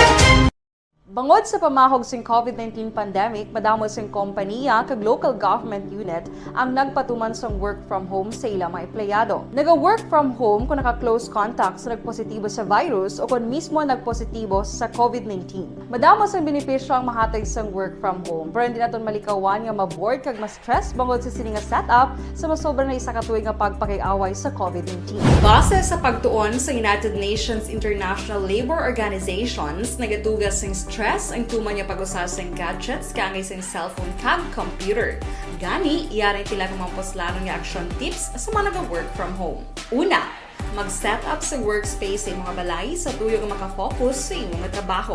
Bangod sa pamahog sing covid nineteen pandemic, madamo sing kompaniya kag local government unit ang nagpatuman sang work from home sa ila mga empleyado. Naga-work from home kon naka-close contact sa nagpositibo sa virus o kon mismo nagpositibo sa covid nineteen. Madamo sang benepisyo ang mahatag sang work from home, pero hindi naton malikawan nga ma-bored kag ma-stress bangod sa sini nga setup sa masobra na isa ka tuig nga pagpakig-away sa covid nineteen. Base sa pagtuon sa United Nations International Labour Organizations, nagaduga sing stress ang tuman nga pag-usa sing gadgets kaangay sing cellphone kag computer. Gani, yari ang pila ka mga puslanon nga action tips sa mga naga-work from home. Una, mag-set up sa workspace sa imong balay sa tuyo nga makafocus sa imong trabaho.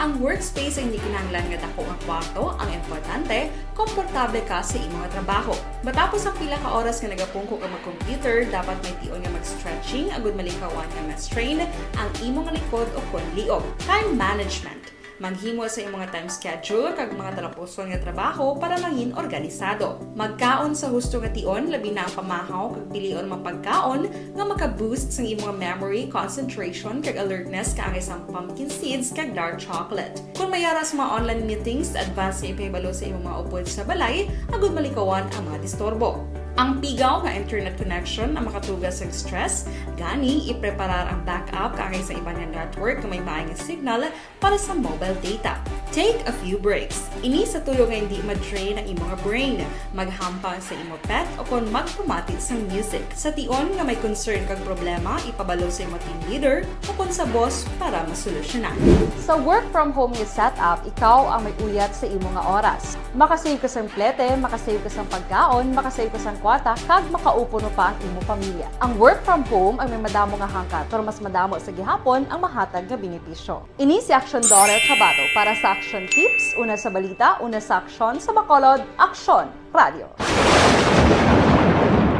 Ang workspace ay hindi kinahanglan nga dako nga kwarto. Ang importante, komportable ka sa imo nga trabaho. Matapos ang pila ka oras nga nagapungko ka mag-computer, dapat may tion nga mag-stretching agud malikawan nga ma-strain ang imo nga likod o kon liog. Time management. Maghimo sa imo nga time schedule kag mga talapuson nga trabaho para mangin organisado. Magkaon sa husto nga tion, labi na ang pamahaw kag pilion mga pagkaon nga maka-boost sang imo nga memory, concentration, kag alertness, kaangay sang pumpkin seeds kag dark chocolate. Kung may ara sa mga online meetings, advance nga ipahibalo sa imong mga upod sa balay agud malikawan ang mga disturbo. Ang pigaw nga internet connection ang makatuga sa stress, gani ipreparar ang backup kaangay sa iban nga network nga may maay nga signal para sa mobile data. Take a few breaks. Ini sa tuyo nga hindi ma-drain ang imo nga brain. Maghampang sa imo pet o kon magpamati sang music. Sa tion nga may concern kag problema, ipabalo sa imo team leader o kon sa boss para masolusyonan. Sa work from home nga setup, ikaw ang may uyat sa imo nga oras. Makasave ka sang plete, makasave ka sang pagkaon, makasave ka sang kwarta, kag makaupo pa ang imo pamilya. Ang work from home ang may madamo nga hangkat, pero mas madamo sa gihapon ang mahatag nga benepisyo. Ini si Aksyon Daughter Kabato para sa Aksyon Tips, una sa balita, una sa aksyon, sa Bacolod, Aksyon Radio.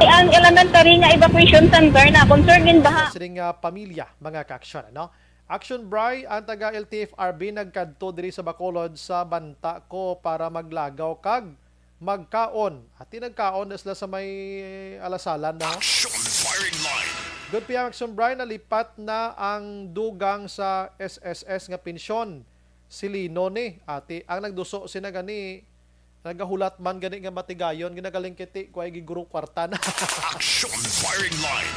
Ang elementary nga evacuation center na concern in baha. Sining, ah, pamilya, mga kaaksyon, ano? Aksyon Bri, ang taga L T F R B nagkadto diri sa Bacolod sa banta ko para maglagaw kag magkaon. Ati nagkaon na sila sa may alasalan na. Action firing line. Good P M Action Brian, nalipat na ang dugang sa S S S nga pensyon. Si Lino ni, ati, ang nagduso sina gani, nagahulat man gani nga matigayon, ginagaling kiti, kuway giguro kwarta na. Action firing line.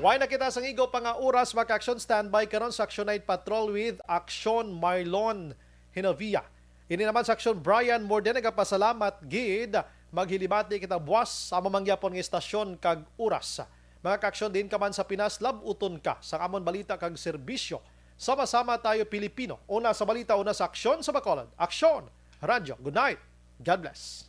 Way na kita sa ngigo pa nga oras, mga action standby karon sa Action Night Patrol with Action Marlon Hinovia. Ini naman sa Action Brian, more than nagapasalamat gid. Maghilimati kita buwas sa amo man gyapon nga istasyon kag oras. Mga kaaksyon, diin ka man sa Pinas, lab-uton ka sa amon balita kag serbisyo. Sama-sama tayo, Pilipino. Una sa balita, una sa aksyon sa Bacolod. Aksyon! Radyo, good night. God bless.